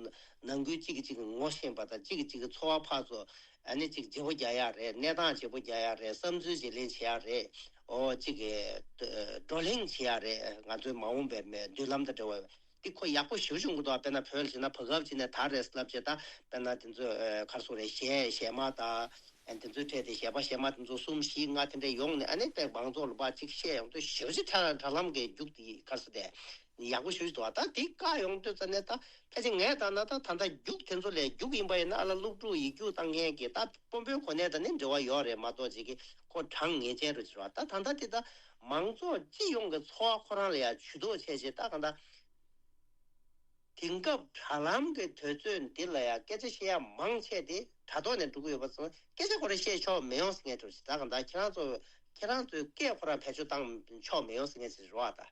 ནང་ཁུལ་གཅིག་གིས་གཅིག་གི་ངོ་ཤེས་པ་དང་གཅིག་གིས་གཅིག་གི་འཚོ་བ་ཕར་ཚུར་ཨ་ནི་གཅིག་བརྗེ་པོ་རྒྱག་ཡ་རེད། གནས་སྟངས་བརྗེ་པོ་རྒྱག་ཡ་རེད། བསམ་ཚུལ་བརྗེ་ལེན་བྱེད་ཡ་རེད། ཨོ་གཅིག་གི་བགྲོ་གླེང་བྱེད་ཡ་རེད། ང་ཚོའི་མ་འོངས་པའི་མི་མདུན་ལམ་དང་འབྲེལ་བ་འདི་ཁོ་ཡག་པོ་ཞེ་པོ་བྱུང་གི་འདུག་དཔེར་ན་བོད་ལ་བྱས་ན་བར་སྐབས་ཅིག་ནས་དར་རེད་ལབ་བྱས། ད་དཔེར་ན་དེ་ཚོ་ཨ་ག་རེ་ཟེར་དགོས་རེད། གཞས་གཞས་མ་དང་ཨ་དེ་ཚོའི་གྲས་དེ་གཞས་པ་གཞས་མ་དེ་ཚོ་གསུམ་བཞི་ལྔ་དེ་འདྲ་ཡོང་ནས་ཨ་ནི་དཔེ་མང་ཚོགས་ལ་ཕར་ཅིག་བཤད་ཡོང་དུས་ཞེ་པོ་ཅིག་དྲ་དྲ་ལམ་གྱི་རྒྱུགས་དེ་ག་རེ་ཟེར་དེ་ཡག་པོ་ཞེ་པོ་ཅིག་འདུག་ད་དེ་བཀག་ཡོང་དུས་ཙ་ནས་ད་ཕལ་ཆེར་ངས་ལྟ་ན་ད་ད་ལྟ་རྒྱུགས་དེ་ཚོ་ལས་རྒྱུགས་ཡིན་པ་ཡིན་ན་ཨ་ལ་སློབ་ཕྲུག་ཡིག་རྒྱུགས་བཏང་མཁན་གྱི་ད་དཔོན་པོའི་གོ་གནས་དང་ནི་འབྲེལ་བ་ཡོད་རེད་མ་གཏོགས་ཅིག་གི་ཁོ་གྲངས་ངེས་ཅན་རུ་ཕྱིར་བ། ད་ད་ལྟ་དེ་ད་མང་ཚོགས་སྤྱི་ཡོངས་ཀྱི་འཚོ་བ་ཁོ་རང་ལ་ཡང་ཇུས་གཏོགས་བྱས་བྱས། ད་གང་ལྟར་དེང་སྐབས་དྲ་ལམ་གྱི་དུས་ཚོད་འདི་ལ་ཡང་སྐད་ཆ་བཤད་ཡ་མང་ཆེ་དེ་དྲ་ཐོག་ནས་འགྲོ་གི་ཡོད་པ་སོང་། སྐད་ཆ་ཁོ་རང་བཤད་ཆོག་མི་ཡོང་ཟེར་མཁན་འདྲ་ཞིག་ད་གང་ལྟར་ཁྱེད་རང་ཚོ་ཁྱེད་རང་ཚོའི་སྐད་ཁོ་རང་བེད་སྤྱོད་བཏང་ཆོག་མི་ཡོང་ཟེར་མཁན་ཞིག་རེད་བ།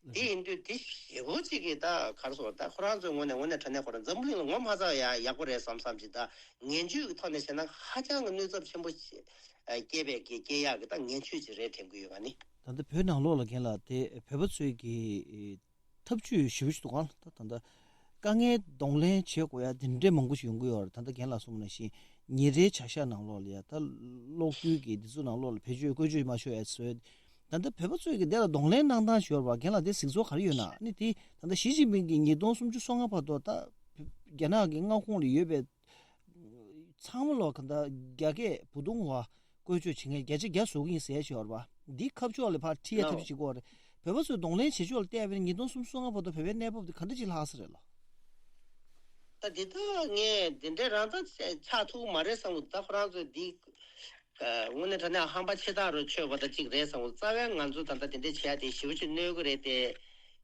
ད་དེ་ཡིན་དུས་དེ་ཞེ་པོ་ཅིག་གིས་ད་ག་རེ་ཟེར། ད་ཁོ་རང་ཚོའི་ངོས་ནས་དངོས་གནས་དྲང་གནས་ཁོ་རང་འཛམ་བུ་གླིང་ལ་ངོ་མ་ཚ་ཡ་ཡག་པོ་རེད་བསམ་བསམ་ཅིག་ད་ངན་ཇུས་ཀྱི་ཐོག་ནས་བྱས་ན་ཧ་ཅང་གི་གནོད་ཚབས་ཆེན་པོ་ཞིག་སྐྱེས་པའི་གི་སྐྱེ་ཡག་གི་ད་ངན་ཇུས་ཅིག་རེད་དྲན་གི་ཡོད། ང་ནི། ད་ལྟ་བོད་ནང་ལོགས་ལ་རྒན་ལགས་དེ་བོད་པ་ཚོའི་གི་ཐབས་ཇུས་ཞེ་པོ་ཞིག་འདུག་ག་ད་ད་ལྟ་དཀའ་ངལ་གདོང་ལེན་བྱེད་དགོས་ཡ་དེ་འདྲའི་མང་པོ་ཞིག་ཡོང་གི་ཡོད་རེད། ད་ལྟ་རྒན་ལགས་གསུངས་པ་ནང་བཞིན་ཉིན་རེའི་བྱ་གཞག་ནང་ལོགས་ལ་ཡ་ད་གློག་རྡུལ་གྱི་འདི་ཚོ་ནང་ལོགས་ལ་བེད་སྤྱོད་བཀོལ་སྤྱོད་མ་ཆོག་ཡ་བཟོས། ད་ལྟ་བོད་པ་ཚོས་ཀྱི་དེ་ལ་གདོང་ལེན་གནང་སྟངས་ཞུ་བར་བ་རྒན་ལགས་དེ་གཟིགས་ཚོར་ག་རེ་ཡོད་ན། ཨ་ནི་དེ་ད་ལྟ་ཞི་ཅིན་ཕིང་གིས་ཉིས་སྟོང་སུམ་ཅུ་སོ་ལྔ་བར་དུ་ད་རྒྱ་ནག་གི་མངའ་ཁོངས་ལ་ཡོད་པའི་ཚང་མ་ལོ་ག་ད་རྒྱ་སྐད་བུ་ཏུང་བ་བཀོལ་སྤྱོད་བྱེད་མཁན་བརྒྱ་ཆ་བརྒྱ་བཟོ་གི་ཡིན་ཟེར་ཞུ་བར་བ། འདི་ཁ་ཕྱོགས་ལ་ཕར་ཁྲིད་ཡ་ཐབས་ཤེས་བྱེད་དགོས་རེད། བོད་པ་ཚོས་གདོང་ལེན་བྱེད་ཕྱོགས་ལ་བལྟས་པ་ཡིན་ན་ཉིས་སྟོང་སུམ་ཅུ་སོ་ལྔ་བར་དུ་བོད་པའི་གནས་བབ་དེ་ག་འདྲ་ཅིག་ལྷག་ས་རེད་ལོ། ད་འདི་ད་ངས་འདི་འདྲའི་རང་ད་ཆགས་ཐུབ་ཀྱི་མ་རེད་བསམ་གི་འདུག་ད་ཁོ་རང་ཚོས་འདི་དངོས་གནས་དྲང་གནས་ཧམ་པ་ཆེ་ཐག་རུ་ཆོད་པ་ད་ཅིག་རེད་བསམ་གི་འདུག་རྩ་བའི་ང་ཚོ་ད་ལྟ་འདི་འདྲའི་བྱས་ཏེ་ཞེ་པོ་ཅིག་གནོད་གི་རེད་དེ།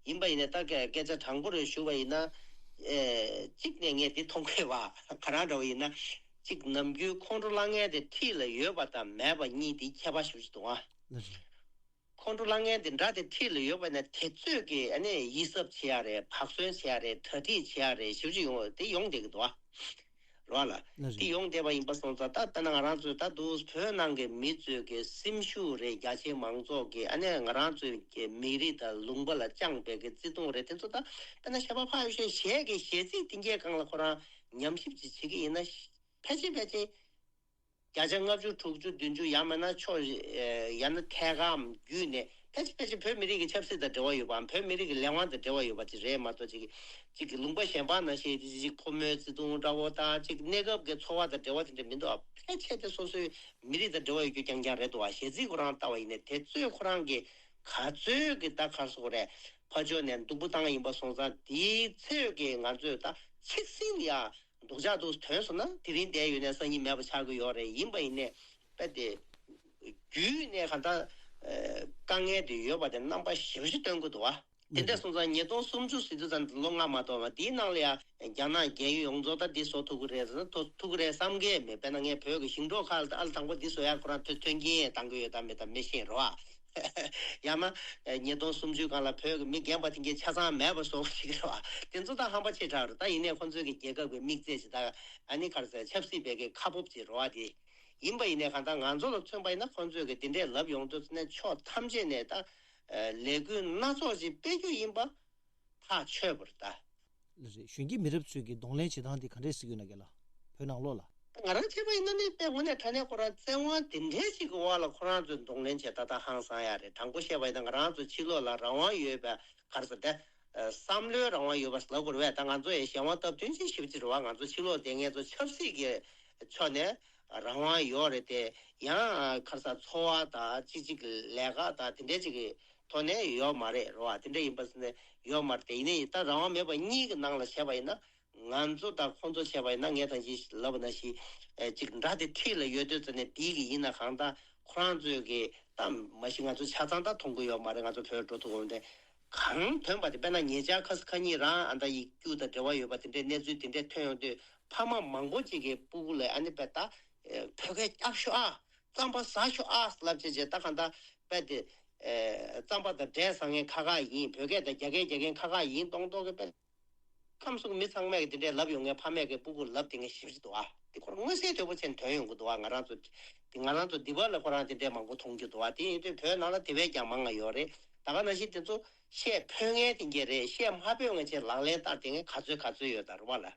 ཡིན་པ་ཡིན་ན་ད་སྐད་སྐད་ཆ་དྲང་པོ་རེ་ཞུ་བ་ཡིན་ན། ཨེ་གཅིག་ནས་ངས་འདི་མཐོང་གི་ཡོད་པ། ག་རང་འདྲ་བོ་ཡིན་ན། གཅིག་ནམ་རྒྱུན་ཁོང་ཁྲོ་ལངས་མཁན་དེ་འཁྲིས་ལ་ཡོད་པ་དང་མེད་པ་གཉིས་དེ་ཁྱད་པར་ཞེ་པོ་ཅིག་འདུག་ཨ། ལགས་རེད། ཁོང་ཁྲོ་ལངས་མཁན་དེ་འདྲ་དེ་འཁྲིས་ལ་ཡོད་པ་ན་དེ་ཚོས་ཀྱི་ཨ་ནི་ཡིད་གཟབ་བྱེད་ཡ་རེད། བག་ཟོན་བྱེད་ཡ་རེད། གྲ་སྒྲིག་བྱེད་ཡ་རེད། ཞེ་པོ་ཅིག་ཡོང་དེ་ཡོང་བསྡད་ཀྱི་འདུག་ཨ། རེད་བ་ལ། ལགས་རེད། དེ་ཡོང་བསྡད་པ་ཡིན་པ་སོང་ཙང་ད་དཔེར་ན་ང་རང་ཚོས་ད་དུང་བོད་ནང་གི་མི་ཚོས་ཀྱི་སེམས་ཤུགས་རེད། རྒྱ་ཆེ་མང་ཚོགས་ཀྱི་ཨ་ནི་ང་རང་ཚོའི་གི་མི་རིགས་དང་ལུང་པ་ལ་བཅངས་པའི་གི་བརྩེ་དུང་རེད། དེ་ཚོ་ད་དཔེར་ན་བཤད་པ་ཕར་ཡོད་ཤོད་གཞས་ཀྱི་གཞས་ཚིག་དེ་འགའི་སྒང་ལ་ཁོ་རང་ཉམས་ཞིབ་ཅིག་བྱེད་ཀྱི་ཡིན་ན་ཕལ་ཆེར་ཕལ་ཆེར་བརྒྱ་ཆ་ལྔ་བཅུ་དྲུག་ཅུ་བདུན་ཅུ་ཡང་མིན་ན་ཕྱོགས་ཡང་ན་ཐད་ཀར་བརྒྱུད་ནས་ཕལ་ཆེར་ཕལ་ཆེར་བོད་མི་རིགས་ཀྱི་ཆབ་སྲིད་དང་འབྲེལ་བ་ཡོད་པའམ་བོད་མི་རིགས་ཀྱི་ལས་དབང་དང་འབྲེལ་བ་ཡོད་པ་ཅིག་རེད་མ་གཏོགས་ཅིག་ཅིག་གི་ལུང་པ་གཞན་པ་ནང་བཞིན་ཅིག་ཕོ་མོའི་བརྩེ་དུང་འདྲ་བོ་དང་ཅིག་གནས་སྐབས་ཀྱི་འཚོ་བ་དང་འབྲེལ་བ་དེ་འདྲ་མི་འདུག་ཨ། ཕལ་ཆེར་དེ་སོ་སོའི་མི་རིགས་དང་འབྲེལ་བ་ཡོད་རྒྱུ་རྐྱང་རྐྱང་རེད་འདུག་ཨ། གཞས་ཚིག་ཁོ་རང་ལྟ་བ་ཡིན་ནའི་དེ་ཚོས་ཁོ་རང་གི་ག་ཚོད་ཀྱི་ད་ག་རེ་ཟེར་དགོས་རེད། ཕར་ཕྱོགས་ནས་སྡུག་པོ་བཏང་ཡིན་པ་སོང་ཙང་དེའི་ཚོད་ཀྱི་ང་ཚོས་ད་ཚིག་ཟིན་ལ་ཡ། སྡུག་ཅག་ཏུ་ཐོན་སོང་ན་དེ་རིང་འདས་ཡོད་ནས་སང་ཉིན་མེད་པ་ཆགས་ཀྱི་ཡོད་རེད། ཡིན་པ་ཡིན་ནས་དཔེ་དེ་རྒྱུད་ནས་གང་ལྟར་དཀའ་ངལ་དེ་ཡོད་པ་དེ་རྣམ་པ་ཞེ་པོ་ཅིག་སྟོན་གྱི་འདུག་བ། དེ་འདྲ་སོང་ཙང་ཉིས་སྟོང་སུམ་ཅུ་ཟེར་དུས་ཙམ་ལོ་ལྔ་མ་གཏོགས་པ་དེའི་ནང་ལ་ཡང་རྒྱ་ནག་རྒྱལ་ཡོངས་རྫོགས་ད་འདི་བཟོ་ཐུབ་ཀྱི་རེད་ཟེར་ན་ཐུབ་ཀྱི་རེད་བསམ་གྱི་མེད། དཔེར་ན་ངས་བོད་ཀྱི་ཞིང་འབྲོག་ཁག་ལ་ཨ་ལ་དང་པོ་འདི་བཟོ་ཡག་ཁོ་རང་མཐུན་མཐུན་རྐྱེན་བཏང་གི་ཡོད་དམ་མེད་དམ་མི་ཤེས་རོགས། ཡང་ན་ཉིས་སྟོང་སུམ་ཅུའི་སྒང་ལ་བོད་ཀྱི་མི་རྒན་པ་དེ་འདྲའི་ཆ་ཚང་མེད་པ་བཟོ་གི་ཞིག་རེད་བ། དེ་ཚོ་ད་ཧམ་པ་ཆེ་དྲགས་རེད། ད་ཡིན་ནའི་ཁོང་ཚོའི་གི་རྒྱལ་ཁབ་ཀྱི་དམིགས་བརྩེ་ཞིག་ད་ཨ་ནི་ག་རེ་ཟེར་ཆབ་སྲིད་པའི་གི་ཁ་སྤོབས་ཅིག་རེད་བ། དེ་ཡིན་པ་ཡིན་ནའི་གང་ལྟར་ང་ཚོ་ལ་མཚོན་པ་ཡིན་ན་ཁོང་ཚོས་གི་དེ་འདྲའི་ལབ་ཡོང་དུས་ནས་ཕྱོགས་ཐམས་ཅད་ནས་ད་ལས་འགུལ་སྣ་ཚོགས་ཤིག་སྤེལ་རྒྱུ་ཡིན་པ། ཐག་ཆོད་པ་རེད་ད། ལགས་རེད། གཞོན་སྐྱེས་མི་རབས་ཚོས་ཀྱི་གདོང་ལེན་བྱེད་སྟངས་འདི་ག་འདྲས་ཟེར་གྱི་ཡོད་ན་རྒན་ལགས། བོད་ནང་ལོགས་ལ། ང་རང་བྱས་པ་ཡིན་ན་ནི་དཔེ་དངོས་གནས་དྲང་གནས་ཁོ་རང་བཙན་དབང་དེ་འདྲས་ཞིག་གི་འོག་ལ་ཁོ་རང་ཚོས་གདོང་ལེན་བྱེད་སྟངས་ད་ཧང་སང་ཡ་རེད། དྲང་པོ་བཤད་པ་ཡིན་ན་ང་རང་ཚོ་ཕྱི་ལོགས་ལ་རང་དབང་ཡོད་པའི་ག་རེ་ཟེར་ཏེ། བསམ་བློའི་རང་དབང་ཡོད་པ་ལབ་དགོས་རེད་པས། ད་ང་ཚོ་ཡི་གཞན་དབང་སྟབས་བསྟུན་ཅིག་ཞེ་པོ་ཅིག་རེད་བ། ང་ཚོ་ཕྱི་ལོགས་བསྡད་མཁན་ཚོ་ཆབ་སྲིད་ཀྱི་ཕྱོགས་ནས་རང་དབང་ཡོད་རེད་དེ། ཡང་ག་རེ་ཟེར་འཚོ་བ་དང་གཅིག་གཅིག་ལས་ཀ་དང་དེ་འདྲས་ཅིག་གི་ཐོག་ནས་ཡོད་མ་རེད་རོ། དེ་འདྲ་ཡིན་པ་ཟེར་ནས་ཡོད་མ་རེད་དེ། ཡིན་ནའི་ད་རང་དབང་མེད་པ་གཉིས་ཀྱི་ནང་ལ་བྱས་པ་ཡིན་ན། ང་ཚོ་དང་ཁོང་ཚོ་བྱས་པ་ཡིན་ན་ངས་ད་གིན་ལབ་པ་ནང་བཞིན་ཨེ་ཅིག་འདྲ་དེ་འཁྲིས་ལ་ཡོད་དུས་ཙམ་ནས་དེའི་གི་ཡིན་ན་གང་ལྟར་ཁོ་རང་ཚོའི་གི་ད་མ་གཞི་ང་ཚོ་ཆ་ཚང་ད་མཐོང་གི་ཡོད་མ་རེད། ང་ཚོ་བོད་འགྲོ་ཐུབ་འོང་དེ་གང་ཐོན་པ་དེ་དཔེར་ན་ཉེ་ཆར་ཁ་སང་ཁ་ཉིན་རང་ཨ་ད་ཡིག་རྒྱུགས་དང་འབྲེལ་བ་ཡོད་པ་དེ་འདྲའི་གནས་ཚུལ་དེ་འདྲ་ཐོན་ཡོང་དུས་ཕ་མ་མང་པོ་ཅིག་གི་སྤུ་གུ་ལ་ཨ་ནི་དཔེ་ད་ཨེ་བོད་སྐད་རྒྱབ་ཤོག་ཨ། རྩམ་པ་ཟ་ཤོག་ཨ་ལབ་བྱས་བྱས་ད་གང་ལྟར་དཔེ་དེ། ཨེ་རྩམ་པ་དང་འབྲས་ཟ་མཁན་ཁག་ཁག་ཡིན། བོད་སྐད་དང་རྒྱ་སྐད་རྒྱག་མཁན་ཁག་ཁག་ཡིན་མདོག་མདོག་གི་དཔེ། ཁམས་གསུམ་མི་ཚང་མས་ཀྱི་དེ་འདྲས་ལབ་ཡོང་མཁན་ཕ་མས་ཀྱི་སྤུ་གུར་ལབ་བསྡད་མཁན་ཞེ་པོ་ཅིག་འདུག་ཨ། དེ་ཁོ་རང་མངོན་གསལ་དོད་པོ་བྱས་ནས་ཐོན་ཡོང་གི་འདུག་ཨ། ང་རང་ཚོ་དེ་ང་རང་ཚོ་འདི་བར་ལ་ཁོ་རང་དེ་འདྲས་མང་པོ་མཐོང་རྒྱུ་འདུག་ཨ། དེ་ཡིན་དུས་བོད་ནང་ལ་དེ་བས་ཀྱང་མང་ང་ཡོད་རེད། ད་ག་ནང་བཞིན་དེ་ཚོ་བཤད་ཕོད་མཁན་དེ་འདྲས་རེད། བཤད་མ་ཕོད་མཁན་བྱས་ལག་ལེན་བསྟར་བསྡད་མཁན་ག་ཚོད་ག་ཚོད་ཡོད་ད་རེད་བ་ལ།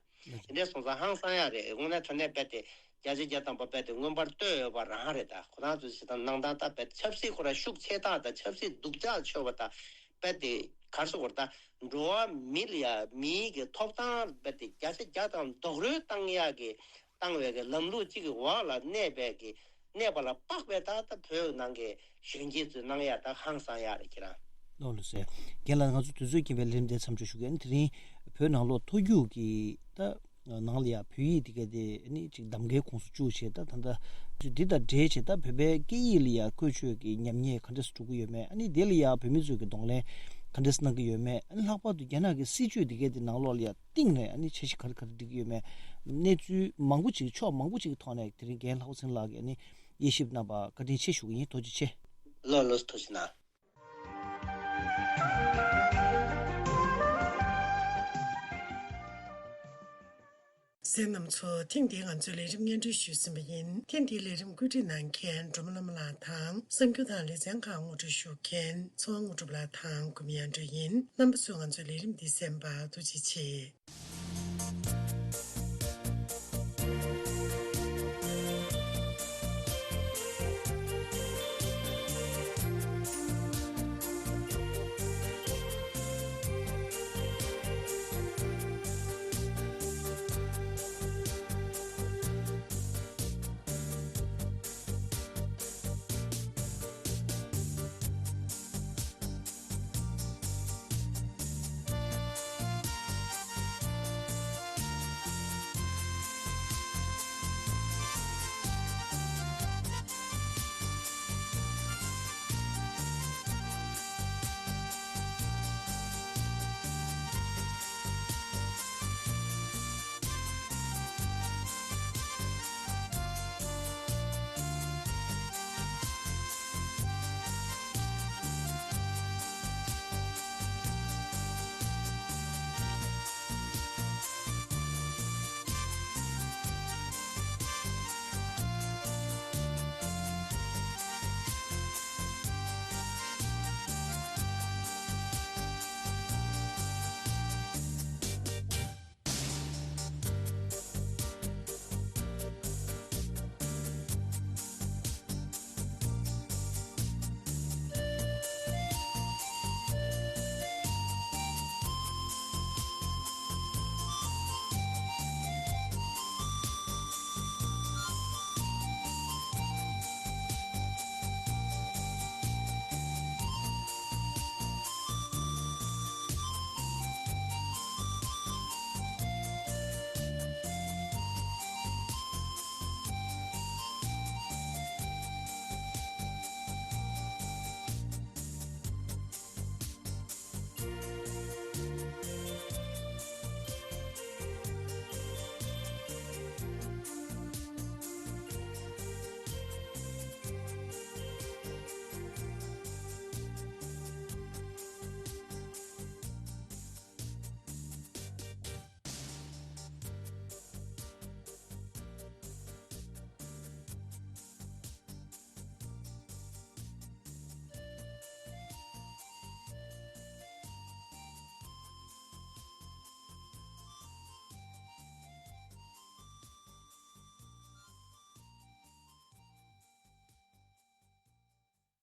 དེ་འདྲས་སོང་ཙང་ཧང་སང་ཡ་རེད། དངོས་གནས་དྲང་གནས་རྦད་དེ་བརྒྱ་ཆ་བརྒྱ་ཐམ་པ་རྦད་དེ་མངོན་པར་བསྟོད་འོས་པ་རང་རེད། ད་ཁོ་རང་ཚོའི་བྱེད་སྟངས་གནང་སྟངས་ད་རྦད་ཆབ་སྲིད་ཁོ་རང་ཤུགས་ཆེ་སྟངས་དང་ཆབ་སྲིད་སྡུག་ཅག་ཆོད་པ་ད་རྦད་དེ་ག་རེ་ཟེར་དགོས་རེད། ད་འགྲོ་བ་མི་ལ་ཡ་མིའི་གི་ཐོབ་ཐང་རྦད་དེ་བརྒྱ་ཆ་བརྒྱ་དང་རྡོག་རོལ་བཏང་ཡག་གི་བཏང་བའི་གི་ལམ་ལུགས་གཅིག་གི་འོག་ལ་གནས་པའི་གི་གནས་པ་ལ་དཔག་པའི་ད་ལྟ་བོད་ནང་གི་གཞོན་སྐྱེས་ཚོས་གནང་ཡ་ད་ཧང་སང་ཡ་རེད་ཁྱེད་རང་། ལགས་ལགས་སེ། རྒན་ལགས་ང་ཚོ་དུས་ཚོད་རྐྱེན་པས་ལས་རིམ་དེ་མཚམས་འཇོག་ཞུ་གི་ཡིན། དེ་རིང་བོད་ནང་ལོགས་མཐོ་རྒྱུགས་ཀྱི་ད་ནང་ལ་ཡ་བོད་ཡིག་དེ་ག་དེ་ནི་ཅིག་གདམ་གའི་ཁོངས་སུ་བཅུག་བྱས་ད་ད་ལྟ་འདི་དང་འབྲེལ་བྱས་ད་བོད་པའི་སྐད་ཡིག་ལ་ཡ་བཀོལ་སྤྱོད་ཀྱི་ཉམས་ཉེས་ག་འདྲས་སེ་འགྲོ་གི་ཡོད་མེད། ཨ་ནི་དེ་ལ་ཡ་བོད་མི་ཚོས་ཀྱི་གདོང་ལེན་ག་འདྲས་སེ་གནང་གི་ཡོད་མེད། ཨ་ནི་ལྷག་པར་དུ་རྒྱ་ནག་གི་སྲིད་བྱུས་དེ་ག་དེ་ནང་ལོགས་ལ་ཡ་སྟེང་ནས་ཨ་ནི་འཆར་གཞི་ག་རེ་ག་རེ་སྒྲིག་གི་ཡོད་མེད། གནས་ཚུལ་མང་པོ་ཅིག་ཕྱོགས་མང་པོ་ཅིག་གི་ཐོག་ནས་དེ་རིང་རྒན་ལྷག་པ་ཚེ་རིང་ལགས་ཀྱིས་ཨ་ནི་དབྱེ་ཞིབ་གནང་བ་བཀའ་དྲིན་ཆེ་ཞུ་གི་ཡིན། ཐུགས་རྗེ་ཆེ། ལགས་ལགས་ཐུགས་རྗེ་གནང་། གསན་མཁན་རྣམ་ཚོ། ཐེངས་འདིའི་ང་ཚོའི་ལས་རིམ་སྙན་སྒྲོན་ཞུས་ཟིན་པ་ཡིན། ཐེངས་འདིའི་ལས་རིམ་བཀོད་སྒྲིག་གནང་མཁན་སྒྲོལ་མ་བླ་མ་ལགས་དང་། གསར་འགྱུར་དང་ལེ་ཚན་ཁག་ངོ་སྤྲོད་ཞུ་མཁན་ཚེ་དབང་དངོས་གྲུབ་ལགས་དང་། ཀུན་མིང་དབྱངས་སྒྲོན་ཡིན། རྣམ་པ་ཚོས་ང་ཚོའི་ལས་རིམ་འདི་གསན་པར་ཐུགས་རྗེ་ཆེ།